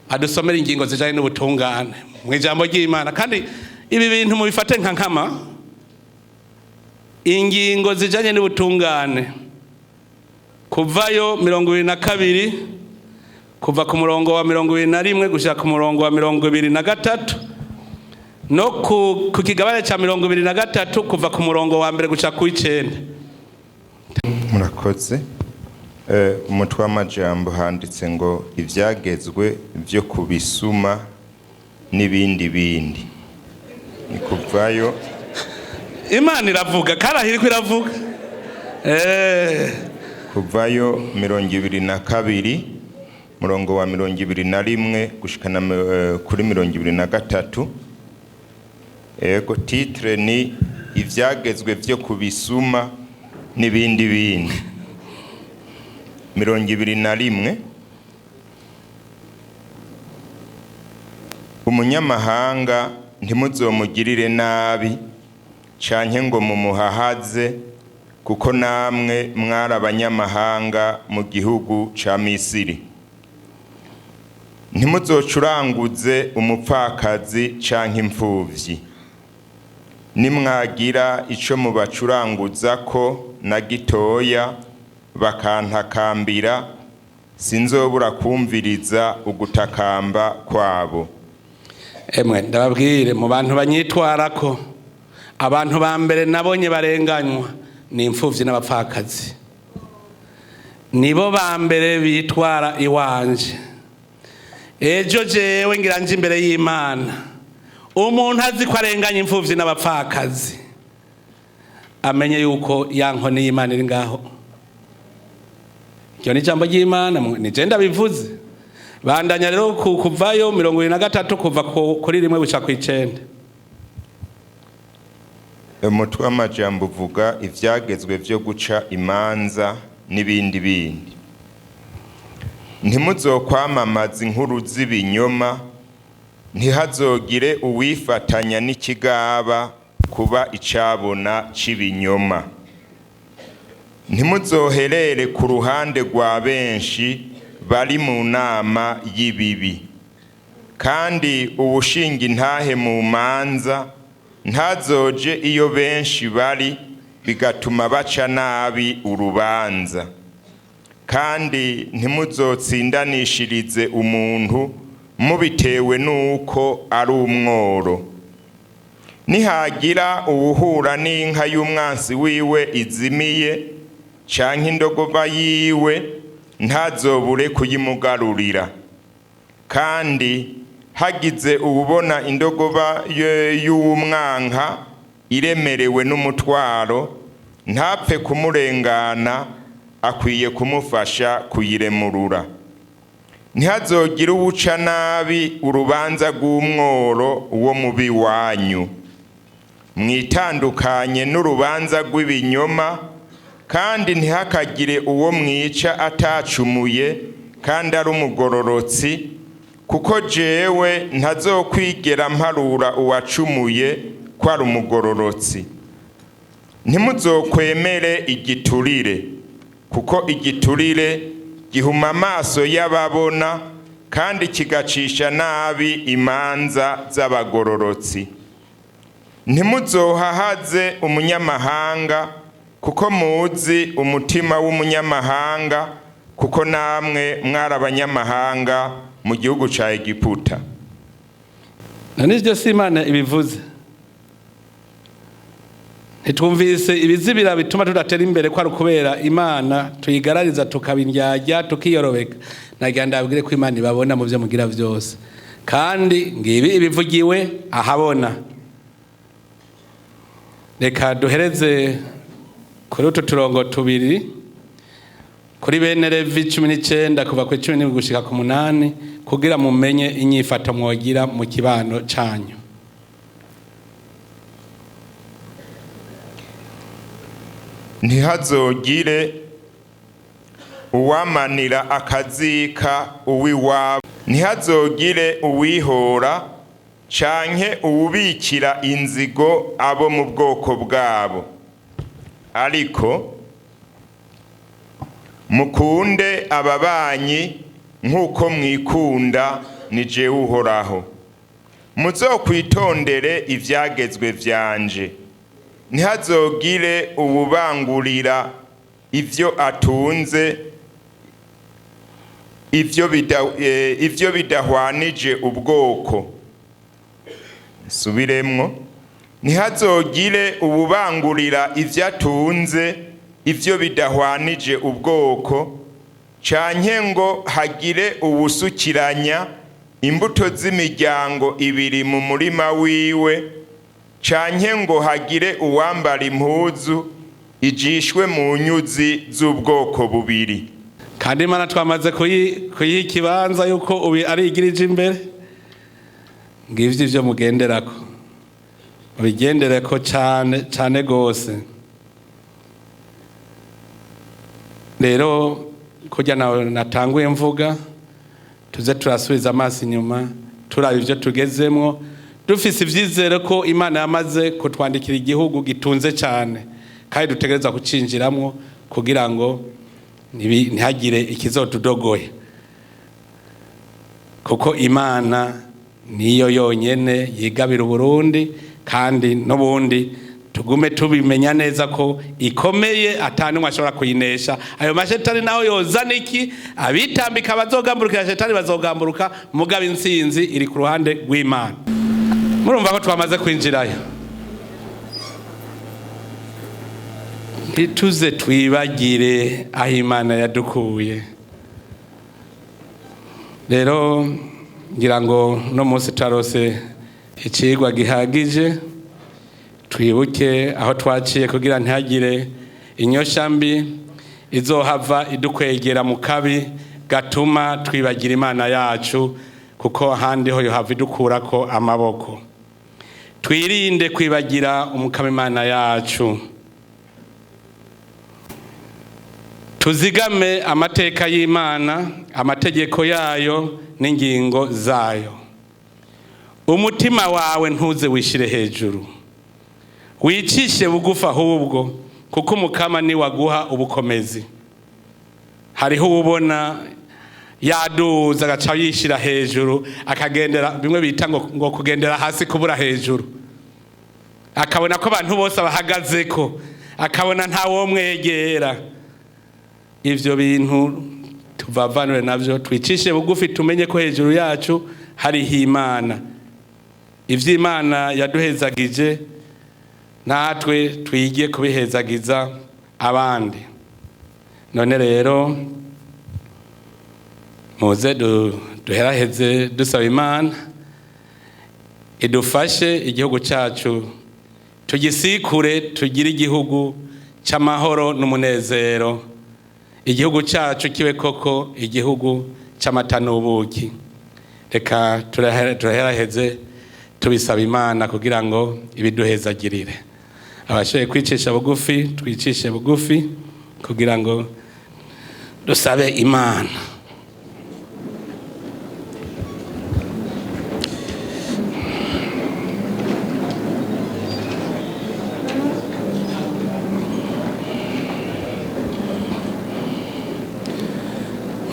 adusomera ingingo zijanye n'ubutungane mu ijambo ry'Imana. Kandi ibi bintu mubifate nka nkama. Ingingo zijanye n'ubutungane, Kuvayo 22, kuva ku murongo wa 21 gushika ku murongo wa 23, no ku kigabane ca 23, kuva ku murongo wa 1 gushika ku 9. Murakoze. Umutwe w'amajambo handitse ngo ivyagezwe vyo kubisuma n'ibindi bindi. Ni Kuvayo. Imana iravuga, karahiriko iravuga. Kuvayo 22, murongo wa 21 gushikana kuri 23. Ego, titre ni ivyagezwe vyo kubisuma n'ibindi bindi. 21: Umunyamahanga ntimuzomugirire nabi canke ngo mumuhahaze, kuko namwe mwari abanyamahanga mu gihugu ca Misiri. Ntimuzocuranguze umupfakazi canke imfuvyi. Nimwagira ico mubacuranguzako na gitoya, bakantakambira, sinzobura kumviriza ugutakamba kwabo. Emwe, ndababwire, mu bantu banyitwarako, abantu ba mbere nabonye barenganywa ni imfuvyi n'abapfakazi. Nibo ba mbere bitwara iwanje. Ejo jewe ngira nje imbere y'Imana, umuntu azi ko arenganya imfuvyi n'abapfakazi amenye yuko ya nkoni y'Imana iri ngaho. Iryo ni ijambo ry'Imana, ni je ndabivuze. Bandanya rero Kuvayo 23, kuva kuri 1 gushika ku 9. Umutwe w'amajambo uvuga ivyagezwe vyo guca imanza n'ibindi bindi. Ntimuzokwamamaza inkuru z'ibinyoma, ntihazogire uwifatanya n'ikigaba kuba icabona c'ibinyoma. Ntimuzoherere ku ruhande rwa benshi bari mu nama y'ibibi. Kandi uwushinga intahe mu manza ntazoje iyo benshi bari, bigatuma baca nabi urubanza. Kandi ntimuzotsindanishirize umuntu mubitewe n'uko ari umworo. Nihagira uwuhura n'inka y'umwansi wiwe izimiye canke indogoba yiwe, ntazobure kuyimugarurira. Kandi hagize uwubona indogoba y'uwumwanka iremerewe n'umutwaro, ntapfe kumurengana, akwiye kumufasha kuyiremurura. Ntihazogire uwuca nabi urubanza rw'umworo wo mubi wanyu. Mwitandukanye n'urubanza rw'ibinyoma, kandi ntihakagire uwo mwica atacumuye kandi ari umugororotsi, kuko jewe ntazokwigera mparura uwacumuye ko ari umugororotsi. Ntimuzokwemere igiturire, kuko igiturire gihuma amaso y'ababona kandi kigacisha nabi imanza z'abagororotsi. Ntimuzohahaze umunyamahanga, kuko muzi umutima w'umunyamahanga, kuko namwe mwari abanyamahanga mu gihugu ca Egiputa. None ibyo si Imana ibivuze? Ntitwumvise ibizibira bituma tudatera imbere ko ari ukubera Imana tuyigarariza, tukabindyarya, tukiyorobeka? Nagira ndabwire ko Imana ibabona mu byo mugira byose, kandi ngibi ibivugiwe ahabona. Reka duhereze kuri utu turongo tubiri kuri bene Levi 19, kuva ku 17 gushika ku 8, kugira mumenye inyifato mwogira mu kibano canyu. Ntihazogire uwamanira akazika uw'iwabo, ntihazogire uwihora canke uwubikira inzigo abo mu bwoko bwabo, ariko mukunde ababanyi nk'uko mwikunda, ni jewe Uhoraho. Muzokwitondere ivyagezwe vyanje. Ntihazogire uwubangurira ivyo atunze ivyo bidahwanije ubwoko. Subiremwo: ntihazogire uwubangurira ivyo atunze ivyo bidahwanije ubwoko, canke ngo hagire uwusukiranya imbuto z'imiryango ibiri mu murima wiwe, canke ngo hagire uwambara impuzu ijishwe mu nyuzi z'ubwoko bubiri. Kandi Imana twamaze kuyiha ikibanza yuko ubu ari igirije imbere. Ngivyo ivyo mugenderako, mubigendereko cane cane gose. Rero kurya natanguye mvuga, tuze turasubiza amaso inyuma, turaba ivyo tugezemwo, dufise ivyizere ko Imana yamaze kutwandikira igihugu gitunze cane, kandi dutegereza kucinjiramwo kugira ngo ntihagire ikizotudogoye, kuko Imana niyo yonyene yigabira Uburundi, kandi n'ubundi tugume tubimenya neza ko ikomeye, atanumwe ashobora kuyinesha. Ayo mashetani naho yozana iki, abitambika bazogamburukira shetani bazogamburuka, mugabo intsinzi iri ku ruhande rw'Imana. Murumva ko twamaze kwinjirayo. Ntituze twibagire aho Imana yadukuye. Rero ngira ngo no munsi tarose icigwa gihagije, twibuke aho twaciye kugira ntihagire inyosha mbi izohava idukwegera mu kabi gatuma twibagira Imana yacu, kuko ahandi ho yohava idukurako amaboko. Twirinde kwibagira Umukama Imana yacu. Tuzigame amateka y'Imana, amategeko yayo n'ingingo zayo. Umutima wawe ntuze wishire hejuru, wicishe bugufi ahubwo, kuko Umukama ni waguha ubukomezi. Hariho uwubona yaduza agaca yishira hejuru, akagendera bimwe bita ngo kugendera hasi kubura hejuru, akabona ko abantu bose bahagazeko, akabona nta womwegera. Ivyo bintu tuvavanure navyo, twicishe bugufi, tumenye ko hejuru yacu hariho Imana. Ivyo Imana yaduhezagije natwe twige kubihezagiza abandi. None rero muze duheraheze dusaba Imana idufashe igihugu cacu tugisikure, tugire igihugu c'amahoro n'umunezero, igihugu cacu kibe koko igihugu c'amata n'ubuki. Reka turaheraheze tubisaba Imana kugira ngo ibiduhezagirire. Abashoboye kwicisha bugufi twicishe bugufi kugira ngo dusabe Imana.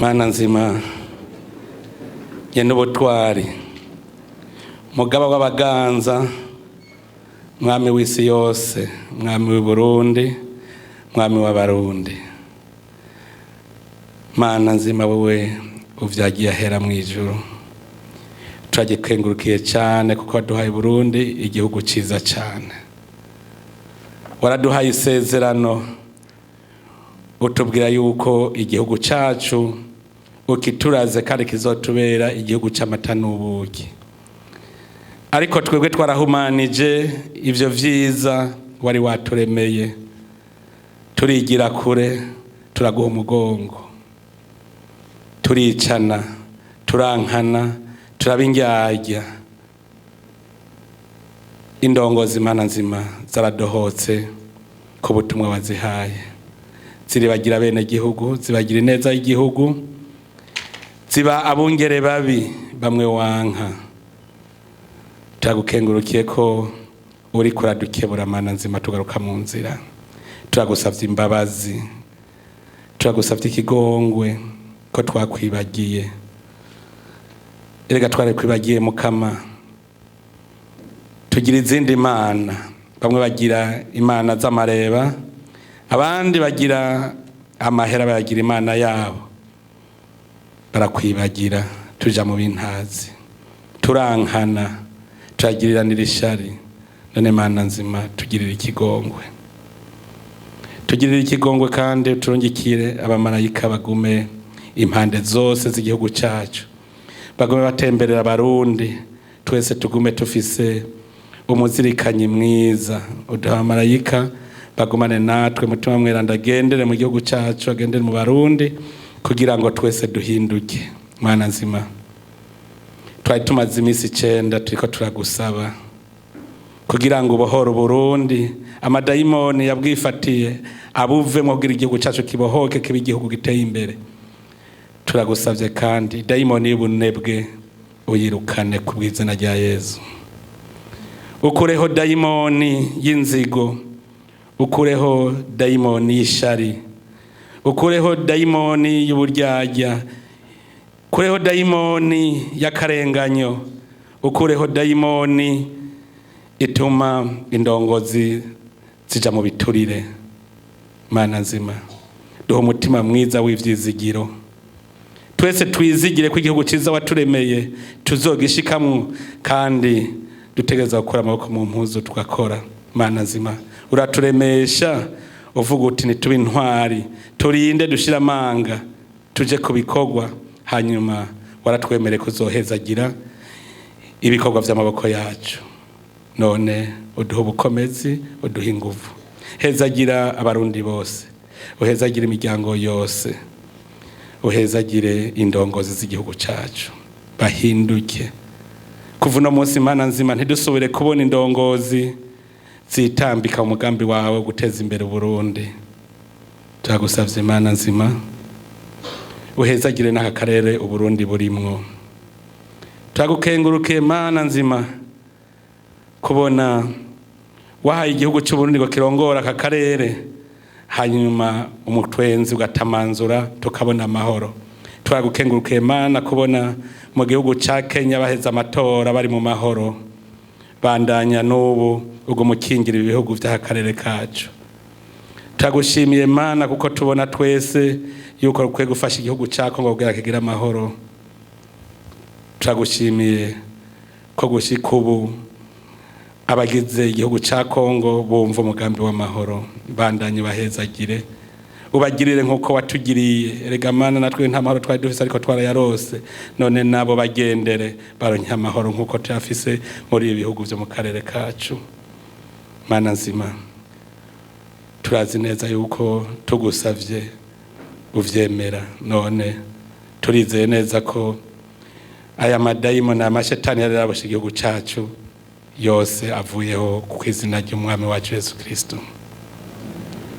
Mana nzima, ye n'ubutwari, mugaba w'abaganza, mwami w'isi yose, mwami w'i Burundi, mwami w'Abarundi, Mana nzima, wowe uvyagiye ahera mu ijuru, turagikengurukiye cyane kuko waduhaye Burundi, igihugu ciza cyane. Waraduhaye isezerano, utubwira yuko igihugu cacu ukituraze kandi kizotubera igihugu c'amata n'ubuki. Ariko twebwe twarahumanije ivyo vyiza wari waturemeye, turigira kure, turaguha umugongo, turicana, turankana, turaba indyarya. Indongozi, Mana nzima, zaradohotse ku butumwa wazihaye, ziribagira bene gihugu, zibagira ineza y'igihugu, ziba abungere babi bamwe wanka. Turagukengurukiye ko uri kuradukebura, Mana nzima, tugaruka mu nzira. Turagusavye imbabazi, turagusavye ikigongwe ko twakwibagiye. Erega twarakwibagiye, Mukama, tugira izindi mana. Bamwe bagira imana z'amareba, abandi bagira amahera, bayagira imana yabo, barakwibagira, tuja mu bintazi, turankana, turagiriranira ishari. None Mana nzima, tugirira ikigongwe, tugirire ikigongwe, kandi turungikire abamarayika bagume impande zose z'igihugu cyacu, bagume batemberera Abarundi, twese tugume tufise umuzirikanyi mwiza. Uduha abamarayika bagumane natwe, Mutima Mweranda agendere mu gihugu cyacu, agendere mu Barundi, kugira ngo twese duhinduke. Mana nzima, twari tumaze iminsi 9 turiko turagusaba kugira ngo ubohore Uburundi amadayimoni yabwifatiye, abuvemo, kugira igihugu cyacu kibohoke, kibe igihugu giteye imbere. Turagusabye kandi dayimoni y'ubunebwe uyirukane ku bw'izina rya Yezu. Ukureho dayimoni y'inzigo, ukureho dayimoni y'ishari, ukureho dayimoni y'uburyarya, ukureho dayimoni y'akarenganyo, ukureho dayimoni ituma indongozi zija mu biturire. Mana nzima, duha umutima mwiza w'ivyizigiro, twese twizigire ko igihugu cyiza waturemeye tuzogishikamwo, kandi dutegereza gukura amaboko mu mpuzu tugakora. Mana nzima, uraturemesha uvuga uti nitube intwari, turinde, dushire amanga, tuje ku bikorwa. Hanyuma waratwemereye kuzohezagira ibikorwa vy'amaboko yacu. None uduha ubukomezi, uduha inguvu. Hezagira Abarundi bose, uhezagira imiryango yose, uhezagire indongozi z'igihugu cacu, bahinduke. Kuva uno munsi, Mana nzima, ntidusubire kubona indongozi zitambika umugambi wawe wo guteza imbere Uburundi. Turagusavye, Mana nzima, uhezagire n'aka karere Uburundi burimwo. Turagukengurukiye, Mana nzima, kubona wahaye igihugu cy'Uburundi ngo kirongora aka karere, hanyuma umutwenzi ugatamanzura, tukabona amahoro. Turagukengurukiye, Mana, kubona mu gihugu ca Kenya baheza amatora bari mu mahoro. Bandanya n'ubu ubwo mukingira ibihugu by'aka karere kacu. Turagushimiye, Mana, kuko tubona twese yuko rukwiye gufasha igihugu ca Kongo kugira kigire amahoro. Turagushimiye ko gushika ubu abagize igihugu ca Kongo bumva umugambi w'amahoro. Bandanye bahezagire, ubagirire nk'uko watugiriye. Erega Mana, natwe nta mahoro twari dufise, ariko twarayarose. None nabo bagendere baronke amahoro nk'uko tuyafise muri ibi bihugu vyo mu karere kacu. Mana nzima, turazi neza yuko tugusavye uvyemera. None turizeye neza ko aya madayimoni, aya mashetani yari yaraboshe igihugu cacu yose avuyeho ku izina ry'Umwami wacu Yesu Kristo.